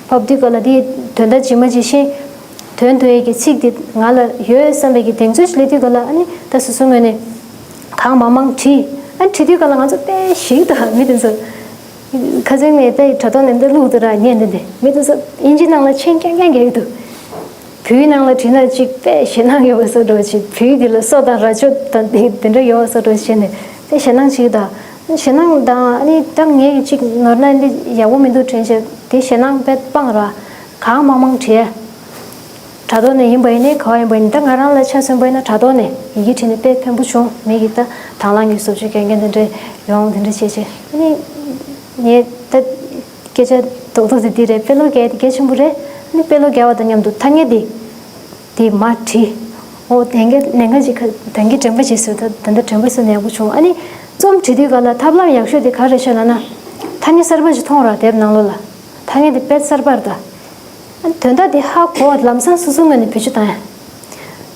ཕབ་དུས་ག་ལ་དེའི་དོན་དག་ཇི་མ་ཇི་བཞིན་དོན་དུ་ཡས་ཀྱི་ཚིག་དེ་ང་ལ་ཡོད་བསམ་པའི་གི་གདེང་ཚོད་ཞིག་སླེབས་དུས་ག་ལ་ཨ་ནི་ད་སོ་སོ་ངོས་ནས་གང་མང་མང་བྲིས། ཨ་ནི་བྲིས་དུས་ག་ལ་ང་ཚོ་དཔེ་ཞིག་ད་མི་དེ་ཚོ་ཁ་སང་ངས་ད་དྲ་ཐོག་ནས་འདི་བླུགས་འདུག་ར་ཉན་འདི་འདི་མི་དེ་ཚོ་དབྱིན་ཇི་ནང་ལ་མཆན་རྐྱང་རྐྱང་རྒྱག་གི་འདུག་བོད་ཡིག་ནང་ལ་བྲིས་ན་ཅིག་དཔེ་ཞེད་སྣང་ཡོད་པ་བཟོ་འདྲ་ཅིག་བོད་ཡིག་འདི་ལ་སོ་དང་ར་ཅོ་དང་དེ་དེ་འདྲ་ཡོད་པ་བཟོ་འདྲ་བྱས་ནས་དཔེ་ཞེད་སྣང་ཅིག་དང་། ཞེད་སྣང་དང་ཨ་ནི་ད་ངས་ཅིག་ནོར་ན་འདི་ཡག་པོ་མི་འདུག་དྲན་བྱས་དེ་ཞེད་སྣང་དཔེ་སྤངས་ར། གང་མང་མང་བྲིས། དྲ་ཐོག་ནས་ཡིན་པ་ཡིན་ནའི་ག་བ་ཡིན་པ་ཡིན་ནའི་ད་ང་རང་ལ་ཆ་མཚོན་པ་ཡིན་ན་དྲ་ཐོག་ནས་ཡི་གེ་བྲིས་ནས་དཔེ་ཕན་པོ་བྱུང་། མི་གི་ད་དང་བླངས་ཀྱི་བཟོ་བཅོས་འགན་འགན་དེ་འདྲ་ཡོང་དེ་འདྲ་བྱས་བྱས་ཨ་ནི་ངས་ད། སྐད་ཆ་རྡོག་རྡོག་དེ་འདི་རེད། དཔེ་ཀློག་རྒྱག་ཡ་དེ་གལ་ཆེན་པོ་རེད། ཨ་ནི་དཔེ་ཀློག་རྒྱག་པ་དང་མཉམ་དུ་ཐ་སྙད་དེ་དེ་མར་བྲིས། ཨོ་དེང་གི་ནས་ག་ཅིག་ཁ་དེང་གི་དྲན་པ་ཅིག་བཟོས། ད་ད་ལྟ་དྲན་པ་བཟོས་ན་ཡག་པོ་བྱུང་། ཨ་ནི་རྩོམ་བྲིས་དུས་ག་ལ་ཐབས་ལམ་ཡག་ཤོས་དེ་ག་རེ་ཤོད་ལབ་ན། ཐ་སྙད་གསར་པ་ཅིག་མཐོང་ར་དེབ་ནང་ལོགས་ལ། ཐ་སྙད་དེ་དཔེ་གསར་པ་རེད་ད། ཨ་ནི་དོན་དག་དེ་ཧ་གོ་བ་ལམ་སང་སོ་སོའི་ངོས་ནས་བེད་སྤྱོད་བཏང་ཡ།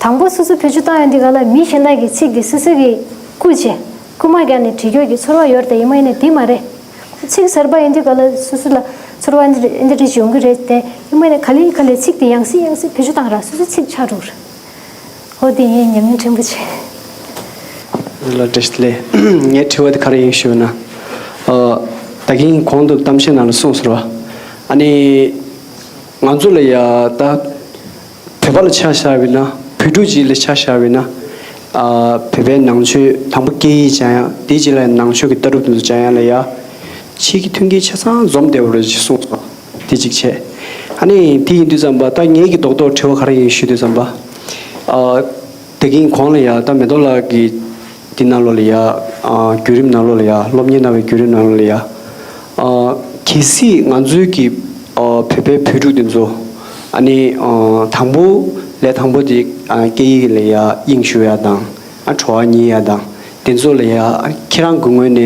དང་པོ་སོ་སོ་བེད་སྤྱོད་བཏང་ཡོང་དུས་ག་ལ་མི་གཞན་དག་གིས་ཚིག་དེ་སོ་སོ་གིས་བརྐུས་བྱས་རྐུ་མ་བརྒྱབ་ནས་བྲིས་རྒྱུ་གི་ཚོར་བ་ཡོད་རེད་དེ། ཡིན་པ་ཡིན་ན་དེ་མ་རེད། ཚིག་གསར་པ་ཡིན་དུས་ག་ལ་སོ་སོ་ལ་ཚོར་བ་འདི་འདི་འདྲ་ཞིག་ཡོང་གི་རེད་དེ། ཡིན་པ་ཡིན་ན་ག་ལེ་ག་ལེ་ཚིག་དེ་ཡང་སེ་ཡང་སེ་བེད་སྤྱོད་བཏང་ར་སོ་སོ་ཚིག་ཆགས་འགྲོ་གི་རེད། ཧོ་དེ་ངའི་ཉམས་མྱོང་ཕྲན་བུ་ཆེ། ལ་བཀྲ་ཤིས་བདེ་ལེགས། ངའི་དྲི་བ་དེ་ག་རེ་ཡིན་ཞུས་ན། ཨ། ད་གིན་གོང་དུ་གཏམ་བཤད་ནང་ལ་གསུངས་ཟེར་བ། ཨ་ནི། ང་ཚོ་ལ་ཡ་ད། བོད་པ་ལ་ཆ་བཞག་པ་ཡིན་ན། བོད་ཕྲུག་ཅིག་ལ་ཆ་བཞག་པ་ཡིན་ན། ཨ། བོད་པའི་ནང་ཆོས་དང་པོ་སྐད་ཡིག་སྦྱང་ཡ་དེ་རྗེས་ལ་ནང་ཆོས་ཀྱི་ལྟ་གྲུབ་དེ་ཚོ་སྦྱང་ཡ་ལ་ཡ། ཆེད་ཀྱི་མཐུན་རྐྱེན་ཆ་ཚང་འཛོམས་བསྡད་པ་རེད་ཅེས་གསུངས་སོང་། དེ་གཅིག་བྱས། ཨ་ནི་དེ་ཡིན་དུས་ཙམ་པ་ད་ངེད་ཀྱི་རྡོག་རྡོག་དྲི་བ་ག་རེ་ཡིན་ཞུས་དུས་ཙམ་པ། ཨ། ད་གིན་གོང་ལ་ཡ་ད་མེ་ཏོག་ལགས་ཀྱིས་འདི་ནང་ལོགས་ལ་ཡ། ཨ། བརྒྱུད་རིམ་ནང་ལོགས་ལ་ཡ། སློབ་གཉེར་གནང་བའི་བརྒྱུད་རིམ་ནང་ལོགས་ལ་ཡ། ཨ། གལ་སྲིད་ང་ཚོའི་གི། ཨ། བོད་པའི་བོད་ཕྲུག་དེ་ཚོ། ཨ་ནི། ཨ། དང་པོ་ལས་དང་པོ་དེ། ཨ། སྐད་ཡིག་ལ་ཡ་དབྱིངས་ཞུགས་ཡ་དང་། ཨ། བྲོ་བ་རྙེད་ཡ་དང་། དེ་ཚོ་ལ་ཡ། ཨ། ཁྱེད་རང་གི་ངོས་ནས།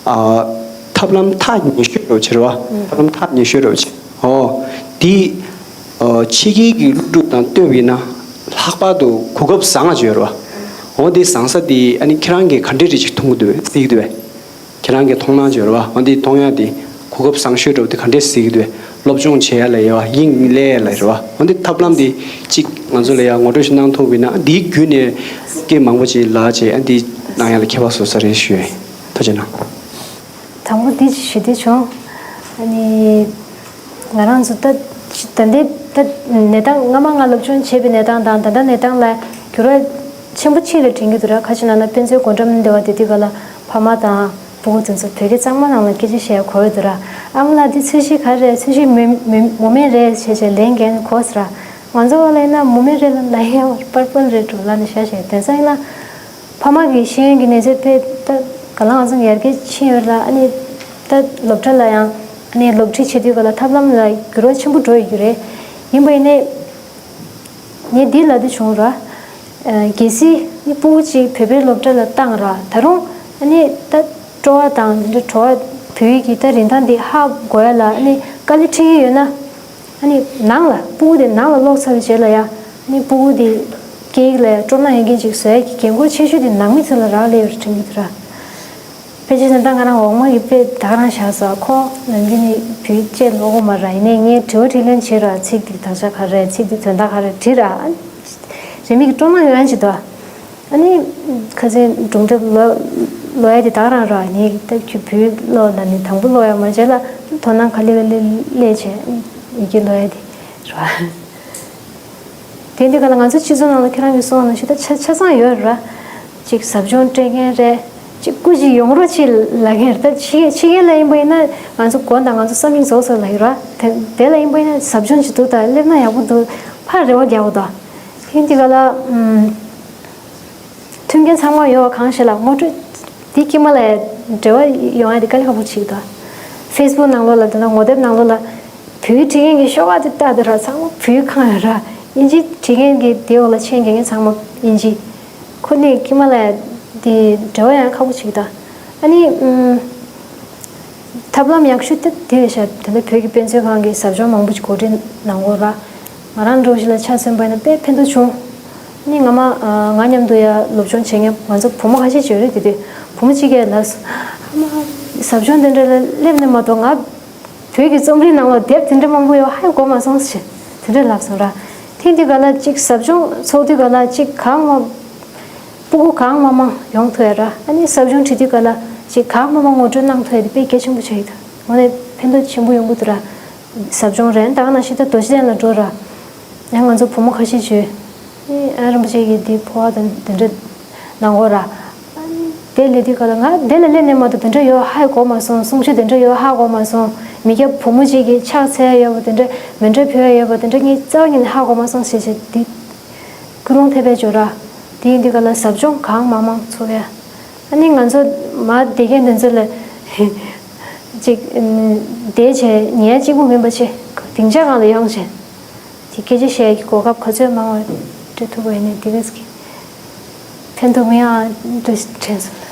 ཨ། ཐབས་ལམ་ཐག་ཉེ་ཤོས་རེད་བྱས་རེད་བ། ཐབས་ལམ་ཐག་ཉེ་ཤོས་རེད་བྱས། ཨོ། འདི། ཨ། ཕྱི་རྒྱལ་གྱི་སློབ་ཕྲུག་དང་ལྟོས་པ་ཡིན་ན། ལྷག་པར་དུ་གོ་སྐབས་བཟང་ང་ཅིག་ཡོད་རེད་བ། འོ་འདི་བཟང་ས་འདི་ཨ་ནི་ཁྱེད་རང་གིས་ག་འདྲས་རེ་ཅིག་མཐོང་གི་འདུག་བས། གཟིགས་ཀྱི་འདུག་བས། ཁྱེད་རང་གིས་མཐོང་སྣང་ཅིག་ཡོད་རེད་བ། འོ་འདི་མཐོང་ཡ་འདི་གོ་སྐབས་བཟང་ཤོས་འདྲ་བོ་འདི་ག་འདྲས་གཟིགས་ཀྱི་འདུག་བས། སློབ་སྦྱོང་བྱེད་ཡ་ལ་ཡ་བ། དབྱིངས་སླེབས་ཡ་ལ་རེད་བ། འོ་འདི་ཐབས་ལམ་འདི་གཅིག་ང་ཚོ་ལ་ཡ་ངོ་སྤྲོད་ཞིག་གནང་ཐུབ་པ་ཡིན་ན། འདིའི་བརྒྱུད་ནས་སྐད་མང་པོ་ཅིག་ལ་བྱས། ཨ། འདི་གནང་ཡ་ལ་ཁྱད་པར་བཟོ་ས་རེད་ཞུ་ཡ་ཡིན། ཐུགས་རྗེ་གནང་། དང་པོ་འདི་ཞུ་འདོད་བྱུང་། ཨ་ནི། ང་རང་ཚོ་ད་ད་ལྟའི་ད་གནས་སྟངས། སྔ་མ་ང་སློབ་སྦྱོང་བྱས་པའི་གནས་སྟངས་དང་ད་ལྟ་གནས་སྟངས་ལ་འགྱུར་བ་ཆེན་པོ་ཕྱིན་རེད་དྲན་གྱི་འདུག་ར། ག་ཅི་ན་ན་དཔེ་མཛོད་སྒོ་འགྲམ་སྡེ་བ་དེ་དུས་ག་ལ་ཕ་མ་དང་ཕྲུ་གུ་དེ་ཚོ་བོད་སྐད་གཙང་མ་ནང་ལ་སྐད་ཆ་བཤད་གོ་ཡོད་འདུག་ར། ཨ་མ་ལགས་འདི་ཚོས་གཞི་ག་རེ་རེད། ཚོས་གཞི་མུ་མུ་མུ་མེད་རེད་བྱས་བྱས་ལན་འགན་གོ་ཟེར་ར། ང་ཚོ་བ་ལ་ཡིན་ན་མུ་མེད་རེད་ལབ་ན་ཡང་པར་པོན་རེད་འགྲོ་ལབ་ནས་བཤད་བཤད། དེང་སང་ཡིན་ན། ཕ་མ་གི་ཤེས་ཡོན་གྱི་གནས་ཚད་དཔེ་ད་ག་ལ་ང་ཚོ་ཡར་རྒྱས་ཕྱིན་ཡོད་ལ། ཨ་ནི་ད་སློབ་གྲྭ་ལ་ཡང་། ཨ་ནི་སློབ་ཁྲིད་བྱེད་དུས་ག་ལ་ཐབས་ལམ་ལ་འགྱུར་བ་ཆེན་པོ་འགྲོ་ཡོད་ཀྱི་རེད། ཡིན་པ་ཡིན་ནའི་ངས་འདི་ལབ་འདོད་བྱུང་ར། གལ་སྲིད་ནི་ཕྲུ་གུ་གཅིག་བོད་པའི་སློབ་གྲྭ་ལ་བཏང་ར། ད་རུང་ཨ་ནི་ད་སྤྲོ་བ་དང་འདི་འདྲ་བྲོ་བ། བོད་ཡིག་གི་ད་རིན་ཐང་འདི་ཧ་གོ་ཡ་ལ་ཨ་ནི་དཀའ་ལས་འཕྲད་ཀྱི་ཡོད་ན། ཨ་ནི་ནང་ལ་ཕྲུ་གུ་དེ་ནང་ལ་ལོག་ཚར་བའི་རྗེས་ལ་ཡ། ཨ་ནི་ཕྲུ་གུ་དེ་སྐད་ཡིག་ལ་ཡ་སྤྲོ་སྣང་ཡོད་མཁན་ཅིག་བཟོ་ཡ་གི་འགན་ཁུར་ཆེ་ཤོས་དེ་ནང་མི་ཚོ་ལ་རག་ལས་ཡོད་རེད་དྲན་གྱི་འདུག་ར། ཕལ་ཆེར་ད་ལྟ་ང་རང་འོག་མ་གི་དཔེ་ད་ག་རང་བཞག་སོང་། ཁོ་ནམ་རྒྱུན་ནི་བོད་ཡིག་བཅས་ཀློག་གོ་མ་ར། ཡིན་ནའི་ངས་དྲི་བ་དྲིས་ལན་བྱེད་ར། ཚིག་འདི་དག་ཆ་ག་རེ། ཚིག་འདི་དོན་དག་ག་རེ་འབྲི་ར། རེ་མིག་གི་སྤྲོ་སྣང་ཡོད་ཡ་ཅིག་འདུག་ཨ་ནི་ཁ་སང་སྒྲུང་དེབ་ཀློག་ཀློག་ཡ་དེ་ད་ག་རང་ར། ངས་ད་ཁྱོད་བོད་ཡིག་ཀློག་ལབ་ནས་དང་པོ་ཀློག་ཡ་མ་བྱས་ལ་དོ་སྣང་ག་ལེ་ག་ལེ་སླེབས་བྱས་ཡི་གེ་ཀློག་ཡ་དེ་ར། དེ་འདི་ག་ལ་ང་ཚོ་སྤྱི་ཚོགས་ནང་ལ་ཁྱེད་རང་གིས་གསུངས་པ་ནང་བཞིན་ད་ཆ་ཆ་ཚང་ཡོད་ར། གཅིག་ཟབ་སྦྱོང་སྤྲད་མཁན་རེད། གཅིག་སྐུ་ཞིག་ཡོང་རོགས་གྱིས་ལབ་མཁན་རེད། ད་ཕྱི་ཕྱི་རྒྱལ་ལ་ཡིན་པ་ཡིན་ན་ང་ཚོ་དགོངས་དག་ང་ཚོ་བསམ་ཡིག་རྫོགས་ཚར་ལབ་ཡོད་ར། དེ་དེ་ལ་ཡིན་པ་ཡིན་ན་ཟབ་སྦྱོང་བྱེད་འདུག་ད་སླེབས་ན་ཡག་པོ་འདུག་ཕར་རེ་བ་རྒྱག་པ་དང་། དེ་འདི་ག་ལ། ཨམ། མཐུན་རྐྱེན་ཚང་མ་ཡོད་པ་གང་ཞིག་ལ་ངོ་སྤྲོད་འདི་དཀྱིལ་མ་ལ་འབྲེལ་བ་ཡོང་ཡ་དེ་དཀའ་ལས་ཁག་པོ་ཅིག་འདུག་ཕེ་སི་བུག་ནང་ལོགས་ལ་དེ་ན་ངོ་དེབ་ནང་ལོགས་ལ་བོད་ཡིག་བྲིས་མཁན་གྱི་ཤོག་ཁག་དེ་ལྟ་དེ་ར་ཚང་མ་བོད་ཡིག་གང་ཡོད་ར། དབྱིན་ཇི་བྲིས་མཁན་གྱི་དེ་འོག་ལ་མཆན་རྒྱག་མཁན་ཚང་མ་དབྱིན་ཇི། ཁོ་ནི་དཀྱིལ་མ་ལ་དེ་འབྲེལ་བ་ཡོང་ཡ་ཁག་པོ་ཅིག་འདུག་ཨ་ནི་ཨམ། ཐབས་ལམ་ཡག་ཤོས་དེ་དེ་རེད་ཤག་དེ་འདྲ་བོད་ཀྱི་དཔེ་མཛོད་ཁང་གིས་ཟབ་སྦྱོང་མང་པོ་ཅིག་གོ་སྒྲིག་གནང་གོ་ར། ང་རང་འདྲ་བོ་ཞིག་ལ་ཆ་མཚོན་པ་ཡིན་ན་དཔེ་ཕན་ཐོགས་བྱུང་། ནི་ང་མ་ང་མཉམ་དུ་ཡ་སློབ་སྦྱོང་བྱེད་མཁན་ང་ཚོ་བུ་མོ་ཁ་ཤས་ཅིག་ཡོད་རེད། དེ་དུས་བུ་མོ་གཅིག་གིས་ལབ་སོང་། ཨ་མ། ཟབ་སྦྱོང་དེ་འདྲ་ལ་སླེབས་ནས་མ་གཏོགས་ང་བོད་ཀྱི་རྩོམ་རིག་ནང་ལ་དེབ་དེ་འདྲ་མང་པོ་ཡོད་ཧ་གོ་མ་སོང་ཞེས་དེ་འདྲ་ལབ་སོང་ར། ཐེངས་དེ་ག་ལ་གཅིག་ཟབ་སྦྱོང་ཚོགས་དུས་ག་ལ་གཅིག་གང་མ། སྤུ་གུ་གང་མང་མང་ཡོང་ཐུབ་ཡ་ར། ཨ་ནི་ཟབ་སྦྱོང་བྱེད་དུས་ག་ལ་ཅིག་གང་མང་མང་ངོ་སྤྲོད་གནང་ཐུབ་ཡ་དེ་དཔེ་གལ་ཆེན་པོ་ཆགས་ཡོད། དངོས་གནས་ཕན་ཐོགས་ཆེན་པོ་ཡོང་གི་འདུག་ར། ཟབ་སྦྱོང་རེད། ད་ག་ནང་བཞིན་ད་རྡོ་རྗེ་གདན་ལ་འགྲོ་ར། ཡང་ང་ཚོ་བུ་མོ་ཁ་ཤས་ཅིག་ཨ་རིན་པོ་ཆེ་གི་འདི་འཕོ་བ་དང་དེ་འདྲ་གནང་གོ་ར། དེ་སླེབས་དུས་ག་ལ་ང་དེ་ལ་སླེབས་ནས་མ་གཏོགས་དེ་འདྲ་ཡོད་ཧ་གོ་མ་སོང་། གསུང་ཆོས་དེ་འདྲ་ཡོད་ཧ་གོ་མ་སོང་། མི་སྐྱ་བུ་མོ་ཅིག་གིས་ཕྱག་འཚལ་ཡོད་པ་དེ་འདྲ། མཎྜལ་ཕུལ་ཡ་ཡོད་པ་དེ་འདྲ་ངས་རྩ་བ་ཉིད་ནས་ཧ་གོ་མ་སོང་ཞེས་བྱས་འདི། ཀུན་སློང་ཐེབས་པའི་སྦྱོར་ར། དེ་ཡིན་དུས་ག་ལ་ཟབ་སྦྱོང་གང་མང་མང་ཚོགས་ཡ། ཨ་ནི་ང་ཚོ་མ་བསྡད་མཁན་དེ་ཚོ་ལ་ཅིག་བསྡད་བྱས་ཉལ་གཅིག་པུ་མིན་པ་བྱས་སྡིངས་ཆ་སྒང་ལ་ཡོང་བྱས་དེ་སྐད་ཆ་བཤད་ཡ་གི་གོ་སྐབས་ག་ཚོད་མང་བ་སྤྲད་ཐུབ་པ་ཡིན་ནའི་དེ་གས་ཀྱི། ཕན་ཐོགས་མེད་ཨ། འདི་དྲན་སོང་